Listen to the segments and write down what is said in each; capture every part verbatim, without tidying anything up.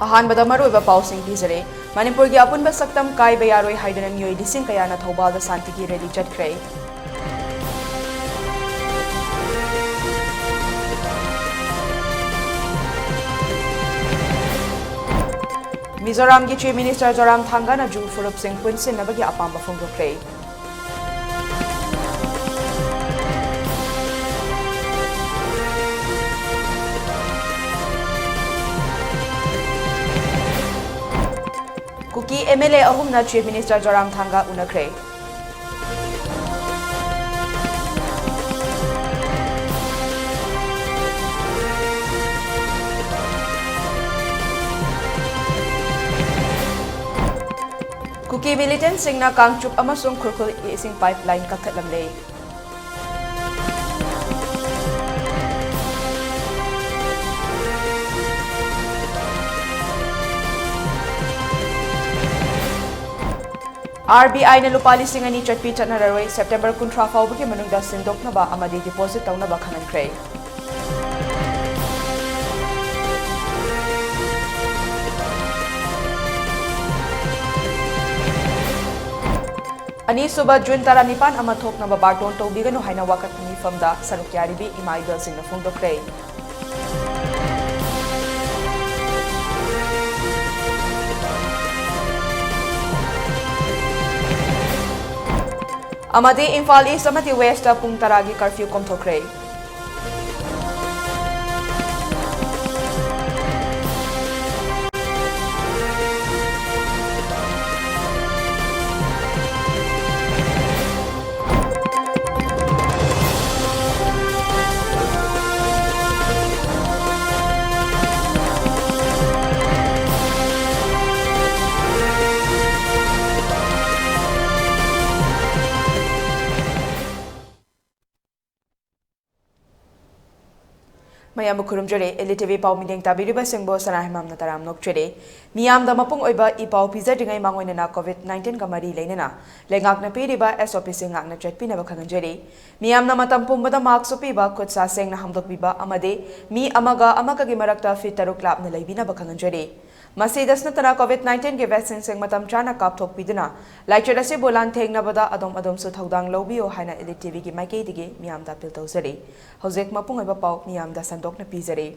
ꯑꯍꯥꯟꯕꯗ ꯃꯔꯨꯑꯣꯏꯕ ꯄꯥꯎꯁꯤꯡ ꯄꯤꯖꯔꯦ꯫ ꯃꯅꯤꯄꯨꯔꯒꯤ ꯑꯄꯨꯟꯕ ꯁꯛꯇꯝ ꯀꯥꯏꯕ ꯌꯥꯔꯣꯏ ꯍꯥꯏꯗꯨꯅ ꯃꯤꯑꯣꯏ ꯂꯤꯁꯤꯡ ꯀꯌꯥꯅ ꯊꯧꯕꯥꯜꯗ ꯁꯥꯟꯇꯤꯒꯤ ꯔꯦꯂꯤ ꯆꯠꯈ꯭ꯔꯦ꯫ ꯃꯤꯖꯣꯔꯥꯝꯒꯤ Chief Minister ꯖꯣꯔꯥꯝꯊꯥꯡꯒꯥꯅ ꯖꯨ ꯐꯨꯔꯨꯞꯁꯤꯡ ꯄꯨꯟꯁꯤꯟꯅꯕꯒꯤ ꯑꯄꯥꯝꯕ ꯐꯣꯡꯗꯣꯛꯈ꯭ꯔꯦ꯫ ꯀꯨꯀꯤ M L A ꯑꯍꯨꯝꯅ Chief Minister ꯖꯣꯔꯥꯝꯊꯥꯡꯒꯥ ꯎꯅꯈ꯭ꯔꯦ꯫ ꯀꯨꯀꯤ militantꯁꯤꯡꯅ ꯀꯥꯡꯆꯨꯞ ꯑꯃꯁꯨꯡ ꯈꯨꯔꯈꯨꯜ ꯏꯁꯤꯡ pipeline ꯀꯛꯊꯠꯂꯝꯂꯦ꯫ RBIꯅ ꯂꯨꯄꯥ ꯂꯤꯁꯤꯡ ꯑꯅꯤ ꯆꯠꯄꯤ ꯆꯠꯅꯔꯔꯣꯏ, September ꯀꯨꯟꯊ꯭ꯔꯥ ꯐꯥꯎꯕꯒꯤ ꯃꯅꯨꯡꯗ ꯁꯤꯟꯗꯣꯛꯅꯕ ꯑꯃꯗꯤ deposit ꯇꯧꯅꯕ ꯈꯪꯍꯟꯈ꯭ꯔꯦ꯫ ꯑꯅꯤꯁꯨꯕ June ꯇꯔꯥꯅꯤꯄꯥꯟ ꯑꯃ ꯊꯣꯛꯅꯕ ꯕꯥꯔꯇꯣꯟ ꯇꯧꯕꯤꯒꯅꯨ ꯍꯥꯏꯅ ꯋꯥꯀꯠꯄ ꯃꯤꯐꯝꯗ ꯁꯔꯨꯛ ꯌꯥꯔꯤꯕꯤ ꯏꯃꯥ ꯏꯕꯦꯜꯁꯤꯡꯅ ꯐꯣꯡꯗꯣꯛꯈ꯭ꯔꯦ꯫ ꯑꯃꯗꯤ ꯏꯝꯐꯥꯜ East ꯑꯃꯗꯤ Westꯇ ꯄꯨꯡ ꯇꯔꯥꯒꯤ curfew ꯀꯣꯝꯊꯣꯛꯈ꯭ꯔꯦ꯫ ꯃꯌꯥꯝꯕꯨ ꯈꯨꯔꯨꯝꯖꯔꯤ꯫ Elite TV ꯄꯥꯎ ꯃꯤꯠꯌꯦꯡ ꯇꯥꯕꯤꯔꯤꯕꯁꯤꯡꯕꯨ ꯁꯅꯥꯍꯩꯃꯥꯝꯅ ꯇꯔꯥꯝꯅ ꯑꯣꯛꯆꯔꯤ꯫ ꯃꯤꯌꯥꯝꯗ ꯃꯄꯨꯡ ꯑꯣꯏꯕ ꯏ ꯄꯥꯎ ꯄꯤꯖꯗ꯭ꯔꯤꯉꯩ ꯃꯥꯡꯑꯣꯏꯅꯅ COVID nineteenꯒ ꯃꯔꯤ ꯂꯩꯅꯅ ꯂꯩꯉꯥꯛꯅ ꯄꯤꯔꯤꯕ SOPꯁꯤꯡ ꯉꯥꯛꯅ ꯆꯠꯄꯤꯅꯕ ꯈꯪꯍꯟꯖꯔꯤ꯫ ꯃꯤꯌꯥꯝꯅ ꯃꯇꯝ ꯄꯨꯝꯕꯗ mask ꯎꯞꯄꯤꯕ, ꯈꯨꯠ ꯁꯥ ꯁꯦꯡꯅ ꯍꯥꯝꯗꯣꯛꯄꯤꯕ ꯑꯃꯗꯤ ꯃꯤ ꯑꯃꯒ ꯑꯃꯒꯒꯤ ꯃꯔꯛꯇ feet ꯇꯔꯨꯛ ꯂꯥꯞꯅ ꯂꯩꯕꯤꯅꯕ ꯈꯪꯍꯟꯖꯔꯤ꯫ ꯃꯁꯤꯗꯁꯨ ꯅꯠꯇꯅ COVID nineteen ꯒꯤ vaccine ꯁꯤꯡ ꯃꯇꯝ ꯆꯥꯅ ꯀꯥꯞꯊꯣꯛꯄꯤꯗꯨꯅ ꯂꯥꯏꯆꯠ ꯑꯁꯤꯕꯨ ꯂꯥꯟꯊꯦꯡꯅꯕꯗ ꯑꯗꯣꯝ ꯑꯗꯣꯝꯁꯨ ꯊꯧꯗꯥꯡ ꯂꯧꯕꯤꯌꯨ ꯍꯥꯏꯅ Elite TV ꯒꯤ ꯃꯥꯏꯀꯩꯗꯒꯤ ꯃꯤꯌꯥꯝꯗ appeal ꯇꯧꯖꯔꯤ꯫ ꯍꯧꯖꯤꯛ ꯃꯄꯨꯡ ꯑꯣꯏꯕ ꯄꯥꯎ ꯃꯤꯌꯥꯝꯗ ꯁꯟꯗꯣꯛꯅ ꯄꯤꯖꯔꯤ꯫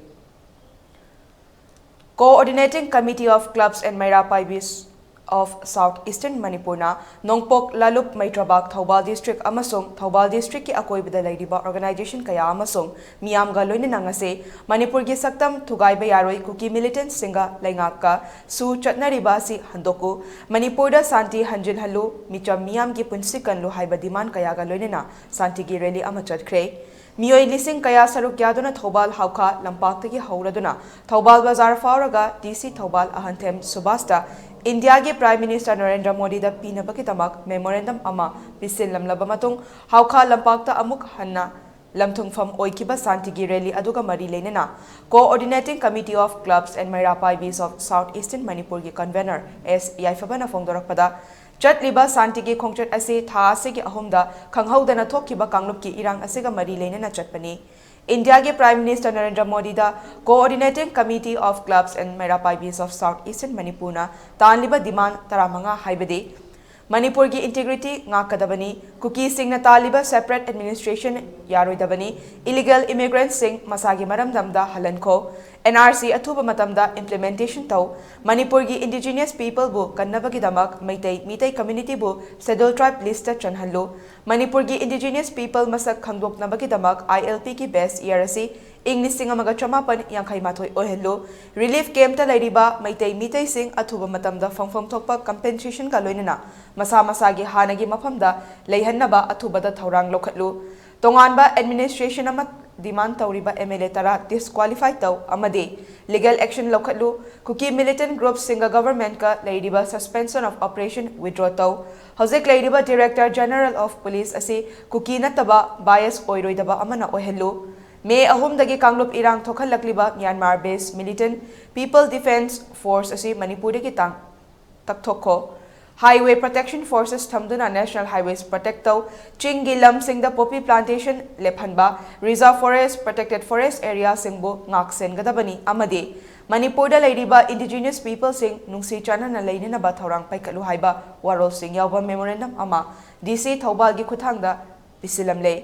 Coordinating Committee of Clubs and ꯃꯩꯔꯥ ꯄꯥꯏꯕꯤꯁ of South Eastern ꯃꯅꯤꯄꯨꯔꯅ ꯅꯣꯡꯄꯣꯛ, ꯂꯥꯂꯨꯞ, ꯃꯩꯇ꯭ꯔꯕꯥꯛ, ꯊꯧꯕꯥꯜ district ꯑꯃꯁꯨꯡ ꯊꯧꯕꯥꯜ district ꯀꯤ ꯑꯀꯣꯏꯕꯗ ꯂꯩꯔꯤꯕ organization ꯀꯌꯥ ꯑꯃꯁꯨꯡ ꯃꯤꯌꯥꯝꯒ ꯂꯣꯏꯅꯅ ꯉꯁꯤ ꯃꯅꯤꯄꯨꯔꯒꯤ ꯁꯛꯇꯝ ꯊꯨꯒꯥꯏꯕ ꯌꯥꯔꯣꯏ, ꯀꯨꯀꯤ militant ꯁꯤꯡꯒ ꯂꯩꯉꯥꯛꯀꯁꯨ ꯆꯠꯅꯔꯤꯕ ꯑꯁꯤ ꯍꯟꯗꯣꯛꯎ, ꯃꯅꯤꯄꯨꯔꯗ ꯁꯥꯟꯇꯤ ꯍꯟꯖꯤꯜꯍꯜꯂꯨ, ꯃꯤꯆꯝ ꯃꯤꯌꯥꯝꯒꯤ ꯄꯨꯟꯁꯤ ꯀꯜꯂꯨ ꯍꯥꯏꯕ demand ꯀꯌꯥꯒ ꯂꯣꯏꯅꯅ ꯁꯥꯟꯇꯤꯒꯤ rally ꯑꯃ ꯆꯠꯈ꯭ꯔꯦ꯫ ꯃꯤꯑꯣꯏ ꯂꯤꯁꯤꯡ ꯀꯌꯥ ꯁꯔꯨꯛ ꯌꯥꯗꯨꯅ ꯊꯧꯕꯥꯜ ꯍꯥꯎꯈꯥ ꯂꯝꯄꯥꯛꯇꯒꯤ ꯍꯧꯔꯗꯨꯅ ꯊꯧꯕꯥꯜ ꯕꯖꯥꯔ ꯐꯥꯎꯔꯒ DC ꯊꯧꯕꯥꯜ ꯑꯍꯟꯊꯦꯝ ꯁꯨꯕꯥꯁꯇ ꯏꯟꯗꯤꯌꯥꯒꯤ Prime Minister ꯅꯔꯦꯟꯗ꯭ꯔ ꯃꯣꯗꯤꯗ ꯄꯤꯅꯕꯒꯤꯗꯃꯛ memorandum ꯑꯃ ꯄꯤꯁꯤꯜꯂꯝꯂꯕ ꯃꯇꯨꯡ, ꯍꯥꯎꯈꯥ ꯂꯝꯄꯥꯛꯇ ꯑꯃꯨꯛ ꯍꯟꯅ ꯂꯝꯊꯨꯡꯐꯝ ꯑꯣꯏꯈꯤꯕ ꯁꯥꯟꯇꯤꯒꯤ rally ꯑꯗꯨꯒ ꯃꯔꯤ ꯂꯩꯅꯅ Coordinating Committee of Clubs and ꯃꯩꯔꯥ ꯄꯥꯏꯕꯤꯁ of South Eastern ꯃꯅꯤꯄꯨꯔꯒꯤ convener S ꯌꯥꯏꯐꯕꯅ ꯐꯣꯡꯗꯣꯔꯛꯄꯗ, ꯆꯠꯂꯤꯕ ꯁꯥꯟꯇꯤꯒꯤ ꯈꯣꯡꯆꯠ ꯑꯁꯤ ꯊꯥ ꯑꯁꯤꯒꯤ ꯑꯍꯨꯝꯗ ꯈꯪꯍꯧꯗꯅ ꯊꯣꯛꯈꯤꯕ ꯀꯥꯡꯂꯨꯞꯀꯤ ꯏꯔꯥꯡ ꯑꯁꯤꯒ ꯃꯔꯤ ꯂꯩꯅꯅ ꯆꯠꯄꯅꯤ꯫ ꯏꯟꯗꯤꯌꯥꯒꯤ Prime Minister Narendra ꯃꯣꯗꯤꯗ Coordinating Committee of Clubs and ꯃꯩꯔꯥ ꯄꯥꯏꯕꯤꯁ of South Eastern ꯃꯅꯤꯄꯨꯔꯅ ꯇꯥꯜꯂꯤꯕ demand ꯇꯔꯥꯃꯉꯥ ꯍꯥꯏꯕꯗꯤ ꯃꯅꯤꯄꯨꯔꯒꯤ integrity ꯉꯥꯛꯀꯗꯕꯅꯤ, ꯀꯨꯀꯤꯁꯤꯡꯅ ꯇꯥꯜꯂꯤꯕ separate administration ꯌꯥꯔꯣꯏꯗꯕꯅꯤ, illegal immigrant ꯁꯤꯡ ꯃꯁꯥꯒꯤ ꯃꯔꯝꯗꯝꯗ ꯍꯜꯍꯟꯈꯣ, NRC ꯑꯊꯨꯕ ꯃꯇꯝꯗ implementation ꯇꯧ, ꯃꯅꯤꯄꯨꯔꯒꯤ indigenous people ꯕꯨ ꯀꯟꯅꯕꯒꯤꯗꯃꯛ ꯃꯩꯇꯩ, ꯃꯤꯇꯩ community ꯕꯨ Scheduled Tribe list ꯇ ꯆꯟꯍꯜꯂꯨ, ꯃꯅꯤꯄꯨꯔꯒꯤ indigenous people ꯃꯁꯛ ꯈꯪꯗꯣꯛꯅꯕꯒꯤꯗꯃꯛ ILP ꯒꯤ best year ꯑꯁꯤ ꯏꯪ ꯂꯤꯁꯤꯡ ꯑꯃꯒ ꯆꯃꯥꯄꯟ ꯌꯥꯡꯈꯩ ꯃꯥꯊꯣꯏ ꯑꯣꯏꯍꯜꯂꯨ, relief camp ꯇ ꯂꯩꯔꯤꯕ ꯃꯩꯇꯩ ꯃꯤꯇꯩꯁꯤꯡ ꯑꯊꯨꯕ ꯃꯇꯝꯗ ꯐꯪꯐꯝ ꯊꯣꯛꯄ compensation ꯒ ꯂꯣꯏꯅꯅ ꯃꯁꯥ ꯃꯁꯥꯒꯤ ꯍꯥꯟꯅꯒꯤ ꯃꯐꯝꯗ ꯂꯩꯍꯟꯅꯕ ꯑꯊꯨꯕꯗ ꯊꯧꯔꯥꯡ ꯂꯧꯈꯠꯂꯨ, ꯇꯣꯉꯥꯟꯕ administration ꯑꯃ demand ꯇꯧꯔꯤꯕ MLA ꯇꯔꯥ disqualify ꯇꯧ ꯑꯃꯗꯤ legal action ꯂꯧꯈꯠꯂꯨ, ꯀꯨꯀꯤ militant group ꯁꯤꯡꯒ government ꯀ ꯂꯩꯔꯤꯕ suspension of operation withdraw ꯇꯧ, ꯍꯧꯖꯤꯛ ꯂꯩꯔꯤꯕ Director General of Police ꯑꯁꯤ ꯀꯨꯀꯤ ꯅꯠꯇꯕ bias ꯑꯣꯏꯔꯣꯏꯗꯕ ꯑꯃꯅ ꯑꯣꯏꯍꯜꯂꯨ, ꯃꯦ ꯑꯍꯨꯝꯗꯒꯤ ꯀꯥꯡꯂꯨꯞ ꯏꯔꯥꯡ ꯊꯣꯛꯍꯜꯂꯛꯂꯤꯕ Myanmar based militant People Defence Force ꯑꯁꯤ ꯃꯅꯤꯄꯨꯔꯗꯒꯤ ꯇꯥꯡ ꯇꯛꯊꯣꯛꯈꯣ꯫ Highway Protection Forces ꯊꯝꯗꯨꯅ National Highways protect ꯇꯧ꯫ ꯆꯤꯡꯒꯤ ꯂꯝꯁꯤꯡꯗ poppy plantation ꯂꯦꯞꯍꯟꯕ, reserve forest, protected forest area ꯁꯤꯡꯕꯨ ꯉꯥꯛ ꯁꯦꯟꯒꯗꯕꯅꯤ ꯑꯃꯗꯤ ꯃꯅꯤꯄꯨꯔꯗ ꯂꯩꯔꯤꯕ indigenous peopleꯁꯤꯡ ꯅꯨꯡꯁꯤ ꯆꯥꯟꯅꯅ ꯂꯩꯅꯅꯕ ꯊꯧꯔꯥꯡ ꯄꯥꯏꯈꯠꯂꯨ ꯍꯥꯏꯕ ꯋꯥꯔꯣꯜꯁꯤꯡ ꯌꯥꯎꯕ memorandum ꯑꯃ DC ꯊꯧꯕꯥꯜꯒꯤ ꯈꯨꯠꯊꯥꯡꯗ ꯄꯤꯁꯤꯜꯂꯝꯂꯦ꯫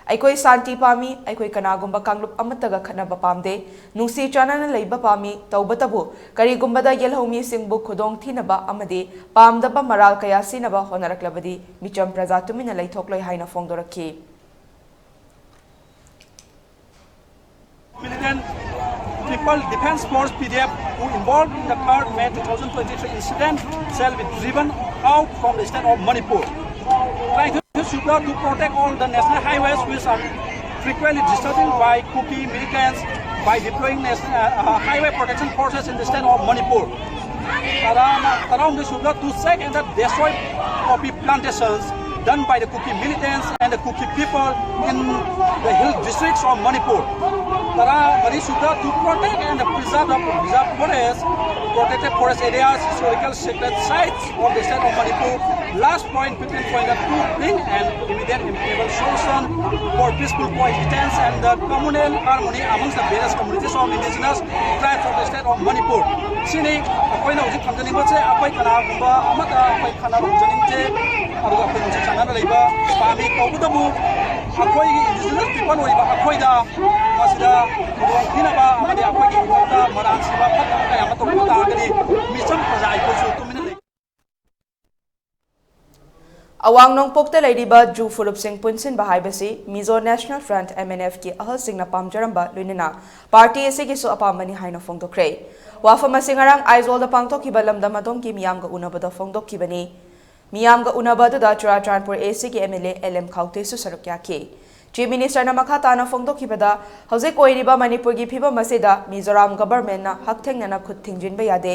ꯑꯩꯈꯣꯏ ꯁꯥꯟꯇꯤ ꯄꯥꯝꯃꯤ, ꯑꯩꯈꯣꯏ ꯀꯅꯥꯒꯨꯝꯕ ꯀꯥꯡꯂꯨꯞ ꯑꯃꯠꯇꯒ ꯈꯠꯅꯕ ꯄꯥꯝꯗꯦ, ꯅꯨꯡꯁꯤ ꯆꯥꯟꯅꯅ ꯂꯩꯕ ꯄꯥꯝꯃꯤ, ꯇꯧꯕꯇꯕꯨ ꯀꯔꯤꯒꯨꯝꯕꯗ ꯌꯦꯜꯍꯧꯃꯤꯁꯤꯡꯕꯨ ꯈꯨꯗꯣꯡ ꯊꯤꯅꯕ ꯑꯃꯗꯤ ꯄꯥꯝꯗꯕ ꯃꯔꯥꯜ ꯀꯌꯥ ꯁꯤꯅꯕ ꯍꯣꯠꯅꯔꯛꯂꯕꯗꯤ ꯃꯤꯆꯝ ꯄ꯭ꯔꯖꯥ ꯇꯨꯃꯤꯟꯅ ꯂꯩꯊꯣꯛꯂꯣꯏ ꯍꯥꯏꯅ ꯐꯣꯡꯗꯣꯔꯛꯈꯤ꯫ Militant People Defence Force, P D F, who involved in the third May two thousand twenty-three incident shall be driven out from the state of Manipur. Trying to Shukla to protect all the national highways which are frequently disturbed by Kuki militants by deploying national, uh, uh, highway protection forces in the state of Manipur. Taram, Taram Shukla to seek and destroy poppy plantations done by the Kuki militants and the Kuki people in the hill districts of Manipur. Tara Mari Shukla to protect and preserve the preserve forest, protected forest areas, historical sacred sites of the state of Manipur. Last point, fifteen point two, bring an immediate and equitable solution for peaceful coexistence and the communal harmony amongst the various communities of indigenous tribes of the state of Manipur. ꯁꯤꯅꯤ ꯑꯩꯈꯣꯏꯅ ꯍꯧꯖꯤꯛ ꯊꯝꯖꯅꯤꯡꯕꯁꯦ꯫ ꯑꯩꯈꯣꯏ ꯀꯅꯥꯒꯨꯝꯕ ꯑꯃꯠꯇ ꯑꯩꯈꯣꯏ ꯈꯟꯅꯕ ꯍꯧꯖꯅꯤꯡꯗꯦ꯫ ꯑꯗꯨꯒ ꯑꯩꯈꯣꯏ ꯅꯨꯡꯁꯤ ꯆꯥꯟꯅꯅ ꯂꯩꯕ ꯄꯥꯝꯃꯤ꯫ ꯇꯧꯕꯇꯕꯨ ꯑꯩꯈꯣꯏꯒꯤ indigenous people ꯑꯣꯏꯕ ꯑꯩꯈꯣꯏꯗ ꯃꯁꯤꯗ ꯈꯨꯗꯣꯡꯊꯤꯅꯕ ꯑꯃꯗꯤ ꯑꯩꯈꯣꯏꯒꯤ ꯏꯃꯨꯡꯗ ꯃꯔꯥꯟ ꯁꯤꯕ ꯐꯠꯇꯕ ꯀꯌꯥ ꯑꯃ ꯇꯧꯕ ꯇꯥꯔꯒꯗꯤ ꯃꯤꯆꯝ ꯄ꯭ꯔꯖꯥ ꯑꯩꯈꯣꯏꯁꯨ ꯇꯨꯃꯤꯟꯅ ꯂꯩ꯫ ꯑꯋꯥꯡ ꯅꯣꯡꯄꯣꯛꯇ ꯂꯩꯔꯤꯕ ꯖꯨ ꯐꯨꯔꯨꯞꯁꯤꯡ ꯄꯨꯟꯁꯤꯟꯕ ꯍꯥꯏꯕꯁꯤ Mizo National Front, MNFꯀꯤ ꯑꯍꯜꯁꯤꯡꯅ ꯄꯥꯝꯖꯔꯝꯕ, ꯂꯣꯏꯅꯅ ꯄꯥꯔꯇꯤ ꯑꯁꯤꯒꯤꯁꯨ ꯑꯄꯥꯝꯕꯅꯤ ꯍꯥꯏꯅ ꯐꯣꯡꯗꯣꯛꯈ꯭ꯔꯦ꯫ ꯋꯥꯐꯝ ꯑꯁꯤ ꯉꯔꯥꯡ ꯑꯥꯏꯖꯣꯜꯗ ꯄꯥꯡꯊꯣꯛꯈꯤꯕ ꯂꯝꯗꯝ ꯑꯗꯣꯝꯒꯤ ꯃꯤꯌꯥꯝꯒ ꯎꯅꯕꯗ ꯐꯣꯡꯗꯣꯛꯈꯤꯕꯅꯤ꯫ ꯃꯤꯌꯥꯝꯒ ꯎꯅꯕ ꯑꯗꯨꯗ ꯆꯨꯔꯥꯆꯥꯟꯄꯨꯔ ACꯒꯤ MLA L M ꯈꯥꯎꯇꯦꯁꯨ ꯁꯔꯨꯛ ꯌꯥꯈꯤ꯫ Chief Ministerꯅ ꯃꯈꯥ ꯇꯥꯅ ꯐꯣꯡꯗꯣꯛꯈꯤꯕꯗ, ꯍꯧꯖꯤꯛ ꯑꯣꯏꯔꯤꯕ ꯃꯅꯤꯄꯨꯔꯒꯤ ꯐꯤꯕꯝ ꯑꯁꯤꯗ ꯃꯤꯖꯣꯔꯥꯝ governmentꯅ ꯍꯛꯊꯦꯡꯅꯅ ꯈꯨꯠ ꯊꯤꯡꯖꯤꯟꯕ ꯌꯥꯗꯦ꯫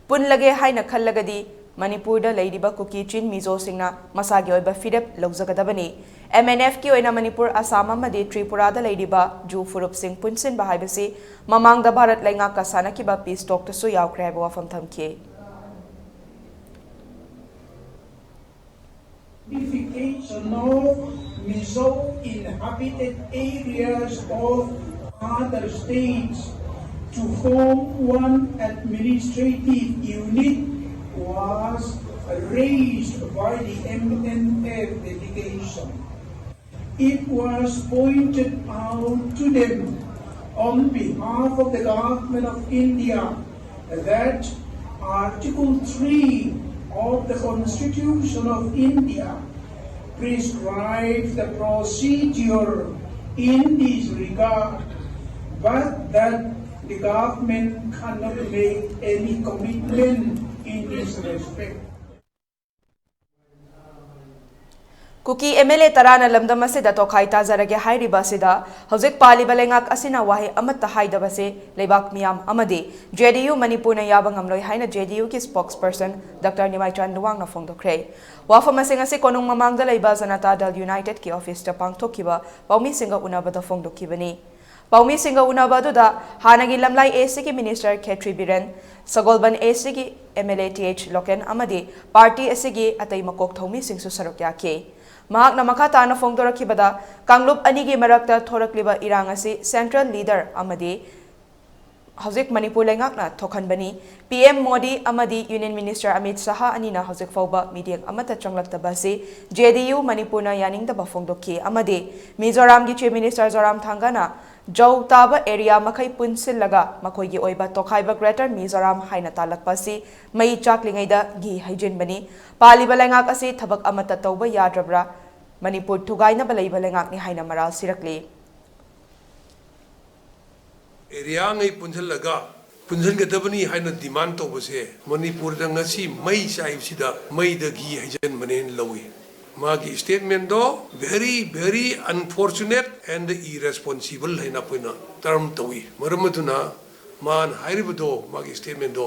ꯄꯨꯜꯂꯒꯦ ꯍꯥꯏꯅ ꯈꯜꯂꯒꯗꯤ ꯃꯅꯤꯄꯨꯔꯗ ꯂꯩꯔꯤꯕ ꯀꯨꯀꯤ ꯆꯤꯟ ꯃꯤꯖꯣꯁꯤꯡꯅ ꯃꯁꯥꯒꯤ ꯑꯣꯏꯕ ꯐꯤꯔꯦꯞ ꯂꯧꯖꯒꯗꯕꯅꯤ꯫ MNFꯀꯤ ꯑꯣꯏꯅ ꯃꯅꯤꯄꯨꯔ, ꯑꯁꯥꯝ ꯑꯃꯗꯤ ꯇ꯭ꯔꯤꯄꯨꯔꯥꯗ ꯂꯩꯔꯤꯕ ꯖꯨ ꯐꯨꯔꯨꯞꯁꯤꯡ ꯄꯨꯟꯁꯤꯟꯕ ꯍꯥꯏꯕꯁꯤ ꯃꯃꯥꯡꯗ ꯚꯥꯔꯠ ꯂꯩꯉꯥꯛꯀ ꯁꯥꯟꯅꯈꯤꯕ peace talkꯇꯁꯨ ꯌꯥꯎꯈ꯭ꯔꯦ ꯍꯥꯏꯕ ꯋꯥꯐꯝ ꯊꯝꯈꯤ꯫ Unification of Mizo inhabited areas of other states to form one administrative unit was raised by the M N F delegation. It was pointed out to them on behalf of the Government of India that Article three of the Constitution of India prescribes the procedure in this regard, but that the government cannot make any commitment in this respect. Kuki M L A ꯇꯔꯥꯅ ꯂꯝꯗꯝ ꯑꯁꯤꯗ ꯇꯣꯈꯥꯏ ꯇꯥꯖꯔꯒꯦ ꯍꯥꯏꯔꯤꯕ ꯑꯁꯤꯗ ꯍꯧꯖꯤꯛ ꯄꯥꯜꯂꯤꯕ ꯂꯩꯉꯥꯛ ꯑꯁꯤꯅ ꯋꯥꯍꯩ ꯑꯃꯠꯇ ꯍꯥꯏꯗꯕꯁꯦ ꯂꯩꯕꯥꯛ ꯃꯤꯌꯥꯝ ꯑꯃꯗꯤ ꯖꯦ ꯗꯤ ꯌꯨ ꯃꯅꯤꯄꯨꯔꯅ ꯌꯥꯕ ꯉꯝꯂꯣꯏ ꯍꯥꯏꯅ ꯖꯦ ꯗꯤ ꯌꯨꯒꯤ spokesperson ꯗꯥꯛꯇꯔ ꯅꯤꯃꯥꯏꯆꯥꯟ ꯂꯨꯋꯥꯡꯅ ꯐꯣꯡꯗꯣꯛꯈ꯭ꯔꯦ꯫ ꯋꯥꯐꯝ ꯑꯁꯤꯡ ꯑꯁꯤ ꯀꯣꯅꯨꯡ ꯃꯃꯥꯡꯗ ꯂꯩꯕ ꯖꯅꯇꯥ ꯗꯜ ꯌꯨꯅꯥꯏꯇꯦꯗꯀꯤ ꯑꯣꯐꯤꯁꯇ ꯄꯥꯡꯊꯣꯛꯈꯤꯕ ꯄꯥꯎꯃꯤꯁꯤꯡꯒ ꯎꯅꯕꯗ ꯐꯣꯡꯗꯣꯛꯈꯤꯕꯅꯤ꯫ ꯄꯥꯎꯃꯤꯁꯤꯡꯒ ꯎꯅꯕ ꯑꯗꯨꯗ ꯍꯥꯟꯅꯒꯤ ꯂꯝꯂꯥꯏ ꯑꯦ ꯁꯤꯒꯤ ꯃꯤꯅꯤꯁꯇꯔ ꯈꯦꯇ꯭ꯔꯤ ꯕꯤꯔꯦꯟ, ꯁꯒꯣꯜꯕꯟ ꯑꯦ ꯁꯤꯒꯤ M L A T H local ꯑꯃꯗꯤ ꯄꯥꯔꯇꯤ ꯑꯁꯤꯒꯤ ꯑꯇꯩ ꯃꯀꯣꯛ ꯊꯣꯡꯃꯤꯁꯤꯡꯁꯨ ꯁꯔꯨꯛ ꯌꯥꯈꯤ꯫ ꯃꯍꯥꯛꯅ ꯃꯈꯥ ꯇꯥꯅ ꯐꯣꯡꯗꯣꯔꯛꯈꯤꯕꯗ, ꯀꯥꯡꯂꯨꯞ ꯑꯅꯤꯒꯤ ꯃꯔꯛꯇ ꯊꯣꯔꯛꯂꯤꯕ ꯏꯔꯥꯡ ꯑꯁꯤ ꯁꯦꯟꯇ꯭ꯔꯦꯜ ꯂꯤꯗꯔ ꯑꯃꯗꯤ ꯍꯧꯖꯤꯛ ꯃꯅꯤꯄꯨꯔ ꯂꯩꯉꯥꯛꯅ ꯊꯣꯛꯍꯟꯕꯅꯤ꯫ ꯄꯤ ꯑꯦꯝ ꯃꯣꯗꯤ ꯑꯃꯗꯤ ꯌꯨꯅꯤꯌꯟ ꯃꯤꯅꯤꯁꯇꯔ ꯑꯃꯤꯠ ꯁꯥꯍ ꯑꯅꯤꯅ ꯍꯧꯖꯤꯛ ꯐꯥꯎꯕ ꯃꯤꯠꯌꯦꯡ ꯑꯃꯠꯇ ꯆꯪꯂꯛꯇꯕ ꯑꯁꯤ ꯖꯦ ꯗꯤ ꯌꯨ ꯃꯅꯤꯄꯨꯔꯅ ꯌꯥꯅꯤꯡꯗꯕ ꯐꯣꯡꯗꯣꯛꯈꯤ ꯑꯃꯗꯤ ꯃꯤꯖꯣꯔꯥꯝꯒꯤ ꯆꯤꯐ ꯃꯤꯅꯤꯁꯇꯔ ꯖꯣꯔꯥꯝ ꯊꯥꯡꯒꯥꯅ ꯖꯧ ꯇꯥꯕ ꯑꯦꯔꯤꯌꯥ ꯃꯈꯩ ꯄꯨꯟꯁꯤꯜꯂꯒ ꯃꯈꯣꯏꯒꯤ ꯑꯣꯏꯕ ꯇꯣꯈꯥꯏꯕ ꯒ꯭ꯔꯦꯇꯔ ꯃꯤꯖꯣꯔꯥꯝ ꯍꯥꯏꯅ ꯇꯥꯜꯂꯛꯄ ꯑꯁꯤ ꯃꯩ ꯆꯥꯛꯂꯤꯉꯩꯗ ꯘꯤ ꯍꯩꯖꯤꯟꯕꯅꯤ꯫ ꯄꯥꯜꯂꯤꯕ ꯂꯩꯉꯥꯛ ꯑꯁꯤ ꯊꯕꯛ ꯑꯃꯠꯇ ꯇꯧꯕ ꯌꯥꯗ꯭ꯔꯕ꯭ꯔꯥ? ꯃꯅꯤꯄꯨꯔ ꯊꯨꯒꯥꯏꯅꯕ ꯂꯩꯕ ꯂꯩꯉꯥꯛꯅꯤ ꯍꯥꯏꯅ ꯃꯔꯥꯜ ꯁꯤꯔꯛꯂꯤ꯫ ꯑꯦꯔꯤꯌꯥꯉꯩ ꯄꯨꯟꯁꯤꯜꯂꯒ ꯄꯨꯟꯁꯤꯟꯒꯗꯕꯅꯤ ꯍꯥꯏꯅ ꯗꯤꯃꯥꯟ ꯇꯧꯕꯁꯦ ꯃꯅꯤꯄꯨꯔꯗ ꯉꯁꯤ ꯃꯩ ꯆꯥꯏꯕꯁꯤꯗ ꯃꯩꯗ ꯘꯤ ꯍꯩꯖꯤꯟꯕꯅꯦꯅ ꯂꯧꯏ꯫ ꯃꯥꯒꯤ statement ꯗꯣ very very unfortunate and irresponsible ꯍꯥꯏꯅ ꯑꯩꯈꯣꯏꯅ term ꯇꯧꯏ꯫ ꯃꯔꯝ ꯑꯗꯨꯅ ꯃꯥꯅ ꯍꯥꯏꯔꯤꯕꯗꯣ, ꯃꯥꯒꯤ statement ꯗꯣ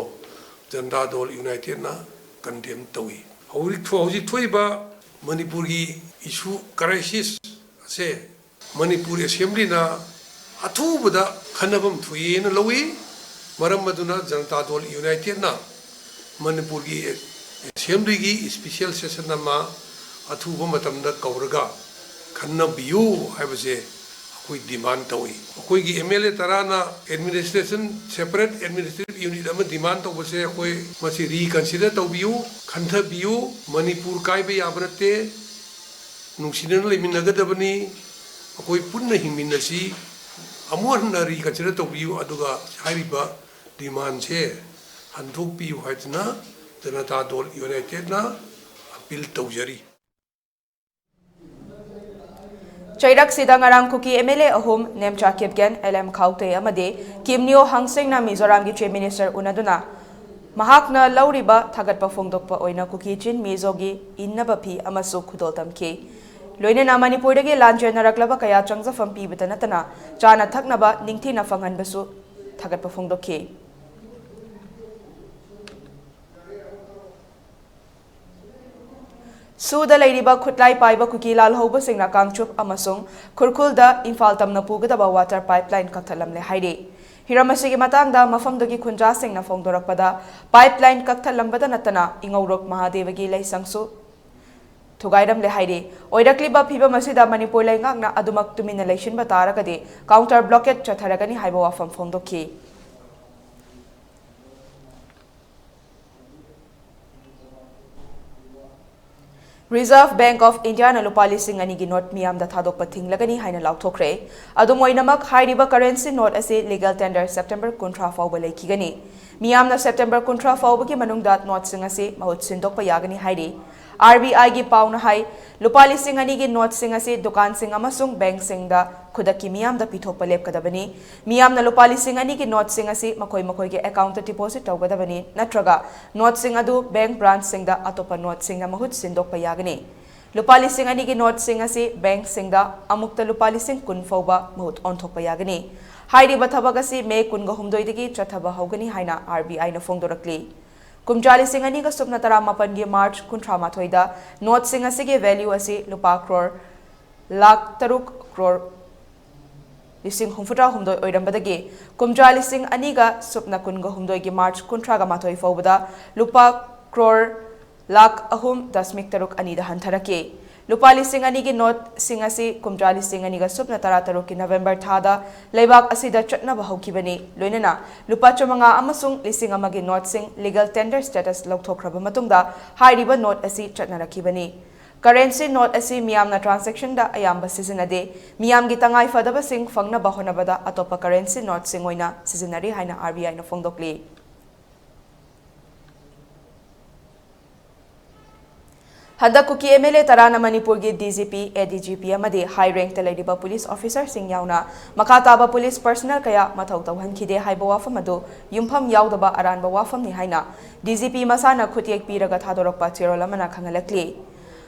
ꯖꯟꯇꯥ ꯗꯜ ꯌꯨꯅꯥꯏꯇꯦꯗꯅ condemn ꯇꯧꯏ꯫ ꯍꯧꯖꯤꯛ ꯊꯣ-, ꯍꯧꯖꯤꯛ ꯊꯣꯛꯏꯕ ꯃꯅꯤꯄꯨꯔꯒꯤ issue crisis ꯑꯁꯦ ꯃꯅꯤꯄꯨꯔ ꯑꯦꯁꯦꯝꯕ꯭ꯂꯤꯅ ꯑꯊꯨꯕꯗ ꯈꯟꯅꯐꯝ ꯊꯣꯛꯏꯅ ꯂꯧꯏ꯫ ꯃꯔꯝ ꯑꯗꯨꯅ ꯖꯅꯇꯥ ꯗꯜ ꯌꯨꯅꯥꯏꯇꯦꯗꯅ ꯃꯅꯤꯄꯨꯔꯒꯤ ꯑꯦꯁꯦꯝꯕ꯭ꯂꯤꯒꯤ special session ꯑꯃ ꯑꯊꯨꯕ ꯃꯇꯝꯗ ꯀꯧꯔꯒ ꯈꯟꯅꯕꯤꯌꯨ ꯍꯥꯏꯕꯁꯦ ꯑꯩꯈꯣꯏ ꯗꯤꯃꯥꯟ ꯇꯧꯏ꯫ ꯑꯩꯈꯣꯏꯒꯤ ꯑꯦꯝ ꯑꯦꯜ ꯑꯦ ꯇꯔꯥꯅ ꯑꯦꯗꯃꯤꯅꯤꯁꯇ꯭ꯔꯦꯁꯟ, ꯁꯦꯄꯔꯦꯠ ꯑꯦꯗꯃꯤꯅꯤꯁꯇ꯭ꯔꯦꯇꯤꯚ ꯌꯨꯅꯤꯠ ꯑꯃ ꯗꯤꯃꯥꯟ ꯇꯧꯕꯁꯦ ꯑꯩꯈꯣꯏ ꯃꯁꯤ ꯔꯤꯀꯟꯁꯤꯗꯔ ꯇꯧꯕꯤꯌꯨ, ꯈꯟꯊꯕꯤꯌꯨ꯫ ꯃꯅꯤꯄꯨꯔ ꯀꯥꯏꯕ ꯌꯥꯕ ꯅꯠꯇꯦ, ꯅꯨꯡꯁꯤꯅꯅ ꯂꯩꯃꯤꯟꯅꯒꯗꯕꯅꯤ꯫ ꯑꯩꯈꯣꯏ ꯄꯨꯟꯅ ꯍꯤꯡꯃꯤꯟꯅꯁꯤ꯫ ꯑꯃꯨꯛ ꯍꯟꯅ ꯔꯤꯀꯟꯁꯤꯗꯔ ꯇꯧꯕꯤꯌꯨ, ꯑꯗꯨꯒ ꯍꯥꯏꯔꯤꯕ ꯗꯤꯃꯥꯟꯁꯦ ꯍꯟꯗꯣꯛꯄꯤꯌꯨ ꯍꯥꯏꯗꯨꯅ ꯖꯅꯇꯥ ꯗꯣꯜ ꯌꯨꯅꯥꯏꯇꯦꯗꯅ ꯑꯄꯤꯜ ꯇꯧꯖꯔꯤ꯫ ꯆꯩꯔꯛꯁꯤꯗ ꯉꯔꯥꯡ ꯀꯨꯀꯤ ꯑꯦꯝ ꯑꯦꯜ ꯑꯦ ꯑꯍꯨꯝ, ꯅꯦꯝꯆꯥ ꯀꯤꯞꯒꯦꯟ, ꯑꯦꯜ ꯑꯦꯝ ꯈꯥꯎꯇꯦ ꯑꯃꯗꯤ ꯀꯤꯝ ꯅꯤꯌꯣ ꯍꯥꯡꯁꯦꯡꯅ ꯃꯤꯖꯣꯔꯥꯝꯒꯤ ꯆꯤꯐ ꯃꯤꯅꯤꯁꯇꯔ ꯎꯅꯗꯨꯅ ꯃꯍꯥꯛꯅ ꯂꯧꯔꯤꯕ ꯊꯥꯒꯠꯄ ꯐꯣꯡꯗꯣꯛꯄ ꯑꯣꯏꯅ ꯀꯨꯀꯤ ꯆꯤꯟ ꯃꯤꯖꯣꯒꯤ ꯏꯟꯅꯕ ꯐꯤ ꯑꯃꯁꯨ ꯈꯨꯗꯣꯜ ꯇꯝꯈꯤ꯫ ꯂꯣꯏꯅꯅ ꯃꯅꯤꯄꯨꯔꯗꯒꯤ ꯂꯥꯟꯖꯦꯟꯅꯔꯛꯂꯕ ꯀꯌꯥ ꯆꯪꯖꯐꯝ ꯄꯤꯕꯇ ꯅꯠꯇꯅ ꯆꯥꯅ ꯊꯛꯅꯕ ꯅꯤꯡꯊꯤꯅ ꯐꯪꯍꯟꯕꯁꯨ ꯊꯥꯒꯠꯄ ꯐꯣꯡꯗꯣꯛꯈꯤ꯫ ꯁꯨꯗ ꯂꯩꯔꯤꯕ ꯈꯨꯠꯂꯥꯏ ꯄꯥꯏꯕ ꯀꯨꯀꯤ ꯂꯥꯜꯍꯧꯕꯁꯤꯡꯅ ꯀꯥꯡꯆꯨꯞ ꯑꯃꯁꯨꯡ ꯈꯨꯔꯈꯨꯜꯗ ꯏꯝꯐꯥꯜ ꯇꯝꯅ ꯄꯨꯒꯗꯕ ꯋꯥꯇꯔ ꯄꯥꯏꯞ ꯂꯥꯏꯟ ꯀꯛꯊꯠꯂꯝꯂꯦ ꯍꯥꯏꯔꯤ꯫ ꯍꯤꯔꯝ ꯑꯁꯤꯒꯤ ꯃꯇꯥꯡꯗ ꯃꯐꯝꯗꯨꯒꯤ ꯈꯨꯟꯖꯥꯁꯤꯡꯅ ꯐꯣꯡꯗꯣꯔꯛꯄꯗ, ꯄꯥꯏꯞ ꯂꯥꯏꯟ ꯀꯛꯊꯠꯂꯝꯕꯗ ꯅꯠꯇꯅ ꯏꯉꯧꯔꯣꯛ ꯃꯍꯥꯗꯦꯕꯒꯤ ꯂꯩꯁꯪꯁꯨ ꯊꯨꯒꯥꯏꯔꯝꯂꯦ ꯍꯥꯏꯔꯤ꯫ ꯑꯣꯏꯔꯛꯂꯤꯕ ꯐꯤꯚꯝ ꯑꯁꯤꯗ ꯃꯅꯤꯄꯨꯔ ꯂꯩꯉꯥꯛꯅ ꯑꯗꯨꯃꯛ ꯇꯨꯃꯤꯟꯅ ꯂꯩꯁꯤꯟꯕ ꯇꯥꯔꯒꯗꯤ ꯀꯥꯎꯟꯇꯔ ꯕ꯭ꯂꯣꯀꯦꯠ ꯆꯠꯊꯔꯒꯅꯤ ꯍꯥꯏꯕ ꯋꯥꯐꯝ ꯐꯣꯡꯗꯣꯛꯈꯤ꯫ Reserve Bank of Indiaꯅ ꯂꯨꯄꯥ ꯂꯤꯁꯤꯡ ꯑꯅꯤꯒꯤ ꯅꯣꯠ ꯃꯤꯌꯥꯝꯗ ꯊꯥꯗꯣꯛꯄ ꯊꯤꯡꯂꯒꯅꯤ ꯍꯥꯏꯅ ꯂꯥꯎꯊꯣꯛꯈ꯭ꯔꯦ꯫ ꯑꯗꯨꯝ ꯑꯣꯏꯅꯃꯛ, ꯍꯥꯏꯔꯤꯕ ꯀꯔꯦꯟꯁꯤ ꯅꯣꯠ ꯑꯁꯤ ꯂꯤꯒꯦꯜ ꯇꯦꯟꯗꯔ ꯁꯦꯞꯇꯦꯝꯕꯔ ꯀꯨꯟꯊ꯭ꯔꯥ ꯐꯥꯎꯕ ꯂꯩꯈꯤꯒꯅꯤ꯫ ꯃꯤꯌꯥꯝꯅ ꯁꯦꯞꯇꯦꯝꯕꯔ ꯀꯨꯟꯊ꯭ꯔꯥ ꯐꯥꯎꯕꯒꯤ ꯃꯅꯨꯡꯗ ꯅꯣꯠꯁꯤꯡ ꯑꯁꯤ ꯃꯍꯨꯠ ꯁꯤꯟꯗꯣꯛꯄ ꯌꯥꯒꯅꯤ ꯍꯥꯏꯔꯤ꯫ ꯑꯥꯔ ꯕꯤ ꯑꯥꯏꯒꯤ ꯄꯥꯎꯅ ꯍꯥꯏ, ꯂꯨꯄꯥ ꯂꯤꯁꯤꯡ ꯑꯅꯤꯒꯤ ꯅꯣꯠꯁꯤꯡ ꯑꯁꯤ ꯗꯨꯀꯥꯟꯁꯤꯡ ꯑꯃꯁꯨꯡ ꯕꯦꯡꯛꯁꯤꯡꯗ ꯈꯨꯗꯛꯀꯤ ꯃꯤꯌꯥꯝꯗ ꯄꯤꯊꯣꯛꯄ ꯂꯦꯞꯀꯗꯕꯅꯤ꯫ ꯃꯤꯌꯥꯝꯅ ꯂꯨꯄꯥ ꯂꯤꯁꯤꯡ ꯑꯅꯤꯒꯤ ꯅꯣꯠꯁꯤꯡ ꯑꯁꯤ ꯃꯈꯣꯏ ꯃꯈꯣꯏꯒꯤ ꯑꯦꯀꯥꯎꯟꯇ ꯗꯤꯄꯣꯖꯤꯠ ꯇꯧꯒꯗꯕꯅꯤ, ꯅꯠꯇ꯭ꯔꯒ ꯅꯣꯠꯁꯤꯡ ꯑꯗꯨ ꯕꯦꯡꯛ ꯕ꯭ꯔꯥꯟꯆꯁꯤꯡꯗ ꯑꯇꯣꯞꯄ ꯅꯣꯠꯁꯤꯡꯅ ꯃꯍꯨꯠ ꯁꯤꯟꯗꯣꯛꯄ ꯌꯥꯒꯅꯤ꯫ ꯂꯨꯄꯥ ꯂꯤꯁꯤꯡ ꯑꯅꯤꯒꯤ ꯅꯣꯠꯁꯤꯡ ꯑꯁꯤ ꯕꯦꯡꯛꯁꯤꯡꯗ ꯑꯃꯨꯛꯇ ꯂꯨꯄꯥ ꯂꯤꯁꯤꯡ ꯀꯨꯟ ꯐꯥꯎꯕ ꯃꯍꯨꯠ ꯑꯣꯟꯊꯣꯛꯄ ꯌꯥꯒꯅꯤ꯫ ꯍꯥꯏꯔꯤꯕ ꯊꯕꯛ ꯑꯁꯤ ꯃꯦ ꯀꯨꯟꯒ ꯍꯨꯝꯗꯣꯏꯗꯒꯤ ꯆꯠꯊꯕ ꯍꯧꯒꯅꯤ ꯍꯥꯏꯅ ꯑꯥꯔ ꯕꯤ ꯑꯥꯏꯅ ꯐꯣꯡꯗꯣꯔꯛꯂꯤ꯫ ꯀꯨꯝꯖꯥ ꯂꯤꯁꯤꯡ ꯑꯅꯤꯒ ꯁꯨꯞꯅ ꯇꯔꯥꯃꯥꯄꯟꯒꯤ ꯃꯥꯔꯆ ꯀꯨꯟꯊ꯭ꯔꯥ ꯃꯥꯊꯣꯏꯗ ꯅꯣꯠꯁꯤꯡ ꯑꯁꯤꯒꯤ ꯚꯦꯂ꯭ꯌꯨ ꯑꯁꯤ ꯂꯨꯄꯥ ꯀ꯭ꯔꯣꯔ ꯂꯥꯈ ꯇꯔꯨꯛ ꯀ꯭ꯔꯣꯔ ꯂꯤꯁꯤꯡ ꯍꯨꯝꯐꯨꯇꯔꯥ ꯍꯨꯝꯗꯣꯏ ꯑꯣꯏꯔꯝꯕꯗꯒꯤ, ꯀꯨꯝꯖꯥ ꯂꯤꯁꯤꯡ ꯑꯅꯤꯒ ꯁꯨꯞꯅ ꯀꯨꯟꯒ ꯍꯨꯝꯗꯣꯏꯒꯤ ꯃꯥꯔꯆ ꯀꯨꯟꯊ꯭ꯔꯥꯒ ꯃꯥꯊꯣꯏ ꯐꯥꯎꯕꯗ ꯂꯨꯄꯥ ꯀ꯭ꯔꯣꯔ ꯂꯥꯈ ꯑꯍꯨꯝ ꯗꯁꯃꯤꯛ ꯇꯔꯨꯛ ꯑꯅꯤꯗ ꯍꯟꯊꯔꯛꯈꯤ꯫ ꯂꯨꯄꯥ ꯂꯤꯁꯤꯡ ꯑꯅꯤꯒꯤ ꯅꯣꯠꯁꯤꯡ ꯑꯁꯤ ꯀꯨꯝꯖꯥ ꯂꯤꯁꯤꯡ ꯑꯅꯤꯒ ꯁꯨꯞꯅ ꯇꯔꯥ ꯇꯔꯨꯛꯀꯤ ꯅꯕꯦꯝꯕꯔ ꯊꯥꯗ ꯂꯩꯕꯥꯛ ꯑꯁꯤꯗ ꯆꯠꯅꯕ ꯍꯧꯈꯤꯕꯅꯤ꯫ ꯂꯣꯏꯅꯅ ꯂꯨꯄꯥ ꯆꯥꯃꯉꯥ ꯑꯃꯁꯨꯡ ꯂꯤꯁꯤꯡ ꯑꯃꯒꯤ ꯅꯣꯠꯁꯤꯡ legal tender status ꯂꯧꯊꯣꯛꯈ꯭ꯔꯕ ꯃꯇꯨꯡꯗ ꯍꯥꯏꯔꯤꯕ ꯅꯣꯠ ꯑꯁꯤ ꯆꯠꯅꯔꯛꯈꯤꯕꯅꯤ꯫ Currency ꯅꯣꯠ ꯑꯁꯤ ꯃꯤꯌꯥꯝꯅ transactionꯗ ꯑꯌꯥꯝꯕ ꯁꯤꯖꯤꯟꯅꯗꯦ꯫ ꯃꯤꯌꯥꯝꯒꯤ ꯇꯉꯥꯏ ꯐꯗꯕꯁꯤꯡ ꯐꯪꯅꯕ ꯍꯣꯠꯅꯕꯗ ꯑꯇꯣꯞꯄ currency ꯅꯣꯠꯁꯤꯡ ꯑꯣꯏꯅ ꯁꯤꯖꯤꯟꯅꯔꯤ ꯍꯥꯏꯅ RBIꯅ ꯐꯣꯡꯗꯣꯛꯂꯤ꯫ ꯍꯟꯗꯛ ꯀꯨꯀꯤ MLA ꯇꯔꯥꯅ ꯃꯅꯤꯄꯨꯔꯒꯤ DGP, ADGP ꯑꯃꯗꯤ high rankꯇ ꯂꯩꯔꯤꯕ police officerꯁꯤꯡ ꯌꯥꯎꯅ ꯃꯈꯥ ꯇꯥꯕ police personnel ꯀꯌꯥ ꯃꯊꯧ ꯇꯧꯍꯟꯈꯤꯗꯦ ꯍꯥꯏꯕ ꯋꯥꯐꯝ ꯑꯗꯨ ꯌꯨꯝꯐꯝ ꯌꯥꯎꯗꯕ ꯑꯔꯥꯟꯕ ꯋꯥꯐꯝꯅꯤ ꯍꯥꯏꯅ DGP ꯃꯁꯥꯅ ꯈꯨꯠꯌꯦꯛ ꯄꯤꯔꯒ ꯊꯥꯗꯣꯔꯛꯄ ꯆꯦꯔꯣꯜ ꯑꯃꯅ ꯈꯪꯍꯜꯂꯛꯂꯤ꯫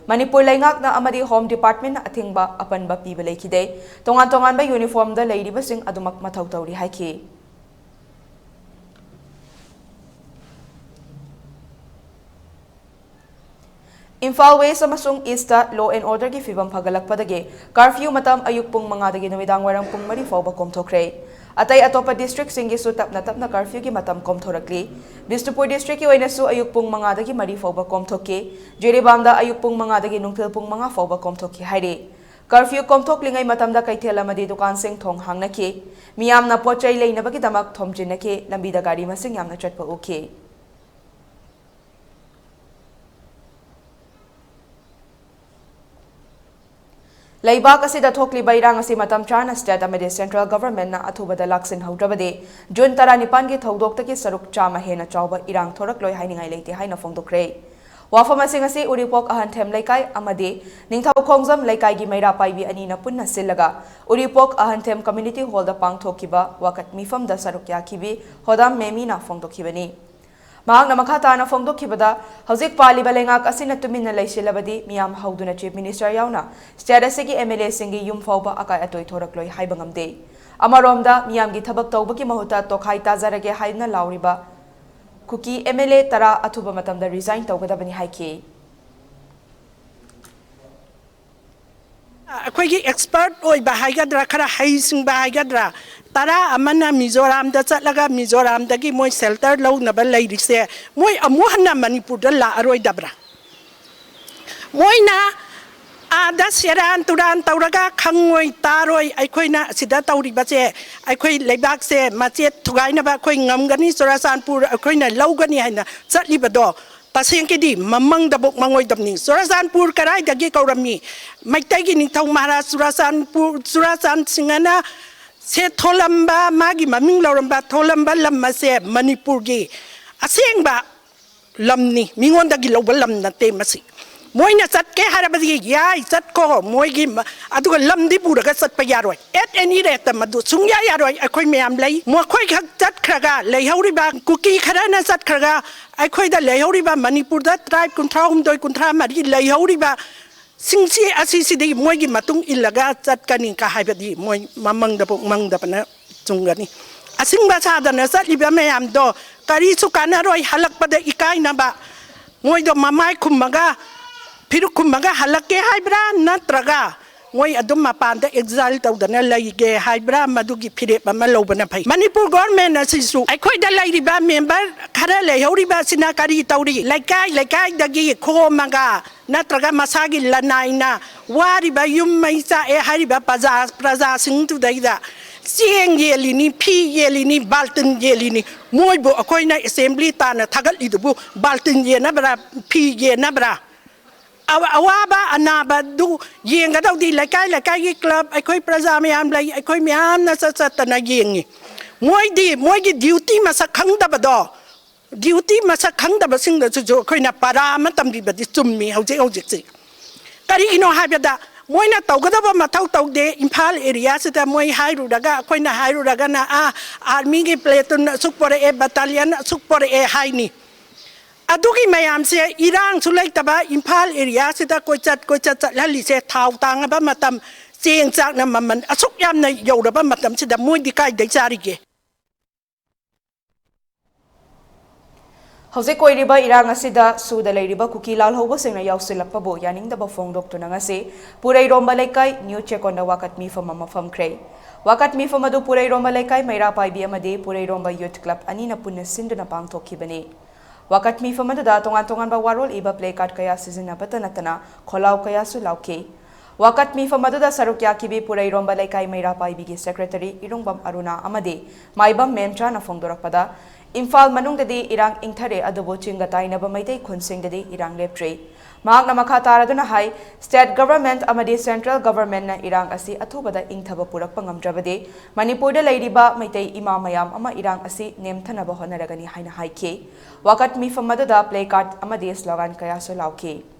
ꯃꯅꯤꯄꯨꯔ ꯂꯩꯉꯥꯛꯅ ꯑꯃꯗꯤ Home Departmentꯅ ꯑꯊꯤꯡꯕ ꯑꯄꯟꯕ ꯄꯤꯕ ꯂꯩꯈꯤꯗꯦ꯫ ꯇꯣꯉꯥꯟ ꯇꯣꯉꯥꯟꯕ uniformꯗ ꯂꯩꯔꯤꯕꯁꯤꯡ ꯑꯗꯨꯃꯛ ꯃꯊꯧ ꯇꯧꯔꯤ ꯍꯥꯏꯈꯤ꯫ ꯏꯝꯐꯥꯜ West ꯑꯃꯁꯨꯡ Eastꯇ law and orderꯒꯤ ꯐꯤꯚꯝ ꯐꯒꯠꯂꯛꯄꯗꯒꯤ curfew ꯃꯇꯝ ꯑꯌꯨꯛ ꯄꯨꯡ ꯃꯉꯥꯗꯒꯤ ꯅꯨꯃꯤꯗꯥꯡ ꯋꯥꯏꯔꯝ ꯄꯨꯡ ꯃꯔꯤ ꯐꯥꯎꯕ ꯀꯣꯝꯊꯣꯛꯈ꯭ꯔꯦ꯫ ꯑꯇꯩ ꯑꯇꯣꯞꯄ districtꯁꯤꯡꯒꯤꯁꯨ ꯇꯞꯅ ꯇꯞꯅ curfewꯒꯤ ꯃꯇꯝ ꯀꯣꯝꯊꯣꯔꯛꯂꯤ꯫ ꯕꯤꯁꯅꯨꯄꯨꯔ districtꯀꯤ ꯑꯣꯏꯅꯁꯨ ꯑꯌꯨꯛ ꯄꯨꯡ ꯃꯉꯥꯗꯒꯤ ꯃꯔꯤ ꯐꯥꯎꯕ ꯀꯣꯝꯊꯣꯛꯈꯤ꯫ ꯖꯤꯔꯤꯕꯥꯝꯗ ꯑꯌꯨꯛ ꯄꯨꯡ ꯃꯉꯥꯗꯒꯤ ꯅꯨꯡꯊꯤꯜ ꯄꯨꯡ ꯃꯉꯥ ꯐꯥꯎꯕ ꯀꯣꯝꯊꯣꯛꯈꯤ ꯍꯥꯏꯔꯤ꯫ Curfew ꯀꯣꯝꯊꯣꯛꯂꯤꯉꯩ ꯃꯇꯝꯗ ꯀꯩꯊꯦꯜ ꯑꯃꯗꯤ ꯗꯨꯀꯥꯟꯁꯤꯡ ꯊꯣꯡ ꯍꯥꯡꯅꯈꯤ꯫ ꯃꯤꯌꯥꯝꯅ ꯄꯣꯠ ꯆꯩ ꯂꯩꯅꯕꯒꯤꯗꯃꯛ ꯊꯣꯝꯖꯤꯟꯅꯈꯤ꯫ ꯂꯝꯕꯤꯗ ꯒꯥꯔꯤ ꯃꯁꯤꯡ ꯌꯥꯝꯅ ꯆꯠꯄ ꯎꯈꯤ꯫ ꯂꯩꯕꯥꯛ ꯑꯁꯤꯗ ꯊꯣꯛꯂꯤꯕ ꯏꯔꯥꯡ ꯑꯁꯤ ꯃꯇꯝ ꯆꯥꯅ state ꯑꯃꯗꯤ central governmentꯅ ꯑꯊꯨꯕꯗ ꯂꯥꯛꯁꯤꯟꯍꯧꯗ꯭ꯔꯕꯗꯤ, ꯖꯨꯟ ꯇꯔꯥꯅꯤꯄꯥꯟꯒꯤ ꯊꯧꯗꯣꯛꯇꯒꯤ ꯁꯔꯨꯛ ꯆꯥꯝꯃ ꯍꯦꯟꯅ ꯆꯥꯎꯕ ꯏꯔꯥꯡ ꯊꯣꯔꯛꯂꯣꯏ ꯍꯥꯏꯅꯤꯡꯉꯥꯏ ꯂꯩꯇꯦ ꯍꯥꯏꯅ ꯐꯣꯡꯗꯣꯛꯈ꯭ꯔꯦ꯫ ꯋꯥꯐꯝ ꯑꯁꯤꯡ ꯑꯁꯤ ꯎꯔꯤꯄꯣꯛ ꯑꯍꯟꯊꯦꯝ ꯂꯩꯀꯥꯏ ꯑꯃꯗꯤ ꯅꯤꯡꯊꯧ ꯈꯣꯡꯖꯝ ꯂꯩꯀꯥꯏꯒꯤ ꯃꯩꯔꯥ ꯄꯥꯏꯕꯤ ꯑꯅꯤꯅ ꯄꯨꯟꯅ ꯁꯤꯜꯂꯒ ꯎꯔꯤꯄꯣꯛ ꯑꯍꯟꯊꯦꯝ community hallꯗ ꯄꯥꯡꯊꯣꯛꯈꯤꯕ ꯋꯥꯀꯠ ꯃꯤꯐꯝꯗ ꯁꯔꯨꯛ ꯌꯥꯈꯤꯕꯤ ꯍꯣꯗꯥꯝ ꯃꯦꯃꯤꯅ ꯐꯣꯡꯗꯣꯛꯈꯤꯕꯅꯤ꯫ ꯃꯍꯥꯛꯅ ꯃꯈꯥ ꯇꯥꯅ ꯐꯣꯡꯗꯣꯛꯈꯤꯕꯗ, ꯍꯧꯖꯤꯛ ꯄꯥꯜꯂꯤꯕ ꯂꯩꯉꯥꯛ ꯑꯁꯤꯅ ꯇꯨꯃꯤꯟꯅ ꯂꯩꯁꯤꯜꯂꯕꯗꯤ ꯃꯤꯌꯥꯝ ꯍꯧꯗꯨꯅ Chief Minister ꯌꯥꯎꯅ state ꯑꯁꯤꯒꯤ MLAꯁꯤꯡꯒꯤ ꯌꯨꯝ ꯐꯥꯎꯕ ꯑꯀꯥꯏ ꯑꯇꯣꯏ ꯊꯣꯔꯛꯂꯣꯏ ꯍꯥꯏꯕ ꯉꯝꯗꯦ꯫ ꯑꯃꯔꯣꯝꯗ, ꯃꯤꯌꯥꯝꯒꯤ ꯊꯕꯛ ꯇꯧꯕꯒꯤ ꯃꯍꯨꯠꯇ ꯇꯣꯈꯥꯏ ꯇꯥꯖꯔꯒꯦ ꯍꯥꯏꯅ ꯂꯥꯎꯔꯤꯕ ꯀꯨꯀꯤ MLA ꯇꯔꯥ ꯑꯊꯨꯕ ꯃꯇꯝꯗ resign ꯇꯧꯒꯗꯕꯅꯤ ꯍꯥꯏꯈꯤ꯫ ꯑꯩꯈꯣꯏꯒꯤ expert ꯑꯣꯏꯕ ꯍꯥꯏꯒꯗ꯭ꯔꯥ, ꯈꯔ ꯍꯩꯁꯤꯡꯕ ꯍꯥꯏꯒꯗ꯭ꯔꯥ, ꯇꯔꯥ ꯑꯃꯅ ꯃꯤꯖꯣꯔꯥꯝꯗ ꯆꯠꯂꯒ ꯃꯤꯖꯣꯔꯥꯝꯗꯒꯤ ꯃꯣꯏ shelter ꯂꯧꯅꯕ ꯂꯩꯔꯤꯁꯦ, ꯃꯣꯏ ꯑꯃꯨꯛ ꯍꯟꯅ ꯃꯅꯤꯄꯨꯔꯗ ꯂꯥꯛꯑꯔꯣꯏꯗꯕ꯭ꯔꯥ? ꯃꯣꯏꯅ ꯑꯥꯗ ꯁꯦꯔꯥꯟ ꯇꯨꯔꯥꯟ ꯇꯧꯔꯒ ꯈꯪꯉꯣꯏ ꯇꯥꯔꯣꯏ꯫ ꯑꯩꯈꯣꯏꯅ ꯑꯁꯤꯗ ꯇꯧꯔꯤꯕꯁꯦ, ꯑꯩꯈꯣꯏ ꯂꯩꯕꯥꯛꯁꯦ ꯃꯆꯦꯠ ꯊꯨꯒꯥꯏꯅꯕ ꯑꯩꯈꯣꯏ ꯉꯝꯒꯅꯤ, ꯆꯨꯔꯥꯆꯥꯟꯄꯨꯔ ꯑꯩꯈꯣꯏꯅ ꯂꯧꯒꯅꯤ ꯍꯥꯏꯅ ꯆꯠꯂꯤꯕꯗꯣ ꯇꯁꯦꯡꯀꯤꯗꯤ ꯃꯃꯪꯗꯕꯨ ꯃꯪꯉꯣꯏꯗꯕꯅꯤ꯫ ꯆꯨꯔꯥꯆꯥꯟꯄꯨꯔ ꯀꯗꯥꯏꯗꯒꯤ ꯀꯧꯔꯝꯃꯤ? ꯃꯩꯇꯩꯒꯤ ꯅꯤꯡꯊꯧ ꯃꯍꯥꯔꯥꯖ ꯆꯨꯔꯥꯆꯥꯟꯄꯨꯔ, ꯆꯨꯔꯥꯆꯥꯟ ꯁꯤꯡꯍꯅ ꯁꯦ ꯊꯣꯂꯝꯕ, ꯃꯥꯒꯤ ꯃꯃꯤꯡ ꯂꯧꯔꯝꯕ ꯊꯣꯂꯝꯕ ꯂꯝ ꯑꯁꯦ ꯃꯅꯤꯄꯨꯔꯒꯤ ꯑꯁꯦꯡꯕ ꯂꯝꯅꯤ, ꯃꯤꯉꯣꯟꯗꯒꯤ ꯂꯧꯕ ꯂꯝ ꯅꯠꯇꯦ ꯃꯁꯤ꯫ ꯃꯣꯏꯅ ꯆꯠꯀꯦ ꯍꯥꯏꯔꯕꯗꯤ ꯌꯥꯏ, ꯆꯠꯈꯣ꯫ ꯃꯣꯏꯒꯤ ꯃ-, ꯑꯗꯨꯒ ꯂꯝꯗꯤ ꯄꯨꯔꯒ ꯆꯠꯄ ꯌꯥꯔꯣꯏ꯫ At any rate ꯃꯗꯨ ꯁꯨꯡꯌꯥ ꯌꯥꯔꯣꯏ꯫ ꯑꯩꯈꯣꯏ ꯃꯌꯥꯝ ꯂꯩ꯫ ꯃꯈꯣꯏ ꯈꯛ ꯆꯠꯈ꯭ꯔꯒ ꯂꯩꯍꯧꯔꯤꯕ ꯀꯨꯀꯤ ꯈꯔꯅ ꯆꯠꯈ꯭ꯔꯒ ꯑꯩꯈꯣꯏꯗ ꯂꯩꯍꯧꯔꯤꯕ ꯃꯅꯤꯄꯨꯔꯗ tribe ꯀꯨꯟꯊ꯭ꯔꯥ ꯍꯨꯝꯗꯣꯏ, ꯀꯨꯟꯊ꯭ꯔꯥ ꯃꯔꯤ ꯂꯩꯍꯧꯔꯤꯕ ꯁꯤꯡꯁꯤ ꯑꯁꯤꯁꯤꯗꯤ ꯃꯣꯏꯒꯤ ꯃꯇꯨꯡ ꯏꯜꯂꯒ ꯆꯠꯀꯅꯤ ꯀ ꯍꯥꯏꯕꯗꯤ ꯃꯣꯏ ꯃꯃꯪꯗꯕꯨ ꯃꯪꯗꯕꯅ ꯆꯨꯝꯒꯅꯤ꯫ ꯑꯁꯤꯡꯕ ꯁꯥꯗꯅ ꯆꯠꯂꯤꯕ ꯃꯌꯥꯝꯗꯣ ꯀꯔꯤꯁꯨ ꯀꯥꯟꯅꯔꯣꯏ꯫ ꯍꯜꯂꯛꯄꯗ ꯏꯀꯥꯏꯅꯕ ꯃꯣꯏꯗꯣ ꯃꯃꯥꯏ ꯈꯨꯝꯃꯒ, ꯐꯤꯔꯨꯛ ꯈꯨꯝꯃꯒ ꯍꯜꯂꯛꯀꯦ ꯍꯥꯏꯕ꯭ꯔꯥ, ꯅꯠꯇ꯭ꯔꯒ ꯃꯣꯏ ꯑꯗꯨꯝ ꯃꯄꯥꯟꯗ exile ꯇꯧꯗꯅ ꯂꯩꯒꯦ ꯍꯥꯏꯕ꯭ꯔꯥ? ꯃꯗꯨꯒꯤ ꯐꯤꯔꯦꯞ ꯑꯃ ꯂꯧꯕꯅ ꯐꯩ꯫ ꯃꯅꯤꯄꯨꯔ government ꯑꯁꯤꯁꯨ ꯑꯩꯈꯣꯏꯗ ꯂꯩꯔꯤꯕ member ꯈꯔ ꯂꯩꯍꯧꯔꯤꯕ ꯑꯁꯤꯅ ꯀꯔꯤ ꯇꯧꯔꯤ? ꯂꯩꯀꯥꯏ ꯂꯩꯀꯥꯏꯗꯒꯤ ꯈꯣꯝꯃꯒ ꯅꯠꯇ꯭ꯔꯒ ꯃꯁꯥꯒꯤ ꯂꯅꯥꯏꯅ ꯋꯥꯔꯤꯕ ꯌꯨꯝ ꯃꯩ ꯆꯥꯛꯑꯦ ꯍꯥꯏꯔꯤꯕ ꯄ꯭ꯔꯖꯥ-, ꯄ꯭ꯔꯖꯥꯁꯤꯡꯗꯨꯗꯩꯗ ꯆꯦꯡ ꯌꯦꯜꯂꯤꯅꯤ, ꯐꯤ ꯌꯦꯜꯂꯤꯅꯤ, ꯕꯥꯜꯇꯤꯟ ꯌꯦꯜꯂꯤꯅꯤ꯫ ꯃꯣꯏꯕꯨ ꯑꯩꯈꯣꯏꯅ assembly ꯇꯥꯟꯅ ꯊꯥꯒꯠꯂꯤꯗꯨꯕꯨ ꯕꯥꯜꯇꯤꯟ ꯌꯦꯟꯅꯕ꯭ꯔꯥ, ꯐꯤ ꯌꯦꯟꯅꯕ꯭ꯔꯥ? ꯑꯋꯥ-, ꯑꯋꯥꯕ ꯑꯅꯥꯕꯗꯨ ꯌꯦꯡꯒꯗꯧꯗꯤ ꯂꯩꯀꯥꯏ ꯂꯩꯀꯥꯏꯒꯤ club, ꯑꯩꯈꯣꯏ ꯄ꯭ꯔꯖꯥ ꯃꯌꯥꯝ ꯂꯩ, ꯑꯩꯈꯣꯏ ꯃꯌꯥꯝꯅ ꯆꯠ ꯆꯠꯇꯅ ꯌꯦꯡꯉꯤ꯫ ꯃꯣꯏꯗꯤ ꯃꯣꯏꯒꯤ duty ꯃꯁꯛ ꯈꯪꯗꯕꯗꯣ, duty ꯃꯁꯛ ꯈꯪꯗꯕꯁꯤꯡꯗꯁꯨ ꯑꯩꯈꯣꯏꯅ ꯄꯔꯥ ꯑꯃ ꯇꯝꯕꯤꯕꯗꯤ ꯆꯨꯝꯃꯤ ꯍꯧꯖꯤꯛ ꯍꯧꯖꯤꯛꯁꯤ꯫ ꯀꯔꯤꯒꯤꯅꯣ ꯍꯥꯏꯕꯗ ꯃꯣꯏꯅ ꯇꯧꯒꯗꯕ ꯃꯊꯧ ꯇꯧꯗꯦ꯫ ꯏꯝꯐꯥꯜ area ꯁꯤꯗ ꯃꯣꯏ ꯍꯥꯏꯔꯨꯔꯒ, ꯑꯩꯈꯣꯏꯅ ꯍꯥꯏꯔꯨꯔꯒꯅ, "ꯑꯥ, army ꯒꯤ platoon ꯑꯁꯨꯛ ꯄꯣꯔꯛꯑꯦ, battalion ꯑꯁꯨꯛ ꯄꯣꯔꯛꯑꯦ" ꯍꯥꯏꯅꯤ꯫ ꯑꯗꯨꯒꯤ ꯃꯌꯥꯝꯁꯦ ꯏꯔꯥꯡꯁꯨ ꯂꯩꯇꯕ ꯏꯝꯐꯥꯜ area ꯁꯤꯗ ꯀꯣꯏꯆꯠ ꯀꯣꯏꯆꯠ ꯆꯠꯍꯜꯂꯤꯁꯦ, ꯊꯥꯎ ꯇꯥꯡꯉꯕ ꯃꯇꯝ, ꯆꯦꯡ ꯆꯥꯛꯅ ꯃꯃꯜ ꯑꯁꯨꯛ ꯌꯥꯝꯅ ꯌꯧꯔꯕ ꯃꯇꯝꯁꯤꯗ ꯃꯣꯏꯗꯤ ꯀꯥꯏꯗꯩ ꯆꯥꯔꯤꯒꯦ? ꯍꯧꯖꯤꯛ ꯑꯣꯏꯔꯤꯕ ꯏꯔꯥꯡ ꯑꯁꯤꯗ ꯁꯨꯗ ꯂꯩꯔꯤꯕ ꯀꯨꯀꯤ ꯂꯥꯜꯍꯧꯕꯁꯤꯡꯅ ꯌꯥꯎꯁꯤꯜꯂꯛꯄꯕꯨ ꯌꯥꯅꯤꯡꯗꯕ ꯐꯣꯡꯗꯣꯛꯇꯨꯅ ꯉꯁꯤ ꯄꯨꯔꯩꯔꯣꯝꯕ ꯂꯩꯀꯥꯏ ꯅ꯭ꯌꯨ ꯆꯦꯛꯀꯣꯟꯗ ꯋꯥꯀꯠ ꯃꯤꯐꯝ ꯑꯃ ꯐꯝꯈ꯭ꯔꯦ꯫ ꯋꯥꯀꯠ ꯃꯤꯐꯝ ꯑꯗꯨ ꯄꯨꯔꯩꯔꯣꯝꯕ ꯂꯩꯀꯥꯏ ꯃꯩꯔꯥ ꯄꯥꯏꯕꯤ ꯑꯃꯗꯤ ꯄꯨꯔꯩꯔꯣꯝꯕ youth club ꯑꯅꯤꯅ ꯄꯨꯟꯅ ꯁꯤꯟꯗꯨꯅ ꯄꯥꯡꯊꯣꯛꯈꯤꯕꯅꯤ꯫ ꯋꯥꯀꯠ ꯃꯤꯐꯝ ꯑꯗꯨꯗ ꯇꯣꯉꯥꯟ ꯇꯣꯉꯥꯟꯕ ꯋꯥꯔꯣꯜ ꯏꯕ placard ꯀꯌꯥ ꯁꯤꯖꯤꯟꯅꯕꯇ ꯅꯠꯇꯅ ꯈꯣꯜꯂꯥꯎ ꯀꯌꯥꯁꯨ ꯂꯥꯎꯈꯤ꯫ ꯋꯥꯀꯠ ꯃꯤꯐꯝ ꯑꯗꯨꯗ ꯁꯔꯨꯛ ꯌꯥꯈꯤꯕꯤ ꯄꯨꯔꯩꯔꯣꯝꯕ ꯂꯩꯀꯥꯏ ꯃꯩꯔꯥ ꯄꯥꯏꯕꯤꯒꯤ secretary ꯏꯔꯨꯡꯕꯝ ꯑꯔꯨꯅꯥ ꯑꯃꯗꯤ ꯃꯥꯏꯕꯝ ꯃꯦꯝꯆꯥꯅ ꯐꯣꯡꯗꯣꯔꯛꯄꯗ, ꯏꯝꯐꯥꯜ ꯃꯅꯨꯡꯗꯗꯤ ꯏꯔꯥꯡ ꯏꯪꯊꯔꯦ, ꯑꯗꯨꯕꯨ ꯆꯤꯡꯒ ꯇꯥꯏꯅꯕ ꯃꯩꯇꯩ ꯈꯨꯟꯁꯤꯡꯗꯗꯤ ꯏꯔꯥꯡ ꯂꯦꯞꯇ꯭ꯔꯤ꯫ ꯃꯍꯥꯛꯅ ꯃꯈꯥ ꯇꯥꯔꯗꯨꯅ ꯍꯥꯏ, state government ꯑꯃꯗꯤ central governmentꯅ ꯏꯔꯥꯡ ꯑꯁꯤ ꯑꯊꯨꯕꯗ ꯏꯪꯊꯕ ꯄꯨꯔꯛꯄ ꯉꯝꯗ꯭ꯔꯕꯗꯤ ꯃꯅꯤꯄꯨꯔꯗ ꯂꯩꯔꯤꯕ ꯃꯩꯇꯩ ꯏꯃꯥ ꯃꯌꯥꯝ ꯑꯃ ꯏꯔꯥꯡ ꯑꯁꯤ ꯅꯦꯝꯊꯅꯕ ꯍꯣꯠꯅꯔꯒꯅꯤ ꯍꯥꯏꯅ ꯍꯥꯏꯈꯤ꯫ ꯋꯥꯀꯠ ꯃꯤꯐꯝ ꯑꯗꯨꯗ placard ꯑꯃꯗꯤ slogan ꯀꯌꯥꯁꯨ ꯂꯥꯎꯈꯤ꯫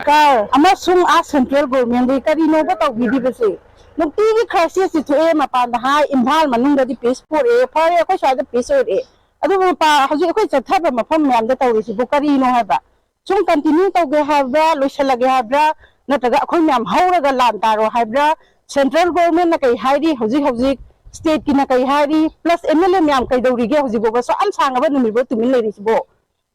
ꯁꯔꯀꯥꯔ ꯑꯃꯁꯨꯡ ꯑꯥ central governmentꯗꯤ ꯀꯔꯤꯅꯣꯕ ꯇꯧꯕꯤꯔꯤꯕꯁꯦ? ꯅꯨꯡꯇꯤꯒꯤ crisisꯁꯤ ꯊꯣꯛꯑꯦ, ꯃꯄꯥꯟꯗ ꯍꯥꯏ, ꯏꯝꯐꯥꯜ ꯃꯅꯨꯡꯗꯗꯤ peace ꯄꯨꯔꯛꯑꯦ, ꯐꯔꯦ, ꯑꯩꯈꯣꯏ ꯁ꯭ꯋꯥꯏꯗ peace ꯑꯣꯏꯔꯛꯑꯦ, ꯑꯗꯨꯕꯨ ꯃꯄꯥ-, ꯍꯧꯖꯤꯛ ꯑꯩꯈꯣꯏ ꯆꯠꯊꯕ ꯃꯐꯝ ꯃꯌꯥꯝꯗ ꯇꯧꯔꯤꯁꯤꯕꯨ ꯀꯔꯤꯅꯣ ꯍꯥꯏꯕ? ꯁꯨꯝ continue ꯇꯧꯒꯦ ꯍꯥꯏꯕ꯭ꯔꯥ, ꯂꯣꯏꯁꯤꯜꯂꯒꯦ ꯍꯥꯏꯕ꯭ꯔꯥ, ꯅꯠꯇ꯭ꯔꯒ ꯑꯩꯈꯣꯏ ꯃꯌꯥꯝ ꯍꯧꯔꯒ ꯂꯥꯟ ꯇꯥꯔꯣ ꯍꯥꯏꯕ꯭ꯔꯥ? Central governmentꯅ ꯀꯩ ꯍꯥꯏꯔꯤ ꯍꯧꯖꯤꯛ ꯍꯧꯖꯤꯛ, stateꯀꯤꯅ ꯀꯩ ꯍꯥꯏꯔꯤ, plus MLA ꯃꯌꯥꯝ ꯀꯩꯗꯧꯔꯤꯒꯦ ꯍꯧꯖꯤꯛ ꯐꯥꯎꯕ ꯁꯨꯛ ꯌꯥꯝ ꯁꯥꯡꯉꯕ ꯅꯨꯃꯤꯠ ꯐꯥꯎ ꯇꯨꯃꯤꯟ ꯂꯩꯔꯤꯁꯤꯕꯣ?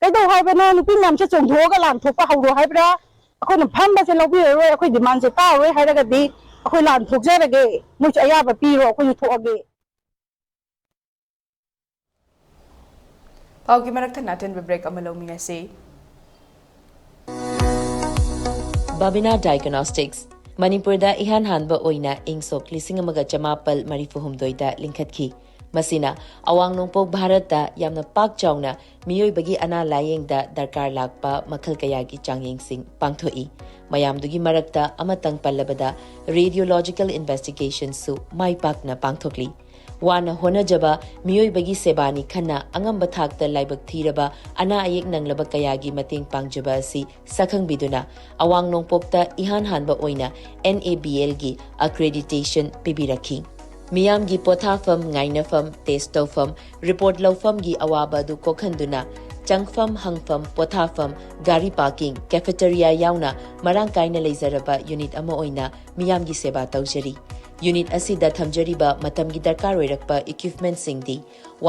ꯀꯩꯗꯧ ꯍꯥꯏꯕꯅꯣ? ꯅꯨꯄꯤ ꯃꯌꯥꯝꯁꯦ ꯆꯣꯡꯊꯣꯛꯑꯒ ꯂꯥꯟ ꯊꯣꯛꯄ ꯍꯧꯔꯣ ꯍꯥꯏꯕ꯭ꯔꯥ? ꯑꯩꯈꯣꯏꯅ ꯐꯝꯕꯁꯦ ꯂꯧꯕꯤꯔꯔꯣꯏ, ꯑꯩꯈꯣꯏ demandꯁꯦ ꯇꯥꯔꯔꯣꯏ ꯍꯥꯏꯔꯒꯗꯤ ꯑꯩꯈꯣꯏ ꯂꯥꯟ ꯊꯣꯛꯆꯔꯒꯦ, ꯃꯣꯏꯁꯨ ꯑꯌꯥꯕ ꯄꯤꯔꯣ, ꯑꯩꯈꯣꯏꯁꯨ ꯊꯣꯛꯑꯒꯦ꯫ ꯄꯥꯎꯒꯤ ꯃꯔꯛ ꯊꯠꯅ ꯑꯇꯦꯟꯕ break ꯑꯃ ꯂꯧꯃꯤꯟꯅꯁꯤ꯫ ꯕꯥꯕꯤꯅꯥ Diagnostics, ꯃꯅꯤꯄꯨꯔꯗ ꯏꯍꯥꯟ ꯍꯥꯟꯕ ꯑꯣꯏꯅ ꯏꯪ ꯁꯣꯛ ꯂꯤꯁꯤꯡ ꯑꯃꯒ ꯆꯃꯥꯄꯜ ꯃꯔꯤꯐꯨ ꯍꯨꯝꯗꯣꯏꯗ ꯂꯤꯡꯈꯠꯈꯤ꯫ ꯃꯁꯤꯅ ꯑꯋꯥꯡ ꯅꯣꯡꯄꯣꯛ ꯚꯥꯔꯠꯇ ꯌꯥꯝꯅ ꯄꯥꯛ ꯆꯥꯎꯅ ꯃꯤꯑꯣꯏꯕꯒꯤ ꯑꯅꯥ ꯂꯥꯌꯦꯡꯗ ꯗꯔꯀꯥꯔ ꯂꯥꯛꯄ ꯃꯈꯜ ꯀꯌꯥꯒꯤ ꯆꯥꯡꯌꯦꯡꯁꯤꯡ ꯄꯥꯡꯊꯣꯛꯏ꯫ ꯃꯌꯥꯝꯗꯨꯒꯤ ꯃꯔꯛꯇ ꯑꯃꯇꯪ ꯄꯜꯂꯕꯗ, radiological investigationꯁꯨ ꯃꯥꯏ ꯄꯥꯛꯅ ꯄꯥꯡꯊꯣꯛꯂꯤ꯫ ꯋꯥꯅ ꯍꯣꯠꯅꯖꯕ ꯃꯤꯑꯣꯏꯕꯒꯤ ꯁꯦꯕꯥꯅꯤ ꯈꯟꯅ ꯑꯉꯝꯕ ꯊꯥꯛꯇ ꯂꯥꯏꯕꯛ ꯊꯤꯔꯕ ꯑꯅꯥ ꯑꯌꯦꯛ ꯅꯪꯂꯕ ꯀꯌꯥꯒꯤ ꯃꯇꯦꯡ ꯄꯥꯡꯖꯕ ꯑꯁꯤ ꯁꯛꯈꯪꯕꯤꯗꯨꯅ ꯑꯋꯥꯡ ꯅꯣꯡꯄꯣꯛꯇ ꯏꯍꯥꯟ ꯍꯥꯟꯕ ꯑꯣꯏꯅ NABLꯒꯤ accreditation ꯄꯤꯕꯤꯔꯛꯈꯤ꯫ ꯃꯤꯌꯥꯝꯒꯤ ꯄꯣꯊꯥꯐꯝ, ꯉꯥꯏꯅꯐꯝ, test ꯇꯧꯐꯝ, report ꯂꯧꯐꯝꯒꯤ ꯑꯋꯥꯕ ꯑꯗꯨ ꯀꯣꯛꯍꯟꯗꯨꯅ ꯆꯪꯐꯝ, ꯍꯪꯐꯝ, ꯄꯣꯊꯥꯐꯝ, ꯒꯥꯔꯤ parking, cafeteria ꯌꯥꯎꯅ ꯃꯔꯥꯡ ꯀꯥꯏꯅ ꯂꯩꯖꯔꯕ unit ꯑꯃ ꯑꯣꯏꯅ ꯃꯤꯌꯥꯝꯒꯤ ꯁꯦꯕꯥ ꯇꯧꯖꯔꯤ꯫ ꯌꯨꯅꯤꯠ ꯑꯁꯤꯗ ꯊꯝꯖꯔꯤꯕ ꯃꯇꯝꯒꯤ ꯗꯔꯀꯥꯔ ꯑꯣꯏꯔꯛꯄ ꯏꯀ꯭ꯋꯤꯞꯃꯦꯟꯠꯁꯤꯡꯗꯤ: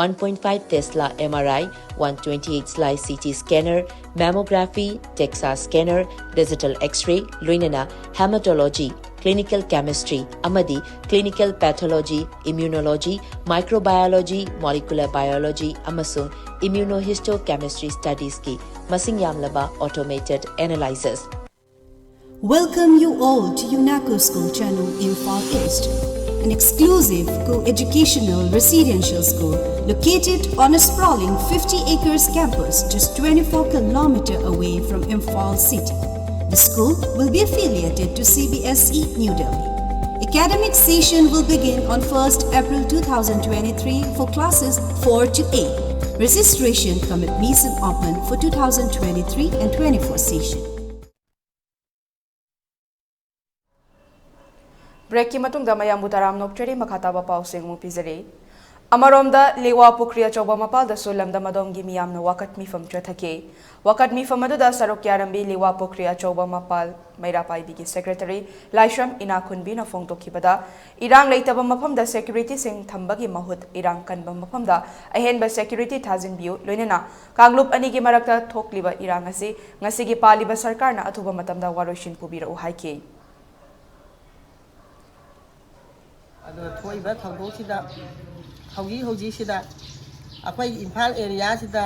one point five Tesla M R I, one twenty-eight slice C T scanner, mammography, DEXA scanner, digital X-ray, ꯂꯣꯏꯅꯅ hematology, clinical chemistry ꯑꯃꯗꯤ clinical pathology, immunology, microbiology, molecular biology ꯑꯃꯁꯨꯡ immunohistochemistry studies ꯀꯤ ꯃꯁꯤꯡ ꯌꯥꯝꯂꯕ automated analyzers꯫ Welcome you all to UNACO School Channel, Imphal East, an exclusive co-educational residential school located on a sprawling fifty acres campus just twenty-four kilometer away from Imphal city. The school will be affiliated to C B S E New Delhi. Academic session will begin on first April two thousand twenty-three for classes four to eight. Registration cum admission open for two thousand twenty-three and twenty-four session. ꯕ꯭ꯔꯦꯛꯀꯤ ꯃꯇꯨꯡꯗ ꯃꯌꯥꯝꯕꯨ ꯇꯔꯥꯝꯅ ꯑꯣꯛꯆꯔꯤ꯫ ꯃꯈꯥ ꯇꯥꯕ ꯄꯥꯎꯁꯤꯡ ꯑꯃꯨꯛ ꯄꯤꯖꯔꯤ꯫ ꯑꯃꯔꯣꯝꯗ, ꯂꯤꯋꯥ ꯄꯨꯈ꯭ꯔꯤ ꯑꯆꯧꯕ ꯃꯄꯥꯜꯗꯁꯨ ꯂꯝꯗꯝ ꯑꯗꯣꯝꯒꯤ ꯃꯤꯌꯥꯝꯅ ꯋꯥꯀꯠ ꯃꯤꯐꯝ ꯆꯠꯊꯈꯤ꯫ ꯋꯥꯀꯠ ꯃꯤꯐꯝ ꯑꯗꯨꯗ ꯁꯔꯨꯛ ꯌꯥꯔꯝꯕꯤ ꯂꯤꯋꯥ ꯄꯨꯈ꯭ꯔꯤ ꯑꯆꯧꯕ ꯃꯄꯥꯜ ꯃꯩꯔꯥ ꯄꯥꯏꯕꯤꯒꯤ ꯁꯦꯀ꯭ꯔꯦꯇꯔꯤ ꯂꯥꯏꯁ꯭ꯔꯝ ꯏꯅꯥꯈꯨꯟꯕꯤꯅ ꯐꯣꯡꯗꯣꯛꯈꯤꯕꯗ, ꯏꯔꯥꯡ ꯂꯩꯇꯕ ꯃꯐꯝꯗ ꯁꯦꯀ꯭ꯌꯨꯔꯤꯇꯤꯁꯤꯡ ꯊꯝꯕꯒꯤ ꯃꯍꯨꯠ ꯏꯔꯥꯡ ꯀꯟꯕ ꯃꯐꯝꯗ ꯑꯍꯦꯟꯕ ꯁꯦꯀ꯭ꯌꯨꯔꯤꯇꯤ ꯊꯥꯖꯤꯟꯕꯤꯌꯨ, ꯂꯣꯏꯅꯅ ꯀꯥꯡꯂꯨꯞ ꯑꯅꯤꯒꯤ ꯃꯔꯛꯇ ꯊꯣꯛꯂꯤꯕ ꯏꯔꯥꯡ ꯑꯁꯤ ꯉꯁꯤꯒꯤ ꯄꯥꯜꯂꯤꯕ ꯁꯔꯀꯥꯔꯅ ꯑꯊꯨꯕ ꯃꯇꯝꯗ ꯋꯥꯔꯣꯏꯁꯤꯟ ꯄꯨꯕꯤꯔꯛꯎ ꯍꯥꯏꯈꯤ꯫ ꯑꯗꯨꯒ ꯊꯣꯛꯏꯕ ꯊꯧꯗꯣꯛꯁꯤꯗ ꯍꯧꯖꯤꯛ ꯍꯧꯖꯤꯛꯁꯤꯗ ꯑꯩꯈꯣꯏ ꯏꯝꯐꯥꯜ ꯑꯦꯔꯤꯌꯥꯁꯤꯗ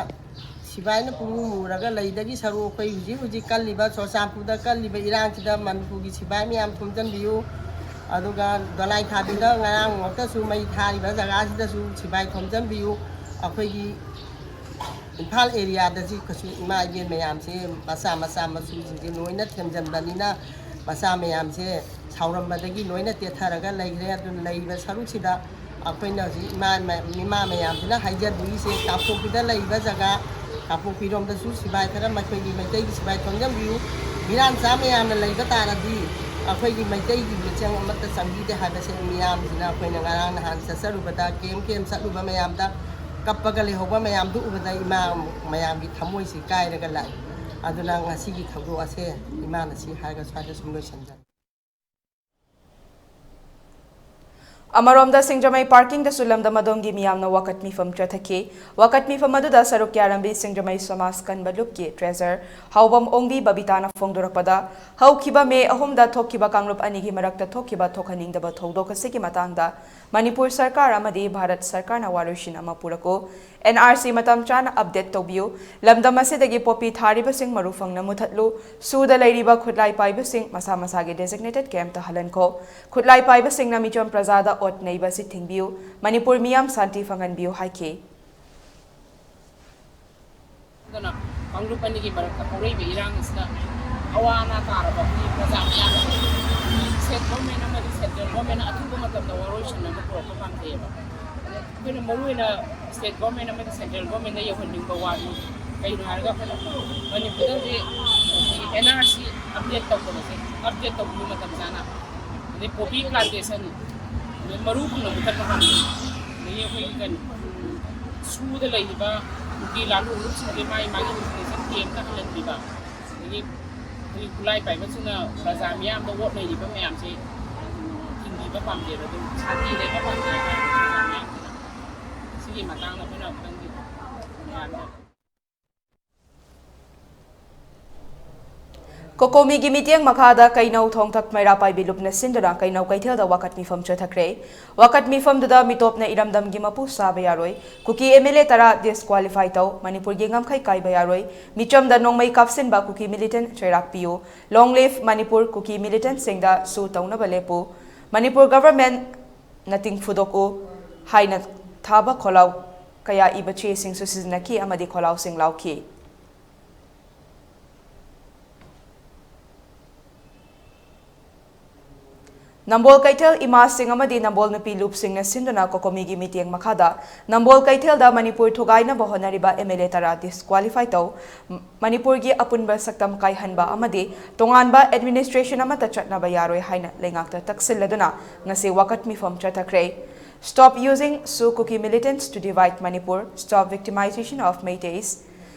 ꯁꯤꯕꯥꯏꯅ ꯄꯨꯡꯃꯨ ꯃꯨꯔꯒ ꯂꯩꯗꯒꯤ ꯁꯔꯨ ꯑꯩꯈꯣꯏ ꯍꯧꯖꯤꯛ ꯍꯧꯖꯤꯛ ꯀꯜꯂꯤꯕ ꯆꯨꯔꯆꯥꯟꯄꯨꯔꯗ ꯀꯜꯂꯤꯕ ꯏꯔꯥꯡꯁꯤꯗ ꯃꯅꯤꯄꯨꯔꯒꯤ ꯁꯤꯕꯥꯏ ꯃꯌꯥꯝ ꯊꯣꯝꯖꯤꯟꯕꯤꯌꯨ꯫ ꯑꯗꯨꯒ ꯗꯣꯂꯥꯏ ꯊꯥꯕꯤꯗ ꯉꯔꯥꯡꯃꯛꯇꯁꯨ ꯃꯩ ꯊꯥꯔꯤꯕ ꯖꯒꯥꯁꯤꯗꯁꯨ ꯁꯤꯕꯥꯏ ꯊꯣꯝꯖꯤꯟꯕꯤꯌꯨ꯫ ꯑꯩꯈꯣꯏꯒꯤ ꯏꯝꯐꯥꯜ ꯑꯦꯔꯤꯌꯥꯗꯁꯤ ꯀꯩꯁꯨ ꯏꯃꯥ ꯏꯕꯦꯟ ꯃꯌꯥꯝꯁꯦ ꯃꯆꯥ ꯃꯆꯥ ꯃꯁꯨꯁꯤꯡꯁꯦ ꯂꯣꯏꯅ ꯊꯦꯝꯖꯤꯟꯕꯅꯤꯅ ꯃꯆꯥ ꯃꯌꯥꯝꯁꯦ ꯁꯥꯎꯔꯝꯕꯗꯒꯤ ꯂꯣꯏꯅ ꯇꯦꯊꯔꯒ ꯂꯩꯈ꯭ꯔꯦ꯫ ꯑꯗꯨꯅ ꯂꯩꯔꯤꯕ ꯁꯔꯨꯛꯁꯤꯗ ꯑꯩꯈꯣꯏꯅ ꯍꯧꯖꯤꯛ ꯏꯃꯥ ꯏꯃꯥ ꯃꯌꯥꯝꯁꯤꯅ ꯍꯥꯏꯖꯗꯣꯏꯁꯦ ꯀꯥꯡꯄꯣꯛꯄꯤꯗ ꯂꯩꯕ ꯖꯒꯥ ꯀꯥꯡꯄꯣꯛꯄꯤꯔꯣꯝꯗꯁꯨ ꯁꯤꯕꯥꯏ ꯈꯔ ꯃꯈꯣꯏꯒꯤ ꯃꯩꯇꯩꯒꯤ ꯁꯤꯕꯥꯏ ꯊꯣꯝꯖꯤꯟꯕꯤꯌꯨ꯫ ꯃꯤꯔꯥꯟꯆꯥ ꯃꯌꯥꯝꯅ ꯂꯩꯕ ꯇꯥꯔꯗꯤ ꯑꯩꯈꯣꯏꯒꯤ ꯃꯩꯇꯩꯒꯤ ꯃꯤꯆꯪ ꯑꯃꯠꯇ ꯆꯪꯕꯤꯗꯦ ꯍꯥꯏꯕꯁꯦ ꯃꯤꯌꯥꯝꯁꯤꯅ ꯑꯩꯈꯣꯏꯅ ꯉꯔꯥꯡ ꯅꯍꯥꯟ ꯆꯠꯆꯔꯨꯕꯗ ꯀꯦꯝ ꯀꯦꯝ ꯆꯠꯂꯨꯕ ꯃꯌꯥꯝꯗ ꯀꯞꯄꯒ ꯂꯩꯍꯧꯕ ꯃꯌꯥꯝꯗꯨ ꯎꯕꯗ ꯏꯃꯥ ꯃꯌꯥꯝꯒꯤ ꯊꯃꯣꯏꯁꯤ ꯀꯥꯏꯔꯒ ꯂꯥꯛꯏ꯫ ꯑꯗꯨꯅ ꯉꯁꯤꯒꯤ ꯊꯧꯗꯣꯛ ꯑꯁꯦ ꯏꯃꯥꯅ ꯁꯤ ꯍꯥꯏꯔꯒ ꯁ꯭ꯋꯥꯏꯗ ꯁꯨꯝ ꯂꯣꯏꯁꯤꯟꯖꯔꯦ꯫ ꯑꯃꯔꯣꯝꯗ, ꯁꯤꯡꯖꯃꯩ ꯄꯥꯔꯀꯤꯡꯗꯁꯨ ꯂꯝꯗꯝ ꯑꯗꯣꯝꯒꯤ ꯃꯤꯌꯥꯝꯅ ꯋꯥꯀꯠ ꯃꯤꯐꯝ ꯆꯠꯊꯈꯤ꯫ ꯋꯥꯀꯠ ꯃꯤꯐꯝ ꯑꯗꯨꯗ ꯁꯔꯨꯛ ꯌꯥꯔꯝꯕꯤ ꯁꯤꯡꯖꯃꯩ ꯁꯃꯥꯖ ꯀꯟꯕ ꯂꯨꯞꯀꯤ ꯇ꯭ꯔꯦꯖꯔ ꯍꯥꯎꯕꯝ ꯑꯣꯡꯕꯤ ꯕꯕꯤꯇꯥꯅ ꯐꯣꯡꯗꯣꯔꯛꯄꯗ, ꯍꯧꯈꯤꯕ ꯃꯦ ꯑꯍꯨꯝꯗ ꯊꯣꯛꯈꯤꯕ ꯀꯥꯡꯂꯨꯞ ꯑꯅꯤꯒꯤ ꯃꯔꯛꯇ ꯊꯣꯛꯈꯤꯕ ꯊꯣꯛꯍꯟꯅꯤꯡꯗꯕ ꯊꯧꯗꯣꯛ ꯑꯁꯤꯒꯤ ꯃꯇꯥꯡꯗ ꯃꯅꯤꯄꯨꯔ ꯁꯔꯀꯥꯔ ꯑꯃꯗꯤ ꯚꯥꯔꯠ ꯁꯔꯀꯥꯔꯅ ꯋꯥꯔꯣꯏꯁꯤꯟ ꯑꯃ ꯄꯨꯔꯛꯎ, ꯑꯦꯟ ꯑꯥꯔ ꯁꯤ ꯃꯇꯝ ꯆꯥꯅ ꯑꯞꯗꯦꯠ ꯇꯧꯕꯤꯌꯨ, ꯂꯝꯗꯝ ꯑꯁꯤꯗꯒꯤ ꯄꯣꯄꯤ ꯊꯥꯔꯤꯕꯁꯤꯡ ꯃꯔꯨ ꯐꯪꯅ ꯃꯨꯊꯠꯂꯨ, ꯁꯨꯗ ꯂꯩꯔꯤꯕ ꯈꯨꯠꯂꯥꯏ ꯄꯥꯏꯕꯁꯤꯡ ꯃꯁꯥ ꯃꯁꯥꯒꯤ ꯗꯦꯖꯤꯒꯅꯦꯇꯦꯗ ꯀꯦꯝꯞꯇ ꯍꯜꯍꯟꯈꯣ, ꯈꯨꯠꯂꯥꯏ ꯄꯥꯏꯕꯁꯤꯡꯅ ꯃꯤꯆꯝ ꯄ꯭ꯔꯖꯥꯗ ꯑꯣꯠ ꯅꯩꯕ ꯑꯁꯤ ꯊꯤꯡꯕꯤꯌꯨ, ꯃꯅꯤꯄꯨꯔ ꯃꯤꯌꯥꯝ ꯁꯥꯟꯇꯤ ꯐꯪꯍꯟꯕꯤꯌꯨ ꯍꯥꯏꯈꯤ꯫ ꯑꯗꯨꯅ ꯀꯥꯡꯂꯨꯞ ꯑꯅꯤꯒꯤ ꯃꯔꯛꯇ ꯍꯧꯔꯛꯏꯕ ꯏꯔꯥꯡ ꯑꯁꯤꯗ ꯑꯋꯥ ꯑꯅꯥ ꯇꯥꯔꯕ ꯑꯩꯈꯣꯏꯒꯤ ꯄ꯭ꯔꯖꯥ ꯃꯌꯥꯝ ꯑꯃ ꯁ꯭ꯇꯦꯠ ꯒꯣꯔꯃꯦꯟ ꯑꯃꯗꯤ ꯁꯦꯟꯇ꯭ꯔꯦꯜ ꯒꯣꯔꯃꯦꯟꯅ ꯑꯊꯨꯕ ꯃꯇꯝꯗ ꯋꯥꯔꯣꯏꯁꯤꯟ ꯑꯃ ꯄꯨꯔꯛꯄ ꯄꯥꯝꯖꯩꯌꯦꯕ꯫ ꯑꯩꯈꯣꯏꯅ ꯃꯔꯨꯑꯣꯏꯅ ꯁ꯭ꯇꯦꯠ ꯒꯣꯔꯃꯦꯟ ꯑꯃꯗꯤ ꯁꯦꯟꯇ꯭ꯔꯦꯜ ꯒꯣꯔꯃꯦꯟꯗ ꯌꯧꯍꯟꯅꯤꯡꯕ ꯋꯥꯔꯤ꯫ ꯀꯩꯅꯣ ꯍꯥꯏꯔꯒ ꯑꯩꯈꯣꯏꯅ ꯃꯅꯤꯄꯨꯔꯗ ꯍꯧꯖꯤꯛ ꯑꯩꯈꯣꯏꯒꯤ ꯑꯦꯟ ꯑꯥꯔ ꯁꯤ ꯑꯞꯗꯦꯠ ꯇꯧꯗꯕꯁꯦ, ꯑꯞꯗꯦꯠ ꯇꯧꯕꯤꯌꯨ ꯃꯇꯝ ꯆꯥꯅ꯫ ꯑꯗꯩ ꯄꯣꯄꯤ ꯄ꯭ꯂꯥꯟꯇꯦꯁꯟ, ꯑꯗꯩ ꯃꯔꯨ ꯐꯪꯅ ꯃꯨꯊꯠꯄ ꯄꯥꯝꯖꯩ꯫ ꯑꯗꯒꯤ ꯑꯩꯈꯣꯏꯒꯤ ꯀꯩꯅꯣ, ꯁꯨꯗ ꯂꯩꯔꯤꯕ ꯀꯨꯀꯤ ꯂꯥꯂꯣꯡꯂꯨꯞꯁꯤꯡꯁꯦ ꯃꯥꯒꯤ ꯃꯥꯒꯤ ꯔꯤꯖꯤꯒꯅꯦꯁꯟ ꯀꯦꯝꯇ ꯍꯜꯍꯟꯕꯤꯕ, ꯑꯗꯒꯤ ꯑꯩꯈꯣꯏꯒꯤ ꯈꯨꯠꯂꯥꯏ ꯄꯥꯏꯕꯁꯤꯡꯅ ꯄ꯭ꯔꯖꯥ ꯃꯤꯌꯥꯝꯗ ꯑꯣꯠ ꯅꯩꯔꯤꯕ ꯃꯌꯥꯝꯁꯦ ꯊꯤꯡꯕꯤꯕ ꯄꯥꯝꯖꯩꯕ꯫ ꯑꯗꯨꯝ ꯁꯥꯟꯇꯤ ꯂꯩꯕ ꯄꯥꯝꯖꯩ ꯍꯥꯏꯇꯥꯔꯦ ꯄ꯭ꯔꯖꯥ ꯃꯤꯌꯥꯝꯁꯤꯅ꯫ ꯁꯤꯒꯤ ꯃꯇꯥꯡꯗ ꯑꯩꯈꯣꯏꯅ ꯑꯃꯨꯛꯇꯪꯗꯤ ꯃꯌꯥꯝꯗ ꯀꯣꯀꯣꯃꯤꯒꯤ ꯃꯤꯠꯌꯦꯡ ꯃꯈꯥꯗ ꯀꯩꯅꯧ ꯊꯣꯡꯊꯛ ꯃꯩꯔꯥ ꯄꯥꯏꯕꯤ ꯂꯨꯞꯅ ꯁꯤꯟꯗꯨꯅ ꯀꯩꯅꯧ ꯀꯩꯊꯦꯜꯗ ꯋꯥꯀꯠ ꯃꯤꯐꯝ ꯆꯠꯊꯈ꯭ꯔꯦ꯫ ꯋꯥꯀꯠ ꯃꯤꯐꯝꯗꯨꯗ ꯃꯤꯇꯣꯞꯅ ꯏꯔꯝꯗꯝꯒꯤ ꯃꯄꯨ ꯁꯥꯕ ꯌꯥꯔꯣꯏ, ꯀꯨꯀꯤ ꯑꯦꯝ ꯑꯦꯜ ꯑꯦ ꯇꯔꯥ ꯗꯤꯁꯀ꯭ꯋꯥꯂꯤꯐꯥꯏ ꯇꯧ, ꯃꯅꯤꯄꯨꯔꯒꯤ ꯉꯝꯈꯩ ꯀꯥꯏꯕ ꯌꯥꯔꯣꯏ, ꯃꯤꯆꯝꯗ ꯅꯣꯡꯃꯩ ꯀꯥꯞꯁꯤꯟꯕ ꯀꯨꯀꯤ ꯃꯤꯂꯤꯇꯦꯟ ꯆꯩꯔꯥꯛ ꯄꯤꯌꯨ, ꯂꯣꯡ ꯂꯤꯚ ꯃꯅꯤꯄꯨꯔ, ꯀꯨꯀꯤ ꯃꯤꯂꯤꯇꯦꯟꯁꯤꯡꯗ ꯁꯨ ꯇꯧꯅꯕ ꯂꯦꯞꯄꯨ, ꯃꯅꯤꯄꯨꯔ ꯒꯚꯔꯟꯃꯦꯟꯠ ꯅꯇꯤꯡ ꯐꯨꯗꯣꯛꯎ ꯍꯥꯏꯅ ꯊꯥꯕ ꯈꯣꯜꯂꯥꯎ ꯀꯌꯥ ꯏꯕ ꯆꯦꯁꯤꯡꯁꯨ ꯁꯤꯖꯤꯟꯅꯈꯤ ꯑꯃꯗꯤ ꯈꯣꯜꯂꯥꯎꯁꯤꯡ ꯂꯥꯎꯈꯤ꯫ ꯅꯝꯕꯣꯜ ꯀꯩꯊꯦꯜ ꯏꯃꯥꯁꯤꯡ ꯑꯃꯗꯤ ꯅꯝꯕꯣꯜ ꯅꯨꯄꯤ ꯂꯨꯞꯁꯤꯡꯅ ꯁꯤꯟꯗꯨꯅ ꯀꯣꯀꯣꯃꯤꯒꯤ ꯃꯤꯠꯌꯦꯡ ꯃꯈꯥꯗ ꯅꯝꯕꯣꯜ ꯀꯩꯊꯦꯜꯗ ꯃꯅꯤꯄꯨꯔ ꯊꯨꯒꯥꯏꯅꯕ ꯍꯣꯠꯅꯔꯤꯕ ꯑꯦꯝ ꯑꯦꯜ ꯑꯦ ꯇꯔꯥ ꯗꯤꯁꯀ꯭ꯋꯥꯂꯤꯐꯥꯏ ꯇꯧ, ꯃꯅꯤꯄꯨꯔꯒꯤ ꯑꯄꯨꯟꯕ ꯁꯛꯇꯝ ꯀꯥꯏꯍꯟꯕ ꯑꯃꯗꯤ ꯇꯣꯉꯥꯟꯕ ꯑꯦꯗꯃꯤꯅꯤꯁꯇ꯭ꯔꯦꯁꯟ ꯑꯃꯠꯇ ꯆꯠꯅꯕ ꯌꯥꯔꯣꯏ ꯍꯥꯏꯅ ꯂꯩꯉꯥꯛꯇ ꯇꯛꯁꯤꯜꯂꯗꯨꯅ ꯉꯁꯤ ꯋꯥꯀꯠ ꯃꯤꯐꯝ ꯆꯠꯊꯈ꯭ꯔꯦ꯫ Stop using Sue Kuki militants to divide Manipur, stop victimization of Meiteis,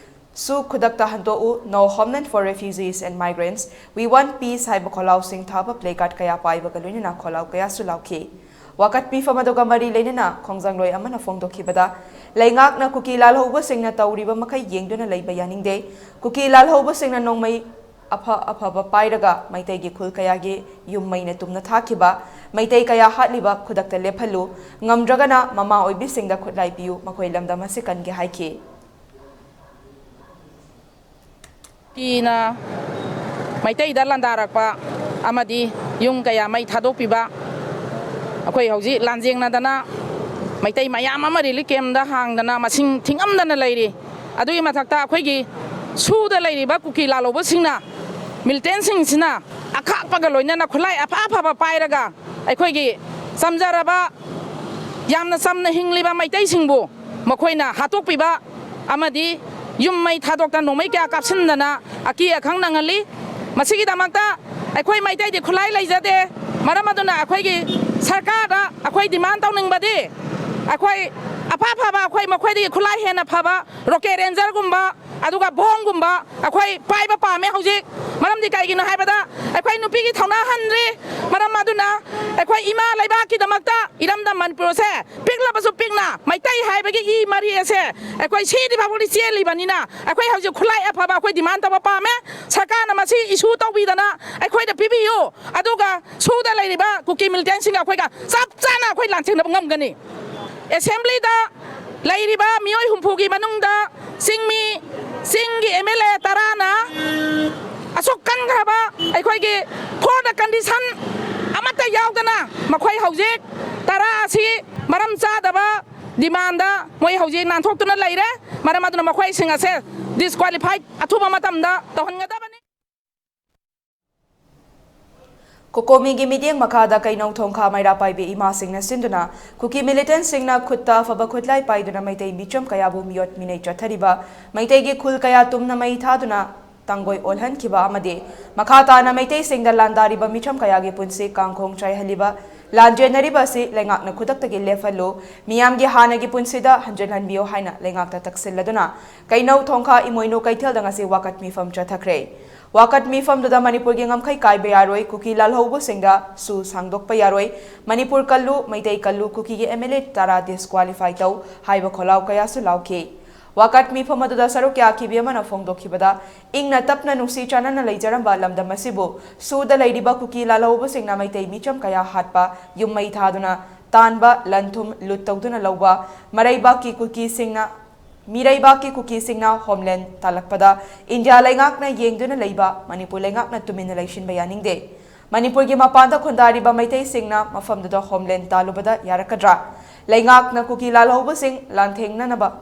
ꯁꯨ ꯈꯨꯗꯛꯇ ꯍꯟꯗꯣꯛꯎ, No Homeland for Refugees and Migrants, We Want Peace ꯍꯥꯏꯕ ꯈꯣꯜꯂꯥꯎꯁꯤꯡ ꯊꯥꯕ ꯄ꯭ꯂꯦ ꯀꯥꯔꯗ ꯀꯌꯥ ꯄꯥꯏꯕꯒ ꯂꯣꯏꯅꯅ ꯈꯣꯜꯂꯥꯎ ꯀꯌꯥꯁꯨ ꯂꯥꯎꯈꯤ꯫ ꯋꯥꯀꯠ ꯃꯤꯐꯝ ꯑꯗꯨꯒ ꯃꯔꯤ ꯂꯩꯅꯅ ꯈꯣꯡꯖꯪꯂꯣꯏ ꯑꯃꯅ ꯐꯣꯡꯗꯣꯛꯈꯤꯕꯗ, ꯂꯩꯉꯥꯛꯅ ꯀꯨꯀꯤ ꯂꯥꯜꯍꯧꯕꯁꯤꯡꯅ ꯇꯧꯔꯤꯕ ꯃꯈꯩ ꯌꯦꯡꯗꯨꯅ ꯂꯩꯕ ꯌꯥꯅꯤꯡꯗꯦ꯫ ꯀꯨꯀꯤ ꯂꯥꯜꯍꯧꯕꯁꯤꯡꯅ ꯅꯣꯡꯃꯩ ꯑꯐ ꯑꯐꯕ ꯄꯥꯏꯔꯒ ꯃꯩꯇꯩꯒꯤ ꯈꯨꯜ ꯀꯌꯥꯒꯤ ꯌꯨꯝ ꯃꯩꯅ ꯇꯨꯝꯅ ꯊꯥꯈꯤꯕ ꯃꯩꯇꯩ ꯀꯌꯥ ꯍꯥꯠꯂꯤꯕ ꯈꯨꯗꯛꯇ ꯂꯦꯞꯍꯜꯂꯨ꯫ ꯉꯝꯗ꯭ꯔꯒꯅ ꯃꯃꯥ ꯑꯣꯏꯕꯤꯁꯤꯡꯗ ꯈꯨꯠꯂꯥꯏ ꯄꯤꯌꯨ, ꯃꯈꯣꯏ ꯂꯝꯗꯝ ꯑꯁꯤ ꯀꯟꯒꯦ ꯍꯥꯏꯈꯤ꯫ ꯀꯤꯅ ꯃꯩꯇꯩꯗ ꯂꯥꯟꯗꯥꯔꯛꯄ ꯑꯃꯗꯤ ꯌꯨꯝ ꯀꯌꯥ ꯃꯩ ꯊꯥꯗꯣꯛꯄꯤꯕ, ꯑꯩꯈꯣꯏ ꯍꯧꯖꯤꯛ ꯂꯥꯟꯖꯦꯡꯅꯗꯅ ꯃꯩꯇꯩ ꯃꯌꯥꯝ ꯑꯃ ꯔꯤꯂꯤꯐ ꯀꯦꯝꯗ ꯍꯥꯡꯗꯅ ꯃꯁꯤꯡ ꯊꯤꯉꯝꯗꯅ ꯂꯩꯔꯤ꯫ ꯑꯗꯨꯒꯤ ꯃꯊꯛꯇ ꯑꯩꯈꯣꯏꯒꯤ ꯁꯨꯗ ꯂꯩꯔꯤꯕ ꯀꯨꯀꯤ ꯂꯥꯜꯍꯧꯕꯁꯤꯡꯅ, ꯃꯤꯂꯤꯇꯦꯟꯁꯤꯡꯁꯤꯅ ꯑꯈꯥꯛꯄꯒ ꯂꯣꯏꯅꯅ ꯈꯨꯠꯂꯥꯏ ꯑꯐ ꯑꯐꯕ ꯄꯥꯏꯔꯒ ꯑꯩꯈꯣꯏꯒꯤ ꯆꯝꯖꯔꯕ, ꯌꯥꯝꯅ ꯆꯝꯅ ꯍꯤꯡꯂꯤꯕ ꯃꯩꯇꯩꯁꯤꯡꯕꯨ ꯃꯈꯣꯏꯅ ꯍꯥꯠꯇꯣꯛꯄꯤꯕ ꯑꯃꯗꯤ ꯌꯨꯝ ꯃꯩ ꯊꯥꯗꯣꯛꯇꯅ ꯅꯣꯡꯃꯩ ꯀꯌꯥ ꯀꯥꯞꯁꯤꯟꯗꯅ ꯑꯀꯤ ꯑꯈꯪ ꯅꯪꯍꯜꯂꯤ꯫ ꯃꯁꯤꯒꯤꯗꯃꯛꯇ ꯑꯩꯈꯣꯏ ꯃꯩꯇꯩꯗꯤ ꯈꯨꯠꯂꯥꯏ ꯂꯩꯖꯗꯦ꯫ ꯃꯔꯝ ꯑꯗꯨꯅ ꯑꯩꯈꯣꯏꯒꯤ ꯁꯔꯀꯥꯔꯗ ꯑꯩꯈꯣꯏ ꯗꯤꯃꯥꯟ ꯇꯧꯅꯤꯡꯕꯗꯤ, ꯑꯩꯈꯣꯏ ꯑꯐ ꯑꯐꯕ, ꯑꯩꯈꯣꯏ ꯃꯈꯣꯏꯗꯒꯤ ꯈꯨꯠꯂꯥꯏ ꯍꯦꯟꯅ ꯐꯕ ꯔꯣꯀꯦꯠ ꯔꯦꯟꯖꯔꯒꯨꯝꯕ, ꯑꯗꯨꯒ ꯕꯣꯝꯒꯨꯝꯕ ꯑꯩꯈꯣꯏ ꯄꯥꯏꯕ ꯄꯥꯝꯃꯦ ꯍꯧꯖꯤꯛ꯫ ꯃꯔꯝꯗꯤ ꯀꯩꯒꯤꯅꯣ ꯍꯥꯏꯕꯗ, ꯑꯩꯈꯣꯏ ꯅꯨꯄꯤꯒꯤ ꯊꯧꯅꯥ ꯍꯟꯗ꯭ꯔꯤ꯫ ꯃꯔꯝ ꯑꯗꯨꯅ ꯑꯩꯈꯣꯏ ꯏꯃꯥ ꯂꯩꯕꯥꯛꯀꯤꯗꯃꯛꯇ ꯏꯔꯝꯗꯝ ꯃꯅꯤꯄꯨꯔꯁꯦ ꯄꯤꯛꯂꯕꯁꯨ ꯄꯤꯛꯅ ꯃꯩꯇꯩ ꯍꯥꯏꯕꯒꯤ ꯏ ꯃꯔꯤ ꯑꯁꯦ ꯑꯩꯈꯣꯏ ꯁꯤꯗ꯭ꯔꯤ ꯐꯥꯎꯕꯗꯤ ꯆꯦꯜꯂꯤꯕꯅꯤꯅ, ꯑꯩꯈꯣꯏ ꯍꯧꯖꯤꯛ ꯈꯨꯠꯂꯥꯏ ꯑꯐꯕ ꯑꯩꯈꯣꯏ ꯗꯤꯃꯥꯟ ꯇꯧꯕ ꯄꯥꯝꯃꯦ꯫ ꯁꯔꯀꯥꯔꯅ ꯃꯁꯤ ꯏꯁꯨ ꯇꯧꯕꯤꯗꯅ ꯑꯩꯈꯣꯏꯗ ꯄꯤꯕꯤꯌꯨ꯫ ꯑꯗꯨꯒ ꯁꯨꯗ ꯂꯩꯔꯤꯕ ꯀꯨꯀꯤ ꯃꯤꯂꯤꯇꯦꯟꯁꯤꯡꯒ ꯑꯩꯈꯣꯏꯒ ꯆꯞ ꯆꯥꯅ ꯑꯩꯈꯣꯏ ꯂꯥꯟꯊꯦꯡꯅꯕ ꯉꯝꯒꯅꯤ꯫ ꯑꯦꯁꯦꯝꯕ꯭ꯂꯤꯗ ꯂꯩꯔꯤꯕ ꯃꯤꯑꯣꯏ ꯍꯨꯝꯐꯨꯒꯤ ꯃꯅꯨꯡꯗ ꯆꯤꯡꯃꯤ, ꯆꯤꯡꯒꯤ ꯑꯦꯝ ꯑꯦꯜ ꯑꯦ ꯇꯔꯥꯅ ꯑꯁꯨꯛ ꯀꯟꯈ꯭ꯔꯕ ꯑꯩꯈꯣꯏꯒꯤ ꯐꯣꯔꯗ ꯀꯟꯗꯤꯁꯟ ꯑꯃꯠꯇ ꯌꯥꯎꯗꯅ ꯃꯈꯣꯏ ꯍꯧꯖꯤꯛ ꯇꯔꯥ ꯑꯁꯤ ꯃꯔꯝ ꯆꯥꯗꯕ ꯗꯤꯃꯥꯟꯗ ꯃꯣꯏ ꯍꯧꯖꯤꯛ ꯅꯥꯟꯊꯣꯛꯇꯨꯅ ꯂꯩꯔꯦ꯫ ꯃꯔꯝ ꯑꯗꯨꯅ ꯃꯈꯣꯏꯁꯤꯡ ꯑꯁꯦ ꯗꯤꯁꯀ꯭ꯋꯥꯂꯤꯐꯥꯏ ꯑꯊꯨꯕ ꯃꯇꯝꯗ ꯇꯧꯍꯟꯒꯗꯕꯅꯤ꯫ ꯀꯣꯀꯣꯃꯤꯒꯤ ꯃꯤꯠꯌꯦꯡ ꯃꯈꯥꯗ ꯀꯩꯅꯧ ꯊꯣꯡꯈꯥ ꯃꯩꯔꯥ ꯄꯥꯏꯕꯤ ꯏꯃꯥꯁꯤꯡꯅ ꯁꯤꯟꯗꯨꯅ ꯀꯨꯀꯤ ꯃꯤꯂꯤꯇꯦꯟꯁꯤꯡꯅ ꯈꯨꯠꯇ ꯑꯐꯕ ꯈꯨꯠꯂꯥꯏ ꯄꯥꯏꯗꯨꯅ ꯃꯩꯇꯩ ꯃꯤꯆꯝ ꯀꯌꯥꯕꯨ ꯃꯤꯑꯣꯠ ꯃꯤꯅꯩ ꯆꯠꯊꯔꯤꯕ, ꯃꯩꯇꯩꯒꯤ ꯈꯨꯜ ꯀꯌꯥ ꯇꯨꯝꯅ ꯃꯩ ꯊꯥꯗꯨꯅ ꯇꯥꯡꯒꯣꯏ ꯑꯣꯜꯍꯟꯈꯤꯕ ꯑꯃꯗꯤ ꯃꯈꯥ ꯇꯥꯅ ꯃꯩꯇꯩꯁꯤꯡꯗ ꯂꯥꯟꯗꯥꯔꯤꯕ ꯃꯤꯆꯝ ꯀꯌꯥꯒꯤ ꯄꯨꯟꯁꯤ ꯀꯥꯡꯈꯣꯡ ꯆꯥꯏꯍꯜꯂꯤꯕ ꯂꯥꯟꯖꯦꯟꯅꯔꯤꯕ ꯑꯁꯤ ꯂꯩꯉꯥꯛꯅ ꯈꯨꯗꯛꯇꯒꯤ ꯂꯦꯞꯍꯜꯂꯨ, ꯃꯤꯌꯥꯝꯒꯤ ꯍꯥꯟꯅꯒꯤ ꯄꯨꯟꯁꯤꯗ ꯍꯟꯖꯤꯜꯍꯟꯕꯤꯌꯨ ꯍꯥꯏꯅ ꯂꯩꯉꯥꯛꯇ ꯇꯛꯁꯤꯜꯂꯗꯨꯅ ꯀꯩꯅꯧ ꯊꯣꯡꯈꯥ ꯏꯃꯣꯏꯅꯨ ꯀꯩꯊꯦꯜꯗ ꯉꯁꯤ ꯋꯥꯀꯠ ꯃꯤꯐꯝ ꯆꯠꯊꯈ꯭ꯔꯦ꯫ ꯋꯥꯀꯠ ꯃꯤꯐꯝꯗꯨꯗ ꯃꯅꯤꯄꯨꯔꯒꯤ ꯉꯝꯈꯩ ꯀꯥꯏꯕ ꯌꯥꯔꯣꯏ, ꯀꯨꯀꯤ ꯂꯥꯜꯍꯧꯕꯁꯤꯡꯗ ꯁꯨ ꯁꯥꯡꯗꯣꯛꯄ ꯌꯥꯔꯣꯏ, ꯃꯅꯤꯄꯨꯔ ꯀꯜꯂꯨ, ꯃꯩꯇꯩ ꯀꯜꯂꯨ, ꯀꯨꯀꯤꯒꯤ ꯑꯦꯝ ꯑꯦꯜ ꯑꯦ ꯇꯔꯥ ꯗꯤꯁꯀ꯭ꯋꯥꯂꯤꯐꯥꯏ ꯇꯧ ꯍꯥꯏꯕ ꯈꯣꯜꯂꯥꯎ ꯀꯌꯥꯁꯨ ꯂꯥꯎꯈꯤ꯫ ꯋꯥꯀꯠ ꯃꯤꯐꯝ ꯑꯗꯨꯗ ꯁꯔꯨꯛ ꯌꯥꯈꯤꯕꯤ ꯑꯃꯅ ꯐꯣꯡꯗꯣꯛꯈꯤꯕꯗ, ꯏꯪꯅ ꯇꯞꯅ ꯅꯨꯡꯁꯤ ꯆꯥꯟꯅꯅ ꯂꯩꯖꯔꯝꯕ ꯂꯝꯗꯝ ꯑꯁꯤꯕꯨ ꯁꯨꯗ ꯂꯩꯔꯤꯕ ꯀꯨꯀꯤ ꯂꯥꯜꯍꯧꯕꯁꯤꯡꯅ ꯃꯩꯇꯩ ꯃꯤꯆꯝ ꯀꯌꯥ ꯍꯥꯠꯄ, ꯌꯨꯝ ꯃꯩ ꯊꯥꯗꯨꯅ ꯇꯥꯟꯕ, ꯂꯟ ꯊꯨꯝ ꯂꯨꯠ ꯇꯧꯗꯨꯅ ꯂꯧꯕ, ꯃꯔꯩꯕꯥꯛꯀꯤ ꯀꯨꯀꯤꯁꯤꯡꯅ ꯃꯤꯔꯩꯕꯥꯛꯀꯤ ꯀꯨꯀꯤꯁꯤꯡꯅ ꯍꯣꯝꯂꯦꯟ ꯇꯥꯜꯂꯛꯄꯗ ꯏꯟꯗꯤꯌꯥ ꯂꯩꯉꯥꯛꯅ ꯌꯦꯡꯗꯨꯅ ꯂꯩꯕ ꯃꯅꯤꯄꯨꯔ ꯂꯩꯉꯥꯛꯅ ꯇꯨꯃꯤꯟꯅ ꯂꯩꯁꯤꯟꯕ ꯌꯥꯅꯤꯡꯗꯦ꯫ ꯃꯅꯤꯄꯨꯔꯒꯤ ꯃꯄꯥꯟꯗ ꯈꯨꯟꯗꯥꯔꯤꯕ ꯃꯩꯇꯩꯁꯤꯡꯅ ꯃꯐꯝꯗꯨꯗ ꯍꯣꯝꯂꯦꯟ ꯇꯥꯜꯂꯨꯕꯗ ꯌꯥꯔꯛꯀꯗ꯭ꯔꯥ? ꯂꯩꯉꯥꯛꯅ ꯀꯨꯀꯤ ꯂꯥꯜꯍꯧꯕꯁꯤꯡ ꯂꯥꯟꯊꯦꯡꯅꯅꯕ,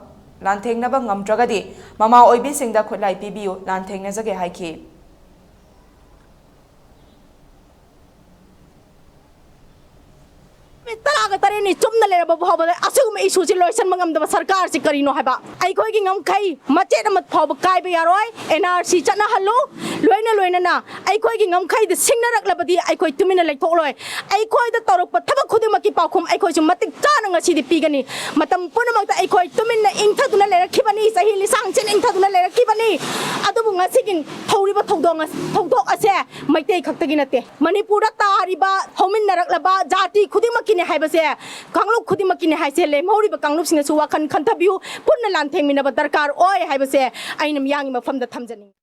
ꯂꯥꯟꯊꯦꯡꯅꯕ ꯉꯝꯗ꯭ꯔꯒꯗꯤ ꯃꯃꯥ ꯑꯣꯏꯕꯤꯁꯤꯡꯗ ꯈꯨꯠꯂꯥꯏ ꯄꯤꯕꯤꯌꯨ, ꯂꯥꯟꯊꯦꯡꯅꯖꯒꯦ ꯍꯥꯏꯈꯤ꯫ ꯅꯨꯃꯤꯠ ꯇꯔꯥꯒ ꯇꯔꯦꯠꯅꯤ ꯆꯨꯝꯅ ꯂꯩꯔꯕ ꯐꯥꯎꯕꯗ ꯑꯁꯤꯒꯨꯝꯕ ꯏꯁꯨꯁꯤ ꯂꯣꯏꯁꯤꯟꯕ ꯉꯝꯗꯕ ꯁꯔꯀꯥꯔꯁꯤ ꯀꯔꯤꯅꯣ ꯍꯥꯏꯕ? ꯑꯩꯈꯣꯏꯒꯤ ꯉꯝꯈꯩ ꯃꯆꯦꯠ ꯑꯃ ꯐꯥꯎꯕ ꯀꯥꯏꯕ ꯌꯥꯔꯣꯏ꯫ ꯑꯦꯟ ꯑꯥꯔ ꯁꯤ ꯆꯠꯅꯍꯜꯂꯨ, ꯂꯣꯏꯅ ꯂꯣꯏꯅꯅ ꯑꯩꯈꯣꯏꯒꯤ ꯉꯝꯈꯩꯗ ꯁꯤꯡꯅꯔꯛꯂꯕꯗꯤ ꯑꯩꯈꯣꯏ ꯇꯨꯃꯤꯟꯅ ꯂꯩꯊꯣꯛꯂꯣꯏ꯫ ꯑꯩꯈꯣꯏꯗ ꯇꯧꯔꯛꯄ ꯊꯕꯛ ꯈꯨꯗꯤꯡꯃꯛꯀꯤ ꯄꯥꯎꯈꯨꯝ ꯑꯩꯈꯣꯏꯁꯨ ꯃꯇꯤꯛ ꯆꯥꯅ ꯉꯁꯤꯗꯤ ꯄꯤꯒꯅꯤ꯫ ꯃꯇꯝ ꯄꯨꯝꯅꯃꯛꯇ ꯑꯩꯈꯣꯏ ꯇꯨꯃꯤꯟꯅ ꯏꯪꯊꯗꯨꯅ ꯂꯩꯔꯛꯈꯤꯕꯅꯤ, ꯆꯍꯤ ꯂꯤꯁꯥꯡ ꯆꯦꯠꯅ ꯏꯪꯊꯗꯨꯅ ꯂꯩꯔꯛꯈꯤꯕꯅꯤ꯫ ꯑꯗꯨꯕꯨ ꯉꯁꯤꯒꯤ ꯍꯧꯔꯤꯕ ꯊꯧꯗꯣꯛ ꯑꯁ-, ꯊꯧꯗꯣꯛ ꯑꯁꯦ ꯃꯩꯇꯩ ꯈꯛꯇꯒꯤ ꯅꯠꯇꯦ꯫ ꯃꯅꯤꯄꯨꯔꯗ ꯇꯥꯔꯤꯕ, ꯍꯧꯃꯤꯟꯅꯔꯛꯂꯕ ꯖꯥꯇꯤ ꯈꯨꯗꯤꯡꯃꯛꯀꯤꯅꯦ ꯍꯥꯏꯕꯁꯦ, ꯀꯥꯡꯂꯨꯞ ꯈꯨꯗꯤꯡꯃꯛꯀꯤꯅꯦ ꯍꯥꯏꯁꯦ, ꯂꯦꯝꯍꯧꯔꯤꯕ ꯀꯥꯡꯂꯨꯞꯁꯤꯡꯅꯁꯨ ꯋꯥꯈꯜ ꯈꯟꯊꯕꯤꯌꯨ, ꯄꯨꯟꯅ ꯂꯥꯟꯊꯦꯡꯃꯤꯟꯅꯕ ꯗꯔꯀꯥꯔ ꯑꯣꯏ ꯍꯥꯏꯕꯁꯦ ꯑꯩꯅ ꯃꯤꯌꯥꯝꯒꯤ ꯃꯐꯝꯗ ꯊꯝꯖꯅꯤꯡꯉꯤ꯫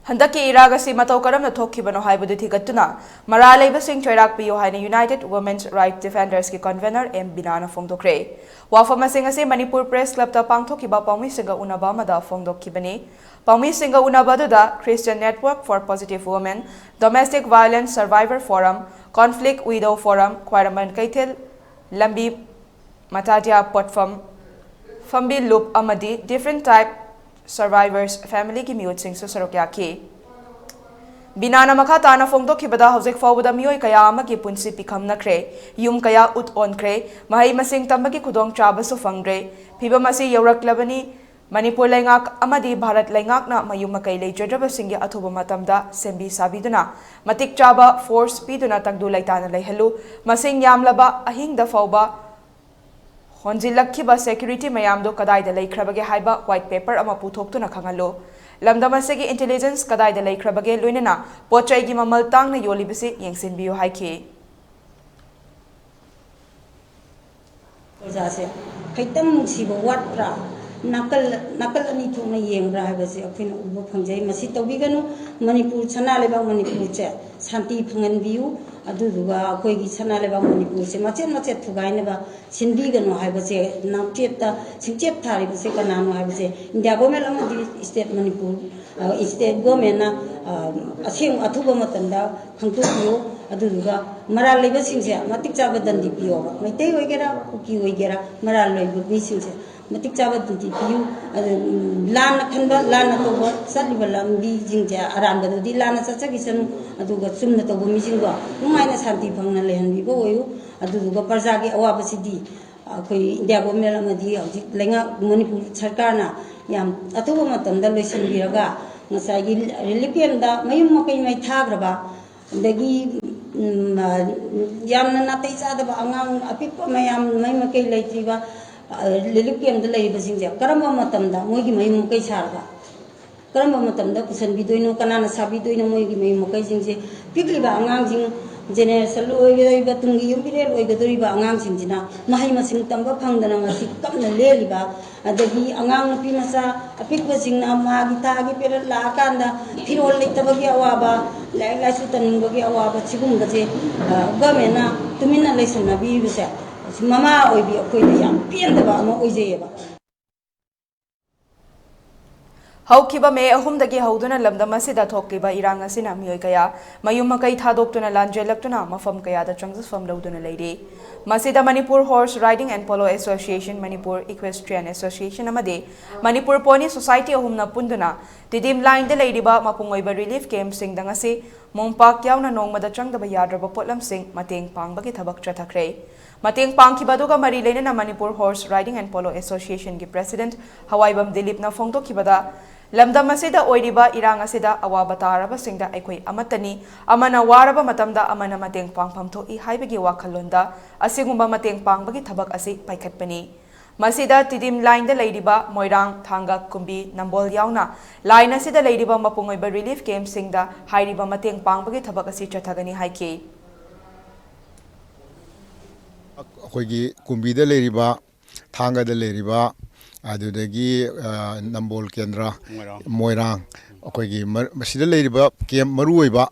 ꯍꯟꯗꯛꯀꯤ ꯏꯔꯥꯡ ꯑꯁꯤ ꯃꯇꯧ ꯀꯔꯝꯅ ꯊꯣꯛꯈꯤꯕꯅꯣ ꯍꯥꯏꯕꯗꯨ ꯊꯤꯒꯠꯇꯨꯅ ꯃꯔꯥꯜ ꯂꯩꯕꯁꯤꯡ ꯆꯩꯔꯥꯛ ꯄꯤꯌꯨ ꯍꯥꯏꯅ United Women's Right Defendersꯀꯤ convener ꯑꯦꯝ ꯕꯤꯅꯥꯅ ꯐꯣꯡꯗꯣꯛꯈ꯭ꯔꯦ꯫ ꯋꯥꯐꯝꯁꯤꯡ ꯑꯁꯤ ꯃꯅꯤꯄꯨꯔ Press Clubꯇ ꯄꯥꯡꯊꯣꯛꯈꯤꯕ ꯄꯥꯎꯃꯤꯁꯤꯡꯒ ꯎꯅꯕ ꯑꯃꯗ ꯐꯣꯡꯗꯣꯛꯈꯤꯕꯅꯤ꯫ ꯄꯥꯎꯃꯤꯁꯤꯡꯒ ꯎꯅꯕ ꯑꯗꯨꯗ Christian Network for Positive Women, Domestic Violence Survivor Forum, Conflict Widow Forum, ꯈ꯭ꯋꯥꯏꯔꯝꯕꯟ ꯀꯩꯊꯦꯜ ꯂꯝꯕꯤ ꯃꯇꯥꯗꯤꯌꯥ ꯄꯣꯠꯐꯝ, ꯐꯝꯕꯤ ꯂꯨꯞ ꯑꯃꯗꯤ Different Type Survivors Familyꯒꯤ ꯃꯤꯑꯣꯏꯁꯤꯡꯁꯨ ꯁꯔꯨꯛ ꯌꯥꯈꯤ꯫ ꯕꯤꯅꯥꯅ ꯃꯈꯥ ꯇꯥꯅ ꯐꯣꯡꯗꯣꯛꯈꯤꯕꯗ, ꯍꯧꯖꯤꯛ ꯐꯥꯎꯕꯗ ꯃꯤꯑꯣꯏ ꯀꯌꯥ ꯑꯃꯒꯤ ꯄꯨꯟꯁꯤ ꯄꯤꯈꯝꯅꯈ꯭ꯔꯦ, ꯌꯨꯝ ꯀꯌꯥ ꯎꯠ ꯑꯣꯟꯈ꯭ꯔꯦ, ꯃꯍꯩ ꯃꯁꯤꯡ ꯇꯝꯕꯒꯤ ꯈꯨꯗꯣꯡꯆꯥꯕꯁꯨ ꯐꯪꯗ꯭ꯔꯦ꯫ ꯐꯤꯚꯝ ꯑꯁꯤ ꯌꯧꯔꯛꯂꯕꯅꯤ꯫ ꯃꯅꯤꯄꯨꯔ ꯂꯩꯉꯥꯛ ꯑꯃꯗꯤ ꯚꯥꯔꯠ ꯂꯩꯉꯥꯛꯅ ꯃꯌꯨꯝ ꯃꯀꯩ ꯂꯩꯖꯗ꯭ꯔꯕꯁꯤꯡꯒꯤ ꯑꯊꯨꯕ ꯃꯇꯝꯗ ꯁꯦꯝꯕꯤ ꯁꯥꯕꯤꯗꯨꯅ, ꯃꯇꯤꯛ ꯆꯥꯕ force ꯄꯤꯗꯨꯅ ꯇꯪꯗꯨ ꯂꯩꯇꯥꯅ ꯂꯩꯍꯜꯂꯨ꯫ ꯃꯁꯤꯡ ꯌꯥꯝꯂꯕ ꯑꯍꯤꯡꯗ ꯐꯥꯎꯕ ꯍꯣꯟꯖꯤꯜꯂꯛꯈꯤꯕ security ꯃꯌꯥꯝꯗꯨ ꯀꯗꯥꯏꯗ ꯂꯩꯈ꯭ꯔꯕꯒꯦ ꯍꯥꯏꯕ white paper ꯑꯃ ꯄꯨꯊꯣꯛꯇꯨꯅ ꯈꯪꯍꯜꯂꯨ꯫ ꯂꯝꯗꯝ ꯑꯁꯤꯒꯤ intelligence ꯀꯗꯥꯏꯗ ꯂꯩꯈ꯭ꯔꯕꯒꯦ, ꯂꯣꯏꯅꯅ ꯄꯣꯠ ꯆꯩꯒꯤ ꯃꯃꯜ ꯇꯥꯡꯅ ꯌꯣꯜꯂꯤꯕꯁꯤ ꯌꯦꯡꯁꯤꯟꯕꯤꯌꯨ ꯍꯥꯏꯈꯤ꯫ ꯄ꯭ꯔꯖꯥꯁꯦ ꯈꯤꯇꯪ ꯅꯨꯡꯁꯤꯕ ꯋꯥꯠꯄ꯭ꯔꯥ, ꯅꯥꯀꯜ ꯅꯥꯀꯜ ꯑꯅꯤ ꯊꯣꯛꯅ ꯌꯦꯡꯕ꯭ꯔꯥ ꯍꯥꯏꯕꯁꯦ ꯑꯩꯈꯣꯏꯅ ꯎꯕ ꯐꯪꯖꯩ꯫ ꯃꯁꯤ ꯇꯧꯕꯤꯒꯅꯨ꯫ ꯃꯅꯤꯄꯨꯔ, ꯁꯅꯥ ꯂꯩꯕꯥꯛ ꯃꯅꯤꯄꯨꯔꯁꯦ ꯁꯥꯟꯇꯤ ꯐꯪꯍꯟꯕꯤꯌꯨ꯫ ꯑꯗꯨꯗꯨꯒ ꯑꯩꯈꯣꯏꯒꯤ ꯁꯅꯥ ꯂꯩꯕꯥꯛ ꯃꯅꯤꯄꯨꯔꯁꯦ ꯃꯆꯦꯠ ꯃꯆꯦꯠ ꯊꯨꯒꯥꯏꯅꯕ ꯁꯤꯟꯕꯤꯒꯅꯨ ꯍꯥꯏꯕꯁꯦ, ꯅꯥꯛꯆꯦꯠꯇ ꯁꯤꯡꯆꯦꯞ ꯊꯥꯔꯤꯕꯁꯦ ꯀꯅꯥꯅꯣ ꯍꯥꯏꯕꯁꯦ ꯏꯟꯗꯤꯌꯥ ꯒꯣꯔꯃꯦꯟ ꯑꯃꯗꯤ ꯁ꯭ꯇꯦꯠ ꯃꯅꯤꯄꯨꯔ, ꯑ, ꯁ꯭ꯇꯦꯠ ꯒꯣꯔꯃꯦꯟꯅ, ꯑ, ꯑꯁꯦꯡ ꯑꯊꯨꯕ ꯃꯇꯝꯗ ꯈꯪꯗꯣꯛꯄꯤꯌꯨ꯫ ꯑꯗꯨꯗꯨꯒ ꯃꯔꯥꯜ ꯂꯩꯕꯁꯤꯡꯁꯦ ꯃꯇꯤꯛ ꯆꯥꯕ ꯗꯟꯗꯤ ꯄꯤꯌꯣꯕ꯫ ꯃꯩꯇꯩ ꯑꯣꯏꯒꯦꯔꯥ, ꯀꯨꯀꯤ ꯑꯣꯏꯒꯦꯔꯥ, ꯃꯔꯥꯜ ꯂꯩꯕ ꯃꯤꯁꯤꯡꯁꯦ ꯃꯇꯤꯛ ꯆꯥꯕ ꯗꯟꯗꯤ ꯄꯤꯌꯨ꯫ ꯑꯗꯨ, ꯎꯝ, ꯂꯥꯟꯅ ꯈꯟꯕ, ꯂꯥꯟꯅ ꯇꯧꯕ ꯆꯠꯂꯤꯕ ꯂꯝꯕꯤꯁꯤꯡꯁꯦ, ꯑꯔꯥꯟꯕꯗꯗꯤ ꯂꯥꯟꯅ ꯆꯠꯆꯈꯤꯁꯅꯨ꯫ ꯑꯗꯨꯒ ꯆꯨꯝꯅ ꯇꯧꯕ ꯃꯤꯁꯤꯡꯗꯣ ꯅꯨꯡꯉꯥꯏꯅ ꯁꯥꯟꯇꯤ ꯐꯪꯅ ꯂꯩꯍꯟꯕꯤꯕ ꯑꯣꯏꯌꯨ꯫ ꯑꯗꯨꯗꯨꯒ ꯄ꯭ꯔꯖꯥꯒꯤ ꯑꯋꯥꯕꯁꯤꯗꯤ ꯑꯩꯈꯣꯏ ꯏꯟꯗꯤꯌꯥ ꯒꯣꯔꯃꯦꯟ ꯑꯃꯗꯤ ꯍꯧꯖꯤꯛ ꯂꯩꯉꯥꯛ ꯃꯅꯤꯄꯨꯔ ꯁꯔꯀꯥꯔꯅ ꯌꯥꯝ ꯑꯊꯨꯕ ꯃꯇꯝꯗ ꯂꯣꯏꯁꯤꯟꯕꯤꯔꯒ ꯉꯁꯥꯏꯒꯤ ꯔꯤꯂꯤꯐ ꯀꯦꯝꯗ ꯃꯌꯨꯝ ꯃꯀꯩ ꯃꯩ ꯊꯥꯈ꯭ꯔꯕ, ꯑꯗꯒꯤ, ꯎꯝ, ꯑ, ꯌꯥꯝꯅ ꯅꯥꯇꯩ ꯆꯥꯗꯕ ꯑꯉꯥꯡ ꯑꯄꯤꯛꯄ ꯃꯌꯥꯝ ꯃꯩ ꯃꯀꯩ ꯂꯩꯇ꯭ꯔꯤꯕ, ꯑ, ꯔꯤꯂꯤꯐ ꯀꯦꯝꯗ ꯂꯩꯔꯤꯕꯁꯤꯡꯁꯦ ꯀꯔꯝꯕ ꯃꯇꯝꯗ ꯃꯣꯏꯒꯤ ꯃꯌꯨꯝ ꯃꯀꯩ ꯁꯥꯔꯒ ꯀꯔꯝꯕ ꯃꯇꯝꯗ ꯄꯨꯁꯟꯕꯤꯗꯣꯏꯅꯣ, ꯀꯅꯥꯅ ꯁꯥꯕꯤꯗꯣꯏꯅꯣ ꯃꯣꯏꯒꯤ ꯃꯌꯨꯝ ꯃꯀꯩꯁꯤꯡꯁꯦ? ꯄꯤꯛꯂꯤꯕ ꯑꯉꯥꯡꯁꯤꯡ, ꯖꯦꯅꯦꯔꯦꯁꯟ ꯑꯣꯏꯒꯗꯧꯔꯤꯕ, ꯇꯨꯡꯒꯤ ꯌꯨꯝꯕꯤꯔꯦꯜ ꯑꯣꯏꯒꯗꯧꯔꯤꯕ ꯑꯉꯥꯡꯁꯤꯡꯁꯤꯅ ꯃꯍꯩ ꯃꯁꯤꯡ ꯇꯝꯕ ꯐꯪꯗꯅ ꯉꯁꯤ ꯀꯞꯅ ꯂꯦꯜꯂꯤꯕ, ꯑꯗꯒꯤ ꯑꯉꯥꯡ ꯅꯨꯄꯤ ꯃꯆꯥ ꯑꯄꯤꯛꯄꯁꯤꯡꯅ ꯃꯥꯒꯤ ꯊꯥꯒꯤ ꯄꯦꯔꯠ ꯂꯥꯛꯑꯀꯥꯟꯗ ꯐꯤꯔꯣꯜ ꯂꯩꯇꯕꯒꯤ ꯑꯋꯥꯕ, ꯂꯥꯏꯔꯤꯛ ꯂꯥꯏꯁꯨ ꯇꯝꯅꯤꯡꯕꯒꯤ ꯑꯋꯥꯕ, ꯁꯤꯒꯨꯝꯕꯁꯦ, ꯑ, ꯒꯚꯔꯟꯃꯦꯟꯠꯅ ꯇꯨꯃꯤꯟꯅ ꯂꯩꯁꯟꯅꯕꯤꯕꯁꯦ, ꯃꯃꯥ ꯑꯣꯏꯕꯤ ꯑꯩꯈꯣꯏꯗ ꯌꯥꯝ ꯄꯦꯟꯗꯕ ꯑꯃ ꯑꯣꯏꯖꯩꯌꯦꯕ꯫ ꯍꯧꯈꯤꯕ ꯃꯦ ꯑꯍꯨꯝꯗꯒꯤ ꯍꯧꯗꯨꯅ ꯂꯝꯗꯝ ꯑꯁꯤꯗ ꯊꯣꯛꯂꯤꯕ ꯏꯔꯥꯡ ꯑꯁꯤꯅ ꯃꯤꯑꯣꯏ ꯀꯌꯥ ꯃꯌꯨꯝ ꯃꯀꯩ ꯊꯥꯗꯣꯛꯇꯨꯅ ꯂꯥꯟꯖꯦꯜꯂꯛꯇꯨꯅ ꯃꯐꯝ ꯀꯌꯥꯗ ꯆꯪꯖꯐꯝ ꯂꯧꯗꯨꯅ ꯂꯩꯔꯤ꯫ ꯃꯁꯤꯗ Manipur Horse Riding and Polo Association, Manipur Equestrian Association ꯑꯃꯗꯤ ꯃꯅꯤꯄꯨꯔ Pony Society ꯑꯍꯨꯝꯅ ꯄꯨꯟꯗꯨꯅ ꯇꯤꯗꯤꯝ ꯂꯥꯏꯟꯗ ꯂꯩꯔꯤꯕ ꯃꯄꯨꯡ ꯑꯣꯏꯕ ꯔꯤꯂꯤꯐ ꯀꯦꯝꯞꯁꯤꯡꯗ ꯉꯁꯤ ꯃꯣꯝꯄꯥꯛ ꯌꯥꯎꯅ ꯅꯣꯡꯃꯗ ꯆꯪꯗꯕ ꯌꯥꯗ꯭ꯔꯕ ꯄꯣꯠꯂꯝꯁꯤꯡ ꯃꯇꯦꯡ ꯄꯥꯡꯕꯒꯤ ꯊꯕꯛ ꯆꯠꯊꯈ꯭ꯔꯦ꯫ ꯃꯇꯦꯡ ꯄꯥꯡꯈꯤꯕ ꯑꯗꯨꯒ ꯃꯔꯤ ꯂꯩꯅꯅ Manipur Horse Riding and Polo Association ꯒꯤ President ꯍꯋꯥꯏꯕꯝ ꯗꯤꯂꯤꯞꯅ ꯐꯣꯡꯗꯣꯛꯈꯤꯕꯗ, ꯂꯝꯗꯝ ꯑꯁꯤꯗ ꯑꯣꯏꯔꯤꯕ ꯏꯔꯥꯡ ꯑꯁꯤꯗ ꯑꯋꯥꯕ ꯇꯥꯔꯕꯁꯤꯡꯗ ꯑꯩꯈꯣꯏ ꯑꯃꯠꯇꯅꯤ, ꯑꯃꯅ ꯋꯥꯔꯕ ꯃꯇꯝꯗ ꯑꯃꯅ ꯃꯇꯦꯡ ꯄꯥꯡꯐꯝ ꯊꯣꯛꯏ ꯍꯥꯏꯕꯒꯤ ꯋꯥꯈꯜꯂꯣꯟꯗ ꯑꯁꯤꯒꯨꯝꯕ ꯃꯇꯦꯡ ꯄꯥꯡꯕꯒꯤ ꯊꯕꯛ ꯑꯁꯤ ꯄꯥꯏꯈꯠꯄꯅꯤ꯫ ꯃꯁꯤꯗ ꯇꯤꯗꯤꯝ ꯂꯥꯏꯟꯗ ꯂꯩꯔꯤꯕ ꯃꯣꯏꯔꯥꯡ, ꯊꯥꯡꯒ, ꯀꯨꯝꯕꯤ, ꯅꯝꯕꯣꯜ ꯌꯥꯎꯅ ꯂꯥꯏꯟ ꯑꯁꯤꯗ ꯂꯩꯔꯤꯕ ꯃꯄꯨꯡ ꯑꯣꯏꯕ ꯔꯤꯂꯤꯐ ꯀꯦꯝꯞꯁꯤꯡꯗ ꯍꯥꯏꯔꯤꯕ ꯃꯇꯦꯡ ꯄꯥꯡꯕꯒꯤ ꯊꯕꯛ ꯑꯁꯤ ꯆꯠꯊꯒꯅꯤ ꯍꯥꯏꯈꯤ꯫ ꯑꯩꯈꯣꯏꯒꯤ ꯀꯨꯝꯕꯤꯗ ꯂꯩꯔꯤꯕ, ꯊꯥꯡꯒꯗ ꯂꯩꯔꯤꯕ, ꯑꯗꯨꯗꯒꯤ, ꯑ, ꯅꯝꯕꯣꯜ ꯀꯦꯟꯗ꯭ꯔ, ꯃꯣꯏꯔꯥꯡ꯫ ꯃꯣꯏꯔꯥꯡ, ꯑꯩꯈꯣꯏꯒꯤ ꯃ-, ꯃꯁꯤꯗ ꯂꯩꯔꯤꯕ ꯀꯦꯝꯞ ꯃꯔꯨꯑꯣꯏꯕ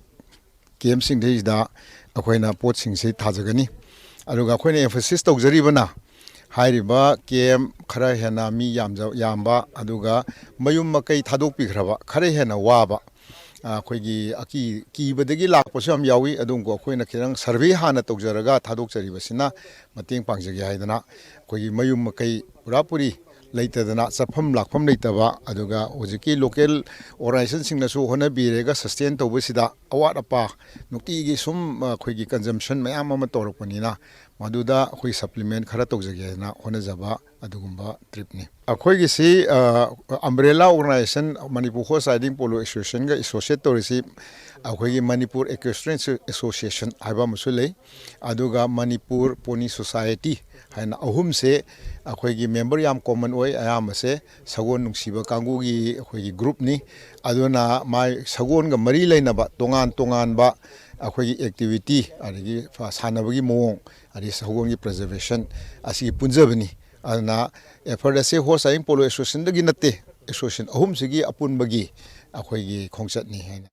ꯀꯦꯝꯞꯁꯤꯡꯁꯤꯗ ꯑꯩꯈꯣꯏꯅ ꯄꯣꯠꯁꯤꯡꯁꯤ ꯊꯥꯖꯒꯅꯤ꯫ ꯑꯗꯨꯒ ꯑꯩꯈꯣꯏꯅ ꯑꯦꯝꯐꯦꯁꯤꯁ ꯇꯧꯖꯔꯤꯕꯅ ꯍꯥꯏꯔꯤꯕ ꯀꯦꯝꯞ ꯈꯔ ꯍꯦꯟꯅ ꯃꯤ ꯌꯥꯝꯖ-, ꯌꯥꯝꯕ, ꯑꯗꯨꯒ ꯃꯌꯨꯝ ꯃꯀꯩ ꯊꯥꯗꯣꯛꯄꯤꯈ꯭ꯔꯕ ꯈꯔ ꯍꯦꯟꯅ ꯋꯥꯕ, ꯑ, ꯑꯩꯈꯣꯏꯒꯤ ꯑꯀꯤ-, ꯀꯤꯕꯗꯒꯤ ꯂꯥꯛꯄꯁꯨ ꯌꯥꯝ ꯌꯥꯎꯏ꯫ ꯑꯗꯨꯕꯨ ꯑꯩꯈꯣꯏꯅ ꯈꯤꯇꯪ ꯁꯔꯚꯦ ꯍꯥꯟꯅ ꯇꯧꯖꯔꯒ ꯊꯥꯗꯣꯛꯆꯔꯤꯕꯁꯤꯅ ꯃꯇꯦꯡ ꯄꯥꯡꯖꯒꯦ ꯍꯥꯏꯗꯅ ꯑꯩꯈꯣꯏꯒꯤ ꯃꯌꯨꯝ ꯃꯀꯩ ꯄꯨꯔꯥ ꯄꯨꯔꯤ ꯂꯩꯇꯗꯅ, ꯆꯠꯐꯝ ꯂꯥꯛꯐꯝ ꯂꯩꯇꯕ, ꯑꯗꯨꯒ ꯍꯧꯖꯤꯛꯀꯤ ꯂꯣꯀꯦꯜ ꯑꯣꯔꯒꯅꯥꯏꯖꯦꯁꯟꯁꯤꯡꯅꯁꯨ ꯍꯣꯠꯅꯕꯤꯔꯒ ꯁꯁꯇꯦꯟ ꯇꯧꯕꯁꯤꯗ ꯑꯋꯥꯠ ꯑꯄꯥ ꯅꯨꯡꯇꯤꯒꯤ ꯁꯨꯝ ꯑꯩꯈꯣꯏꯒꯤ ꯀꯟꯖꯝꯁꯟ ꯃꯌꯥꯝ ꯑꯃ ꯇꯧꯔꯛꯄꯅꯤꯅ, ꯃꯗꯨꯗ ꯑꯩꯈꯣꯏ ꯁꯄ꯭ꯂꯤꯃꯦꯟ ꯈꯔ ꯇꯧꯖꯒꯦ ꯍꯥꯏꯅ ꯍꯣꯠꯅꯖꯕ ꯑꯗꯨꯒꯨꯝꯕ ꯇ꯭ꯔꯤꯞꯅꯤ꯫ ꯑꯩꯈꯣꯏꯒꯤꯁꯤ, ꯑ, umbrella organisation Manipur horse riding polo ꯑꯦꯁꯣꯁꯤꯌꯦꯁꯟꯒ ꯑꯦꯁꯣꯁꯤꯌꯦꯠ ꯇꯧꯔꯤꯁꯤ ꯑꯩꯈꯣꯏꯒꯤ ꯃꯅꯤꯄꯨꯔ ꯏꯀ꯭ꯋꯦꯁꯇ꯭ꯔꯤꯌꯟ ꯑꯦꯁꯣꯁꯤꯌꯦꯁꯟ ꯍꯥꯏꯕ ꯑꯃꯁꯨ ꯂꯩ, ꯑꯗꯨꯒ ꯃꯅꯤꯄꯨꯔ ꯄꯣꯅꯤ ꯁꯣꯁꯥꯏꯇꯤ ꯍꯥꯏꯅ ꯑꯍꯨꯝꯁꯦ ꯑꯩꯈꯣꯏꯒꯤ ꯃꯦꯝꯕꯔ ꯌꯥꯝ ꯀꯣꯃꯟ ꯑꯣꯏ꯫ ꯑꯌꯥꯝꯕꯁꯦ ꯁꯒꯣꯜ ꯅꯨꯡꯁꯤꯕ ꯀꯥꯡꯕꯨꯒꯤ ꯑꯩꯈꯣꯏꯒꯤ ꯒ꯭ꯔꯨꯞꯅꯤ꯫ ꯑꯗꯨꯅ ꯃꯥꯏ ꯁꯒꯣꯜꯒ ꯃꯔꯤ ꯂꯩꯅꯕ ꯇꯣꯉꯥꯟ ꯇꯣꯉꯥꯟꯕ ꯑꯩꯈꯣꯏꯒꯤ ꯑꯦꯛꯇꯤꯚꯤꯇꯤ, ꯑꯗꯒꯤ ꯁꯥꯟꯅꯕꯒꯤ ꯃꯑꯣꯡ, ꯑꯗꯒꯤ ꯁꯒꯣꯜꯒꯤ ꯄ꯭ꯔꯖꯔꯕꯦꯁꯟ ꯑꯁꯤꯒꯤ ꯄꯨꯟꯖꯕꯅꯤ꯫ ꯑꯗꯨꯅ ꯑꯦꯐꯔꯠ ꯑꯁꯤ ꯍꯣꯔꯁ ꯔꯥꯏꯗꯤꯡ ꯄꯣꯂꯣ ꯑꯦꯁꯣꯁꯤꯌꯦꯁꯟꯗꯒꯤ ꯅꯠꯇꯦ, ꯑꯦꯁꯣꯁꯤꯌꯦꯁꯟ ꯑꯍꯨꯝꯁꯤꯒꯤ ꯑꯄꯨꯟꯕꯒꯤ ꯑꯩꯈꯣꯏꯒꯤ ꯈꯣꯡꯆꯠꯅꯤ ꯍꯥꯏꯅ꯫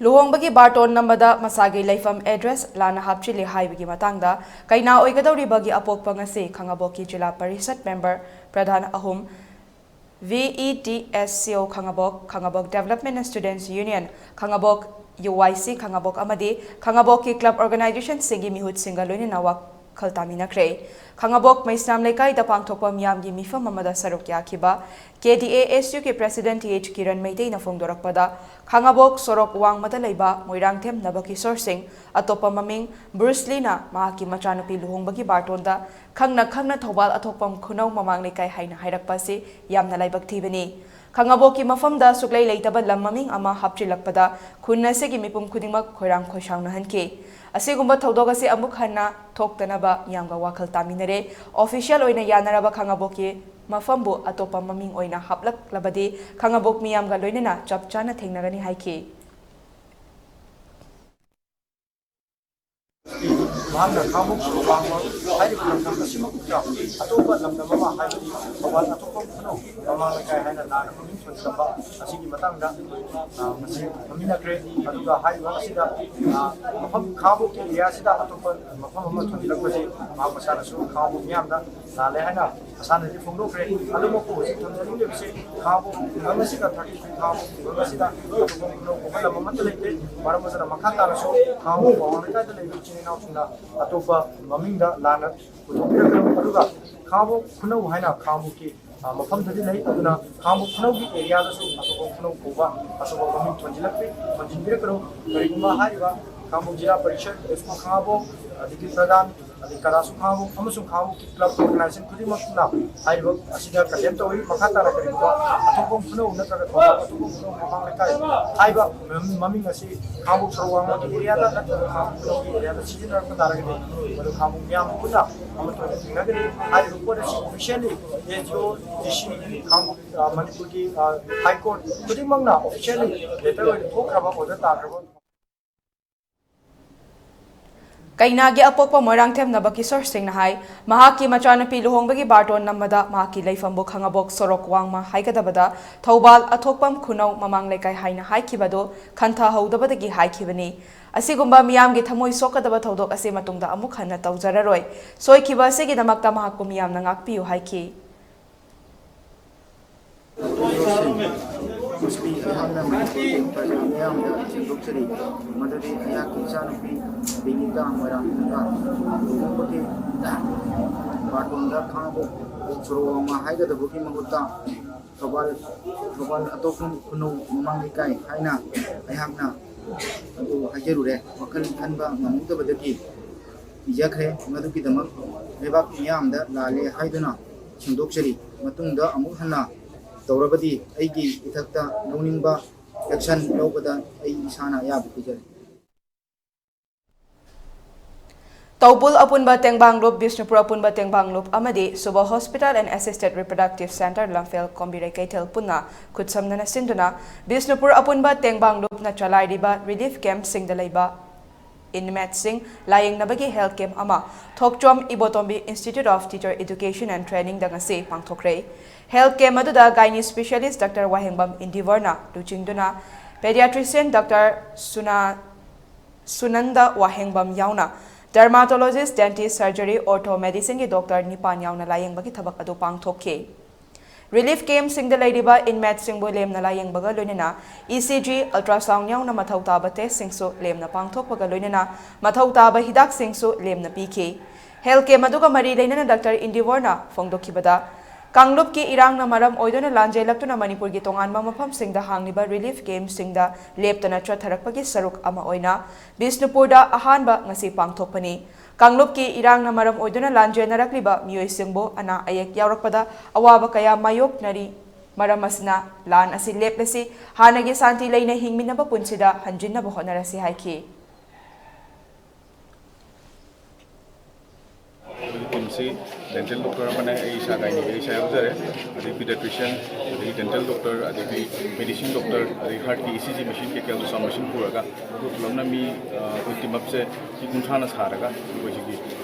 ꯂꯨꯍꯣꯡꯕꯒꯤ ꯕꯥꯔꯇꯣꯟ ꯅꯝꯕꯗ ꯃꯁꯥꯒꯤ ꯂꯩꯐꯝ ꯑꯦꯗ꯭ꯔꯦꯁ ꯂꯥꯟꯅ ꯍꯥꯞꯆꯤꯜꯂꯤ ꯍꯥꯏꯕꯒꯤ ꯃꯇꯥꯡꯗ ꯀꯩꯅꯥ ꯑꯣꯏꯒꯗꯧꯔꯤꯕꯒꯤ ꯑꯄꯣꯛꯄ ꯉꯁꯤ ꯈꯥꯉꯕꯣꯛꯀꯤ ꯖꯤꯂꯥ ꯄꯔꯤꯁꯠ ꯃꯦꯝꯕꯔ ꯄ꯭ꯔꯙꯥꯟ ꯑꯍꯨꯝ, V E T S C ꯑꯣ ꯈꯥꯉꯕꯣꯛ, ꯈꯥꯉꯕꯣꯛ ꯗꯦꯕꯂꯞꯃꯦꯟ ꯁ꯭ꯇꯨꯗꯦꯟꯠꯁ ꯌꯨꯅꯤꯌꯟ ꯈꯥꯉꯕꯣꯛ, ꯌꯨ ꯋꯥꯏ ꯁꯤ ꯈꯥꯉꯕꯣꯛ ꯑꯃꯗꯤ ꯈꯥꯉꯕꯣꯛꯀꯤ ꯀ꯭ꯂꯕ ꯑꯣꯔꯒꯅꯥꯏꯖꯦꯁꯟꯁꯤꯡꯒꯤ ꯃꯤꯍꯨꯠꯁꯤꯡꯒ ꯂꯣꯏꯅꯅ ꯋꯥꯈꯜ ꯇꯥꯃꯤꯟꯅꯈ꯭ꯔꯦ꯫ ꯈꯥꯉꯕꯣꯛ ꯃꯩꯁꯅꯥꯝ ꯂꯩꯀꯥꯏꯗ ꯄꯥꯡꯊꯣꯛꯄ ꯃꯤꯌꯥꯝꯒꯤ ꯃꯤꯐꯝ ꯑꯃꯗ ꯁꯔꯨꯛ ꯌꯥꯈꯤꯕ ꯀꯦ ꯗꯤ ꯑꯦ ꯑꯦꯁ ꯌꯨꯒꯤ ꯄ꯭ꯔꯦꯁꯤꯗꯦꯟꯠ ꯇꯤ ꯑꯩꯆ ꯀꯤꯔꯟ ꯃꯩꯇꯩꯅ ꯐꯣꯡꯗꯣꯔꯛꯄꯗ, ꯈꯥꯉꯕꯣꯛ ꯁꯣꯔꯣꯛ ꯋꯥꯡꯃꯗ ꯂꯩꯕ ꯃꯣꯏꯔꯥꯡꯊꯦꯝ ꯅꯕꯀꯤꯁꯣꯔ ꯁꯤꯡ, ꯑꯇꯣꯞꯄ ꯃꯃꯤꯡ ꯕ꯭ꯔꯨꯁ ꯂꯤꯅ ꯃꯍꯥꯛꯀꯤ ꯃꯆꯥꯅꯨꯄꯤ ꯂꯨꯍꯣꯡꯕꯒꯤ ꯕꯥꯔꯇꯣꯟꯗ ꯈꯪꯅ ꯈꯪꯅ ꯊꯧꯕꯥꯜ ꯑꯊꯣꯛꯄꯝ ꯈꯨꯅꯧ ꯃꯃꯥꯡ ꯂꯩꯀꯥꯏ ꯍꯥꯏꯅ ꯍꯥꯏꯔꯛꯄ ꯑꯁꯤ ꯌꯥꯝꯅ ꯂꯥꯏꯕꯛ ꯊꯤꯕꯅꯤ꯫ ꯈꯥꯉꯕꯣꯛꯀꯤ ꯃꯐꯝꯗ ꯁꯨꯛꯂꯩ ꯂꯩꯇꯕ ꯂꯝ ꯃꯃꯤꯡ ꯑꯃ ꯍꯥꯞꯆꯤꯜꯂꯛꯄꯗ ꯈꯨꯟ ꯑꯁꯤꯒꯤ ꯃꯤꯄꯨꯝ ꯈꯨꯗꯤꯡꯃꯛ ꯈꯣꯏꯔꯥꯡ ꯈꯣꯏꯁꯥꯎꯅꯍꯟꯈꯤ꯫ ꯑꯁꯤꯒꯨꯝꯕ ꯊꯧꯗꯣꯛ ꯑꯁꯤ ꯑꯃꯨꯛ ꯍꯟꯅ ꯊꯣꯛꯇꯅꯕ ꯃꯤꯌꯥꯝꯒ ꯋꯥꯈꯜ ꯇꯥꯃꯤꯟꯅꯔꯦ꯫ ꯑꯣꯐꯤꯁꯤꯌꯦꯜ ꯑꯣꯏꯅ ꯌꯥꯅꯔꯕ ꯈꯥꯉꯕꯣꯛꯀꯤ ꯃꯐꯝꯕꯨ ꯑꯇꯣꯞꯄ ꯃꯃꯤꯡ ꯑꯣꯏꯅ ꯍꯥꯞꯂꯛꯂꯕꯗꯤ ꯈꯥꯉꯕꯣꯛ ꯃꯤꯌꯥꯝꯒ ꯂꯣꯏꯅꯅ ꯆꯞ ꯆꯥꯅ ꯊꯦꯡꯅꯒꯅꯤ ꯍꯥꯏꯈꯤ꯫ ꯃꯍꯥꯛꯅ ꯈꯥꯉꯕꯣꯛ ꯁꯣꯔꯣꯛ ꯋꯥꯡꯃ ꯍꯥꯏꯔꯤꯕ ꯂꯝꯗꯝ ꯑꯁꯤꯃꯛꯇ ꯑꯇꯣꯞꯄ ꯂꯝꯗꯝ ꯑꯃ, ꯍꯥꯏꯕꯗꯤ ꯊꯧꯕꯥꯜ ꯑꯇꯣꯞꯄ ꯈꯨꯅꯧ ꯃꯃꯥꯡ ꯂꯩꯀꯥꯏ ꯍꯥꯏꯅ ꯂꯥꯟꯅ ꯃꯃꯤꯡ ꯊꯣꯟꯖꯤꯜꯂꯝꯕ ꯑꯁꯤꯒꯤ ꯃꯇꯥꯡꯗ, ꯑ, ꯃꯁꯤ ꯈꯪꯃꯤꯟꯅꯈ꯭ꯔꯦ꯫ ꯑꯗꯨꯒ ꯍꯥꯏꯔꯤꯕ ꯑꯁꯤꯗ, ꯑ, ꯃꯐꯝ ꯈꯥꯉꯕꯣꯛꯀꯤ ꯑꯦꯔꯤꯌꯥ ꯑꯁꯤꯗ ꯑꯇꯣꯞꯄ ꯃꯐꯝ ꯑꯃ ꯊꯣꯟꯖꯤꯜꯂꯛꯄꯁꯤ ꯃꯍꯥꯛ ꯃꯁꯥꯅꯁꯨ ꯈꯥꯉꯕꯣꯛ ꯃꯤꯌꯥꯝꯗ ꯂꯥꯜꯂꯦ ꯍꯥꯏꯅ ꯃꯁꯥꯅꯗꯤ ꯐꯣꯡꯗꯣꯛꯈ꯭ꯔꯦ꯫ ꯑꯗꯨꯃꯛꯄꯨ ꯍꯧꯖꯤꯛ ꯊꯝꯖꯅꯤꯡꯂꯤꯕꯁꯤ ꯈꯥꯉꯕꯣꯛ ꯈꯨꯡꯒꯪ ꯑꯁꯤꯗ, ꯊꯥꯔꯇꯤ ꯊ꯭ꯔꯤ ꯈꯥꯉꯕꯣꯛ ꯈꯨꯡꯒꯪ ꯑꯁꯤꯗ ꯑꯇꯣꯞꯄ ꯈꯨꯅꯧ ꯀꯧꯕ ꯂꯝ ꯑꯃꯠꯇ ꯂꯩꯇꯦ꯫ ꯃꯔꯝ ꯑꯗꯨꯅ ꯃꯈꯥ ꯇꯥꯅꯁꯨ ꯈꯥꯉꯕꯣꯛ ꯄꯥꯋꯥ ꯂꯩꯀꯥꯏꯗ ꯂꯩꯕ ꯏꯆꯤꯟ ꯏꯅꯥꯎꯁꯤꯡꯅ ꯑꯇꯣꯞꯄ ꯃꯃꯤꯡꯗ ꯂꯥꯟꯅ ꯄꯨꯊꯣꯛꯄꯤꯔꯛꯀꯅꯨ꯫ ꯑꯗꯨꯒ ꯈꯥꯉꯕꯣꯛ ꯈꯨꯅꯧ ꯍꯥꯏꯅ ꯈꯥꯉꯕꯣꯛꯀꯤ, ꯑ, ꯃꯐꯝꯗꯗꯤ ꯂꯩ꯫ ꯑꯗꯨꯅ ꯈꯥꯉꯕꯣꯛ ꯈꯨꯅꯧꯒꯤ ꯑꯦꯔꯤꯌꯥꯗꯁꯨ ꯑꯇꯣꯞꯄ ꯈꯨꯅꯧ ꯀꯧꯕ ꯑꯇꯣꯞꯄ ꯃꯃꯤꯡ ꯊꯣꯟꯖꯤꯜꯂꯛꯄꯤ-, ꯊꯣꯟꯖꯤꯟꯕꯤꯔꯛꯀꯅꯨ꯫ ꯀꯔꯤꯒꯨꯝꯕ ꯍꯥꯏꯔꯤꯕ ꯈꯥꯉꯕꯣꯛ ꯖꯤꯂꯥ ꯄꯔꯤꯁꯗ, ꯑꯦꯁꯀꯣ ꯈꯥꯉꯕꯣꯛ, ꯑꯗꯒꯤ ꯄ꯭ꯔꯙꯥꯟ, ꯑꯗꯩ ꯀꯂꯥꯁꯨ ꯈꯥꯉꯕꯣꯛ ꯑꯃꯁꯨꯡ ꯈꯥꯉꯕꯣꯛꯀꯤ ꯀ꯭ꯂꯕ ꯑꯣꯔꯒꯅꯥꯏꯖꯦꯁꯟ ꯈꯨꯗꯤꯡꯃꯛꯅ ꯍꯥꯏꯔꯤꯕ ꯑꯁꯤꯗ ꯀꯟꯗꯦꯝ ꯇꯧꯏ꯫ ꯃꯈꯥ ꯇꯥꯅ ꯀꯔꯤꯒꯨꯝꯕ ꯑꯇꯣꯞꯄ ꯈꯨꯅꯧ ꯅꯠꯇ꯭ꯔꯒ ꯊꯧꯕꯥꯜ ꯑꯇꯣꯞꯄ ꯈꯨꯅꯧ ꯃꯃꯥꯡ ꯂꯩꯀꯥꯏ ꯍꯥꯏꯕ ꯃꯃꯤꯡ ꯑꯁꯤ ꯈꯥꯉꯕꯣꯛ ꯁꯣꯔꯣꯛ ꯋꯥꯡꯃꯒꯤ ꯑꯦꯔꯤꯌꯥꯗ ꯅꯠꯇ꯭ꯔꯒ ꯈꯥꯉꯕꯣꯛ ꯈꯨꯅꯧꯒꯤ ꯑꯦꯔꯤꯌꯥꯗ ꯁꯤꯖꯤꯟꯅꯔꯛꯄ ꯇꯥꯔꯒꯗꯤ ꯃꯗꯨ ꯈꯥꯉꯕꯣꯛ ꯃꯤꯌꯥꯝ ꯄꯨꯟꯅ ꯑꯃꯠꯇ ꯑꯣꯏꯅ ꯊꯦꯡꯅꯒꯅꯤ꯫ ꯍꯥꯏꯔꯤꯕ ꯄꯣꯠ ꯑꯁꯤ ꯑꯣꯐꯤꯁꯤꯌꯦꯜꯂꯤ ꯑꯦꯁ ꯗꯤ ꯑꯣ, ꯗꯤ ꯁꯤ, ꯈꯥꯉꯕꯣꯛ, ꯑ, ꯃꯅꯤꯄꯨꯔꯒꯤ, ꯑ, ꯍꯥꯏ ꯀꯣꯔꯠ ꯈꯨꯗꯤꯡꯃꯛꯅ ꯑꯣꯐꯤꯁꯤꯌꯦꯜꯂꯤ ꯂꯦꯇꯔ ꯑꯣꯏꯅ ꯊꯣꯛꯈ꯭ꯔꯕ, ꯑꯣꯔꯗꯔ ꯇꯥꯈ꯭ꯔꯕ꯫ ꯀꯩꯅꯥꯒꯤ ꯑꯄꯣꯛꯄ ꯃꯣꯏꯔꯥꯡꯊꯦꯝ ꯅꯕꯀꯤꯁꯣꯔ ꯁꯤꯡꯅ ꯍꯥꯏ, ꯃꯍꯥꯛꯀꯤ ꯃꯆꯥꯅꯨꯄꯤ ꯂꯨꯍꯣꯡꯕꯒꯤ ꯕꯥꯔꯇꯣꯟ ꯅꯝꯕꯗ ꯃꯍꯥꯛꯀꯤ ꯂꯩꯐꯝꯕꯨ ꯈꯥꯉꯕꯣꯛ ꯁꯣꯔꯣꯛ ꯋꯥꯡꯃ ꯍꯥꯏꯒꯗꯕꯗ ꯊꯧꯕꯥꯜ ꯑꯊꯣꯛꯄꯝ ꯈꯨꯅꯧ ꯃꯃꯥꯡ ꯂꯩꯀꯥꯏ ꯍꯥꯏꯅ ꯍꯥꯏꯈꯤꯕꯗꯨ ꯈꯟꯊꯍꯧꯗꯕꯗꯒꯤ ꯍꯥꯏꯈꯤꯕꯅꯤ꯫ ꯑꯁꯤꯒꯨꯝꯕ ꯃꯤꯌꯥꯝꯒꯤ ꯊꯃꯣꯏ ꯁꯣꯛꯀꯗꯕ ꯊꯧꯗꯣꯛ ꯑꯁꯤ ꯃꯇꯨꯡꯗ ꯑꯃꯨꯛ ꯍꯟꯅ ꯇꯧꯖꯔꯔꯣꯏ꯫ ꯁꯣꯏꯈꯤꯕ ꯑꯁꯤꯒꯤꯗꯃꯛꯇ ꯃꯍꯥꯛꯄꯨ ꯃꯤꯌꯥꯝꯅ ꯉꯥꯛꯄꯤꯌꯨ ꯍꯥꯏꯈꯤ꯫ ꯃꯁꯤꯗꯤ ꯑꯩꯍꯥꯛꯅ ꯃꯅꯤꯄꯨꯔꯒꯤ ꯄ꯭ꯔꯖꯥ ꯃꯤꯌꯥꯝꯗ ꯐꯣꯡꯗꯣꯛꯆꯔꯤ ꯃꯗꯨꯗꯤ ꯑꯩꯍꯥꯛꯀꯤ ꯏꯆꯥꯅꯨꯄꯤ ꯕꯤꯅꯤꯇꯥ ꯃꯣꯏꯔꯥꯡꯊꯦꯝꯗ ꯂꯨꯍꯣꯡꯕꯒꯤ ꯕꯥꯔꯇꯣꯟꯗ ꯈꯥꯉꯕꯣꯛ ꯁꯣꯔꯣꯛ ꯋꯥꯡꯃ ꯍꯥꯏꯒꯗꯕꯒꯤ ꯃꯍꯨꯠꯇ ꯊꯧꯕꯥꯜ, ꯊꯧꯕꯥꯜ ꯑꯇꯣꯞꯄꯝ ꯈꯨꯅꯧ ꯃꯃꯥꯡ ꯂꯩꯀꯥꯏ ꯍꯥꯏꯅ ꯑꯩꯍꯥꯛꯅ ꯑꯗꯨ ꯍꯥꯏꯖꯔꯨꯔꯦ꯫ ꯋꯥꯈꯜ ꯈꯟꯕ ꯉꯝꯍꯧꯗꯕꯗꯒꯤ ꯏꯖꯈ꯭ꯔꯦ꯫ ꯃꯗꯨꯒꯤꯗꯃꯛ ꯂꯩꯕꯥꯛ ꯃꯤꯌꯥꯝꯗ ꯂꯥꯜꯂꯦ ꯍꯥꯏꯗꯨꯅ ꯁꯦꯡꯗꯣꯛꯆꯔꯤ꯫ ꯃꯇꯨꯡꯗ ꯑꯃꯨꯛ ꯍꯟꯅ ꯇꯧꯔꯕꯗꯤ ꯑꯩꯒꯤ ꯏꯊꯛꯇ ꯂꯧꯅꯤꯡꯕ action ꯂꯧꯕꯗ ꯑꯩ ꯏꯁꯥꯅ ꯑꯌꯥꯕ ꯄꯤꯖꯔꯦ꯫ ꯇꯧꯕꯨꯜ ꯑꯄꯨꯟꯕ ꯇꯦꯡꯕꯥꯡꯂꯨꯞ, ꯕꯤꯁꯅꯨꯄꯨꯔ ꯑꯄꯨꯟꯕ ꯇꯦꯡꯕꯥꯡꯂꯨꯞ ꯑꯃꯗꯤ Subha Hospital and Assisted Reproductive Centre ꯂꯝꯐꯦꯜ ꯀꯣꯝꯕꯤꯔꯩ ꯀꯩꯊꯦꯜ ꯄꯨꯟꯅ ꯈꯨꯠꯁꯝꯅꯅ ꯁꯤꯟꯗꯨꯅ ꯕꯤꯁꯅꯨꯄꯨꯔ ꯑꯄꯨꯟꯕ ꯇꯦꯡꯕꯥꯡꯂꯨꯞꯅ ꯆꯂꯥꯏꯔꯤꯕ relief campꯁꯤꯡꯗ ꯂꯩꯕ inmateꯁꯤꯡ ꯂꯥꯌꯦꯡꯅꯕꯒꯤ health camp ꯑꯃ ꯊꯣꯛꯆꯣꯝ ꯏꯕꯣꯇꯣꯝꯕꯤ Institute of Teacher Education and Trainingꯗ ꯉꯁꯤ ꯄꯥꯡꯊꯣꯛꯈ꯭ꯔꯦ꯫ Health camp ꯑꯗꯨꯗ gynae specialist Doctor ꯋꯥꯍꯦꯡꯕꯝ ꯏꯟꯗꯤꯋꯔꯅ ꯂꯨꯆꯤꯡꯗꯨꯅ pediatrician Doctor ꯁꯨꯅꯥ ꯁꯨꯅꯟꯗ ꯋꯥꯍꯦꯡꯕꯝ ꯌꯥꯎꯅ dermatologist, dentist, surgery, ortho medicineꯒꯤ doctor ꯅꯤꯄꯥꯟ ꯌꯥꯎꯅ ꯂꯥꯌꯦꯡꯕꯒꯤ ꯊꯕꯛ ꯑꯗꯨ ꯄꯥꯡꯊꯣꯛꯈꯤ꯫ Relief campꯁꯤꯡꯗ ꯂꯩꯔꯤꯕ inmateꯁꯤꯡꯕꯨ ꯂꯦꯝꯅ ꯂꯥꯌꯦꯡꯕꯒ ꯂꯣꯏꯅꯅ E C G, ultrasound ꯌꯥꯎꯅ ꯃꯊꯧ ꯇꯥꯕ testꯁꯤꯡꯁꯨ ꯂꯦꯝꯅ ꯄꯥꯡꯊꯣꯛꯄꯒ ꯂꯣꯏꯅꯅ ꯃꯊꯧ ꯇꯥꯕ ꯍꯤꯗꯥꯛꯁꯤꯡꯁꯨ ꯂꯦꯝꯅ ꯄꯤꯈꯤ꯫ Health camp ꯑꯗꯨꯒ ꯃꯔꯤ ꯂꯩꯅꯅ Doctor ꯏꯟꯗꯤꯋꯔꯅ ꯐꯣꯡꯗꯣꯛꯈꯤꯕꯗ, ꯀꯥꯡꯂꯨꯞꯀꯤ ꯏꯔꯥꯡꯅ ꯃꯔꯝ ꯑꯣꯏꯗꯨꯅ ꯂꯥꯟꯖꯦꯜꯂꯛꯇꯨꯅ ꯃꯅꯤꯄꯨꯔꯒꯤ ꯇꯣꯉꯥꯟꯕ ꯃꯐꯝꯁꯤꯡꯗ ꯍꯥꯡꯂꯤꯕ relief campꯁꯤꯡꯗ ꯂꯦꯞꯇꯅ ꯆꯠꯊꯔꯛꯄꯒꯤ ꯁꯔꯨꯛ ꯑꯃ ꯑꯣꯏꯅ ꯕꯤꯁꯅꯨꯄꯨꯔꯗ ꯑꯍꯥꯟꯕ ꯉꯁꯤ ꯄꯥꯡꯊꯣꯛꯄꯅꯤ꯫ ꯀꯥꯡꯂꯨꯞꯀꯤ ꯏꯔꯥꯡꯅ ꯃꯔꯝ ꯑꯣꯏꯗꯨꯅ ꯂꯥꯟꯖꯦꯟꯅꯔꯛꯂꯤꯕ ꯃꯤꯑꯣꯏꯁꯤꯡꯕꯨ ꯑꯅꯥ ꯑꯌꯦꯛ ꯌꯥꯎꯔꯛꯄꯗ ꯑꯋꯥꯕ ꯀꯌꯥ ꯃꯥꯌꯣꯛꯅꯔꯤ꯫ ꯃꯔꯝ ꯑꯁꯤꯅ ꯂꯥꯟ ꯑꯁꯤ ꯂꯦꯞꯂꯁꯤ, ꯍꯥꯟꯅꯒꯤ ꯁꯥꯟꯇꯤ ꯂꯩꯅ ꯍꯤꯡꯃꯤꯟꯅꯕ ꯄꯨꯟꯁꯤꯗ ꯍꯟꯖꯤꯟꯅꯕ ꯍꯣꯠꯅꯔꯁꯤ ꯍꯥꯏꯈꯤ꯫ ꯑꯩꯈꯣꯏꯒꯤ teamꯁꯤ dental doctor ꯑꯃꯅꯦ, ꯑꯩ ꯏꯁꯥ gynae, ꯑꯩ ꯏꯁꯥ ꯌꯥꯎꯖꯔꯦ, ꯑꯗꯩ pediatrician, ꯑꯗꯩ dental doctor, ꯑꯗꯒꯤ medicine doctor, ꯑꯗꯩ heartꯀꯤ E C G machine ꯀꯩꯀꯩ ultrasound machine ꯄꯨꯔꯒ ꯑꯩꯈꯣꯏ ꯄꯨꯂꯞꯅ ꯃꯤ, ꯑ, ꯑꯩꯈꯣꯏ team upꯁꯦ ꯃꯤ ꯀꯨꯟꯊ꯭ꯔꯥꯅ ꯁꯥꯔꯒ ꯑꯩꯈꯣꯏ ꯁꯤꯒꯤ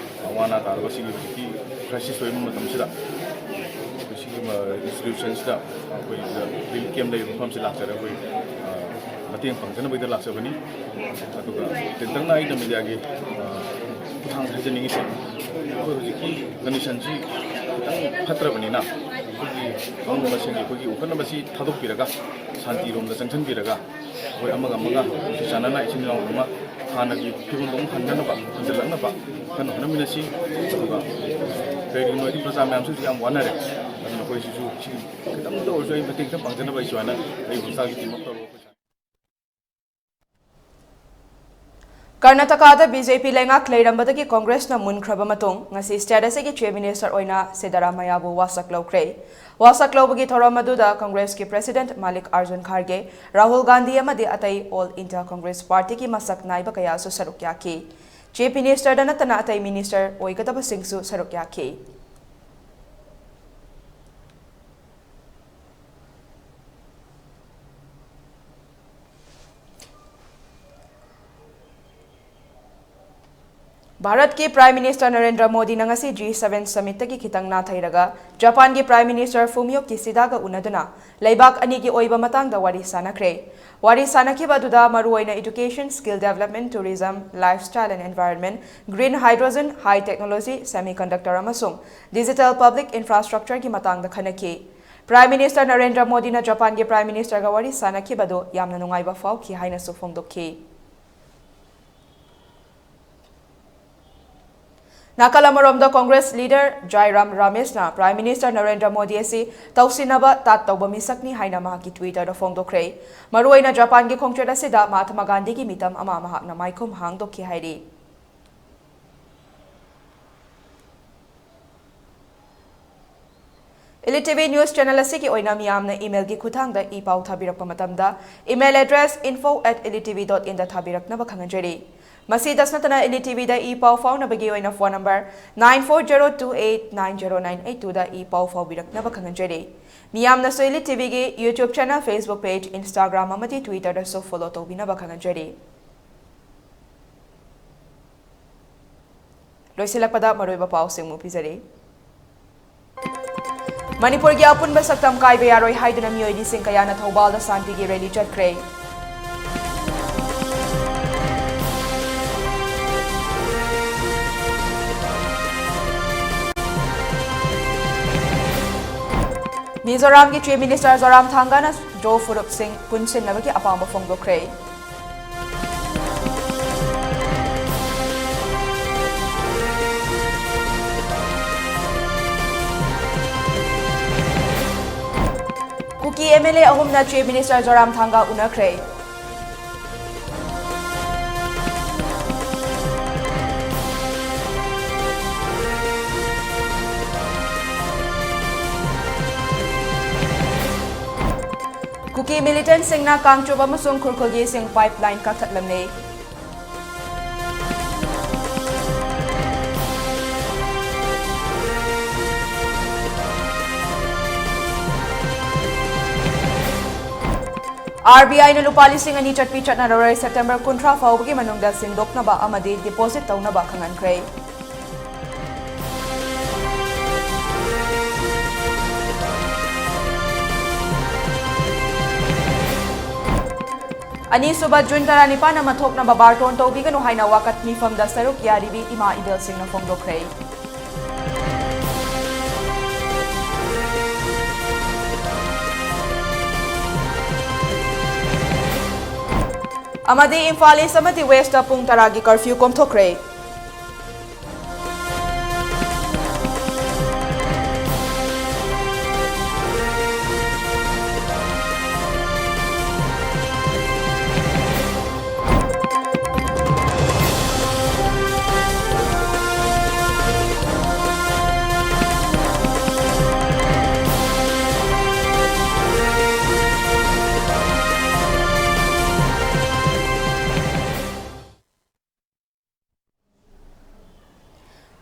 ꯑꯋꯥ ꯑꯅꯥ ꯇꯥꯔꯕꯁꯤꯡꯒꯤ ꯍꯧꯖꯤꯛꯀꯤ crisis ꯑꯣꯏꯕ ꯃꯇꯝꯁꯤꯗ ꯑꯩꯈꯣꯏ ꯁꯤꯒꯤ, ꯑ, institutionꯁꯤꯗ ꯑꯩꯈꯣꯏ relief camp ꯂꯩꯔꯤꯕ ꯃꯐꯝꯁꯤ ꯂꯥꯛꯆꯔꯒ ꯑꯩꯈꯣꯏ, ꯑ, ꯃꯇꯦꯡ ꯄꯥꯡꯖꯅꯕꯒꯤꯗꯃꯛ ꯂꯥꯛꯆꯕꯅꯤ꯫ ꯑꯗꯨꯒ ꯇꯦꯟꯇꯛꯅ ꯑꯩꯅ mediaꯒꯤ, ꯑ, ꯈꯨꯠꯊꯥꯡꯗ ꯍꯥꯏꯖꯅꯤꯡꯉꯤꯁꯦ, ꯑꯩꯈꯣꯏ ꯍꯧꯖꯤꯛꯀꯤ conditionꯁꯤ ꯈꯤꯇꯪ ꯐꯠꯇ꯭ꯔꯕꯅꯤꯅ, ꯑꯩꯈꯣꯏꯒꯤ ꯀꯥꯡꯂꯨꯞ ꯃꯁꯦꯟꯒꯤ ꯑꯩꯈꯣꯏꯒꯤ ꯎꯈꯠꯅꯕꯁꯤ ꯊꯥꯗꯣꯛꯄꯤꯔꯒ, ꯁꯥꯟꯇꯤꯔꯣꯝꯗ ꯆꯪꯁꯤꯟꯕꯤꯔꯒ, ꯑꯩꯈꯣꯏ ꯑꯃꯒ ꯑꯃꯒ ꯅꯨꯡꯁꯤ ꯆꯥꯟꯅꯅ, ꯏꯆꯤꯟ ꯏꯅꯥꯎ ꯑꯃ ꯍꯥꯟꯅꯒꯤ ꯐꯤꯕꯝꯗ ꯑꯃꯨꯛ ꯍꯟꯅꯅꯕ, ꯍꯟꯖꯤꯜꯂꯛꯅꯕ ꯀꯟꯅ ꯍꯣꯠꯅꯃꯤꯟꯅꯁꯤ꯫ ꯑꯗꯨꯒ ꯀꯩꯒꯤꯅꯣ ꯍꯥꯏꯗꯤ ꯄ꯭ꯔꯖꯥ ꯃꯌꯥꯝꯁꯤꯁꯨ ꯌꯥꯝ ꯋꯥꯅꯔꯦ, ꯑꯗꯨꯅ ꯑꯩꯈꯣꯏꯁꯤꯁꯨ ꯁꯤ ꯈꯤꯇꯪꯇ ꯑꯣꯏꯔꯁꯨ ꯑꯩ ꯃꯇꯦꯡ ꯈꯤꯇꯪ ꯄꯥꯡꯖꯅꯕ ꯑꯩ ꯁꯨꯃꯥꯏꯅ ꯑꯩ ꯍꯣꯁꯄꯤꯇꯥꯜꯒꯤ team up ꯇꯧꯔꯒ ꯑꯩꯈꯣꯏ ꯀꯔꯅꯥꯇꯀꯥꯗ ꯕꯤ ꯖꯦ ꯄꯤ ꯂꯩꯉꯥꯛ ꯂꯩꯔꯝꯕꯗꯒꯤ ꯀꯣꯡꯒ꯭ꯔꯦꯁꯅ ꯃꯨꯟꯈ꯭ꯔꯕ ꯃꯇꯨꯡ, ꯉꯁꯤ state ꯑꯁꯤꯒꯤ Chief Minister ꯑꯣꯏꯅ ꯁꯤꯗꯔꯥꯃꯌꯥꯕꯨ ꯋꯥꯁꯛ ꯂꯧꯈ꯭ꯔꯦ꯫ ꯋꯥꯁꯛ ꯂꯧꯕꯒꯤ ꯊꯧꯔꯝ ꯑꯗꯨꯗ ꯀꯣꯡꯒ꯭ꯔꯦꯁꯀꯤ President ꯃꯥꯂꯤꯛ ꯑꯥꯔꯖꯨꯟ ꯈꯥꯔꯒꯦ, ꯔꯥꯍꯨꯜ ꯒꯥꯟꯙꯤ ꯑꯃꯗꯤ ꯑꯇꯩ All India Congress Partyꯒꯤ ꯃꯁꯛ ꯅꯥꯏꯕ ꯀꯌꯥꯁꯨ ꯁꯔꯨꯛ ꯌꯥꯈꯤ꯫ Chief Ministerꯗ ꯅꯠꯇꯅ ꯑꯇꯩ minister ꯑꯣꯏꯒꯗꯕꯁꯤꯡꯁꯨ ꯁꯔꯨꯛ ꯌꯥꯈꯤ꯫ ꯚꯥꯔꯠꯀꯤ Prime Minister ꯅꯔꯦꯟꯗ꯭ꯔ ꯃꯣꯗꯤꯅ ꯉꯁꯤ G seven Summitꯇꯒꯤ ꯈꯤꯇꯪ ꯅꯥꯊꯩꯔꯒ ꯖꯄꯥꯟꯒꯤ Prime Minister ꯐꯨꯃꯤꯑꯣ ꯀꯤꯁꯤꯗꯥꯒ ꯎꯅꯗꯨꯅ ꯂꯩꯕꯥꯛ ꯑꯅꯤꯒꯤ ꯑꯣꯏꯕ ꯃꯇꯥꯡꯗ ꯋꯥꯔꯤ ꯁꯥꯅꯈ꯭ꯔꯦ꯫ ꯋꯥꯔꯤ ꯁꯥꯅꯈꯤꯕ ꯑꯗꯨꯗ ꯃꯔꯨꯑꯣꯏꯅ education, skill development, tourism, lifestyle and environment, green hydrogen, high technology, semiconductor ꯑꯃꯁꯨꯡ digital public infrastructureꯒꯤ ꯃꯇꯥꯡꯗ ꯈꯟꯅꯈꯤ꯫ Prime Minister ꯅꯔꯦꯟꯗ꯭ꯔ ꯃꯣꯗꯤꯅ ꯖꯄꯥꯟꯒꯤ Prime Ministerꯒ ꯋꯥꯔꯤ ꯁꯥꯅꯈꯤꯕꯗꯨ ꯌꯥꯝꯅ ꯅꯨꯡꯉꯥꯏꯕ ꯐꯥꯎꯈꯤ ꯍꯥꯏꯅꯁꯨ ꯐꯣꯡꯗꯣꯛꯈꯤ꯫ ꯅꯥꯀꯜ ꯑꯃꯔꯣꯝꯗ, Congress leader ꯖꯥꯏꯔꯥꯝ ꯔꯥꯃꯦꯁꯅ Prime Minister Narendra Modi ꯑꯁꯤ ꯇꯧꯁꯤꯟꯅꯕ ꯇꯥꯠ ꯇꯧꯕ ꯃꯤꯁꯛꯅꯤ ꯍꯥꯏꯅ ꯃꯍꯥꯛꯀꯤ Twitterꯗ ꯐꯣꯡꯗꯣꯛꯈ꯭ꯔꯦ꯫ ꯃꯔꯨꯑꯣꯏꯅ ꯖꯄꯥꯟꯒꯤ ꯈꯣꯡꯆꯠ ꯑꯁꯤꯗ ꯃꯍꯥꯇꯃꯥ ꯒꯥꯟꯙꯤꯒꯤ ꯃꯤꯇꯝ ꯑꯃ ꯃꯍꯥꯛꯅ ꯃꯥꯏꯈꯨꯝ ꯍꯥꯡꯗꯣꯛꯈꯤ ꯍꯥꯏꯔꯤ꯫ Elite T V news channel ꯑꯁꯤꯒꯤ ꯑꯣꯏꯅ ꯃꯤꯌꯥꯝꯅ emailꯒꯤ ꯈꯨꯠꯊꯥꯡꯗ ꯏ ꯄꯥꯎ ꯊꯥꯕꯤꯔꯛꯄ ꯃꯇꯝꯗ, email address info at elite T V dot inꯗ ꯊꯥꯕꯤꯔꯛꯅꯕ ꯈꯪꯍꯟꯖꯔꯤ꯫ ꯃꯁꯤꯗꯁꯨ ꯅꯠꯇꯅ, Elite T Vꯗ ꯏ ꯄꯥꯎ ꯐꯥꯎꯅꯕꯒꯤ ꯑꯣꯏꯅ phone number nine four zero two eight nine zero nine eight twoꯗ E ꯄꯥꯎ ꯐꯥꯎꯕꯤꯔꯛꯅꯕ ꯈꯪꯍꯟꯖꯔꯤ꯫ ꯃꯤꯌꯥꯝꯅꯁꯨ Elite T Vꯒꯤ YouTube channel, Facebook page, Instagram ꯑꯃꯗꯤ Twitterꯗꯁꯨ follow ꯇꯧꯕꯤꯅꯕ ꯈꯪꯍꯟꯖꯔꯤ꯫ ꯂꯣꯏꯁꯤꯜꯂꯛꯄꯗ ꯃꯔꯨꯑꯣꯏꯕ ꯄꯥꯎꯁꯤꯡ ꯑꯃꯨꯛ ꯄꯤꯖꯔꯤ꯫ ꯃꯅꯤꯄꯨꯔꯒꯤ ꯑꯄꯨꯟꯕ ꯁꯛꯇꯝ ꯀꯥꯏꯕ ꯌꯥꯔꯣꯏ ꯍꯥꯏꯗꯨꯅ ꯃꯤꯑꯣꯏ ꯂꯤꯁꯤꯡ ꯀꯌꯥꯅ ꯊꯧꯕꯥꯜꯗ ꯁꯥꯟꯇꯤꯒꯤ rally ꯆꯠꯈ꯭ꯔꯦ꯫ ꯃꯤꯖꯣꯔꯥꯝꯒꯤ Chief Minister ꯖꯣꯔꯥꯝꯊꯥꯡꯒꯥꯅ ꯖꯣ ꯐꯨꯔꯨꯞꯁꯤꯡ ꯄꯨꯟꯁꯤꯟꯅꯕꯒꯤ ꯑꯄꯥꯝꯕ ꯐꯣꯡꯗꯣꯛꯈ꯭ꯔꯦ꯫ ꯀꯨꯀꯤ M L A ꯑꯍꯨꯝꯅ Chief Minister ꯖꯣꯔꯥꯝꯊꯥꯡꯒꯥ ꯎꯅꯈ꯭ꯔꯦ꯫ Militantꯁꯤꯡꯅ ꯀꯥꯡꯆꯨꯞ ꯑꯃꯁꯨꯡ ꯈꯨꯔꯈꯨꯜꯒꯤ ꯏꯁꯤꯡ pipeline ꯀꯛꯊꯠꯂꯝꯃꯤ꯫ RBIꯅ ꯂꯨꯄꯥ ꯂꯤꯁꯤꯡ ꯑꯅꯤ ꯆꯠꯄꯤ ꯆꯠꯅꯔꯔꯣꯏ, September ꯀꯨꯟꯊ꯭ꯔꯥ ꯐꯥꯎꯕꯒꯤ ꯃꯅꯨꯡꯗ ꯁꯤꯟꯗꯣꯛꯅꯕ ꯑꯃꯗꯤ deposit ꯇꯧꯅꯕ ꯈꯪꯍꯟꯈ꯭ꯔꯦ꯫ ꯑꯅꯤꯁꯨꯕ June ꯇꯔꯥꯅꯤꯄꯥꯟ ꯑꯃ ꯊꯣꯛꯅꯕ ꯕꯥꯔꯇꯣꯟ ꯇꯧꯕꯤꯒꯅꯨ ꯍꯥꯏꯅ ꯋꯥꯀꯠ ꯃꯤꯐꯝꯗ ꯁꯔꯨꯛ ꯌꯥꯔꯤꯕꯤ ꯏꯃꯥ ꯏꯕꯦꯜꯁꯤꯡꯅ ꯐꯣꯡꯗꯣꯛꯈ꯭ꯔꯦ꯫ ꯑꯃꯗꯤ ꯏꯝꯐꯥꯜ East ꯑꯃꯗꯤ Westꯇ ꯄꯨꯡ ꯇꯔꯥꯒꯤ curfew ꯀꯣꯝꯊꯣꯛꯈ꯭ꯔꯦ꯫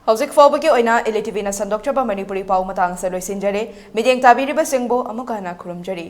ꯍꯧꯖꯤꯛ ꯐꯥꯎꯕꯒꯤ ꯑꯣꯏꯅ LATVꯅ ꯁꯟꯗꯣꯛꯆꯕ ꯃꯅꯤꯄꯨꯔꯤ ꯄꯥꯎ ꯃꯇꯥꯡ ꯑꯁꯤ ꯂꯣꯏꯁꯤꯟꯖꯔꯦ꯫ ꯃꯤꯠꯌꯦꯡ ꯇꯥꯕꯤꯔꯤꯕꯁꯤꯡꯕꯨ ꯑꯃꯨꯛ ꯍꯟꯅ ꯈꯨꯔꯨꯝꯖꯔꯤ꯫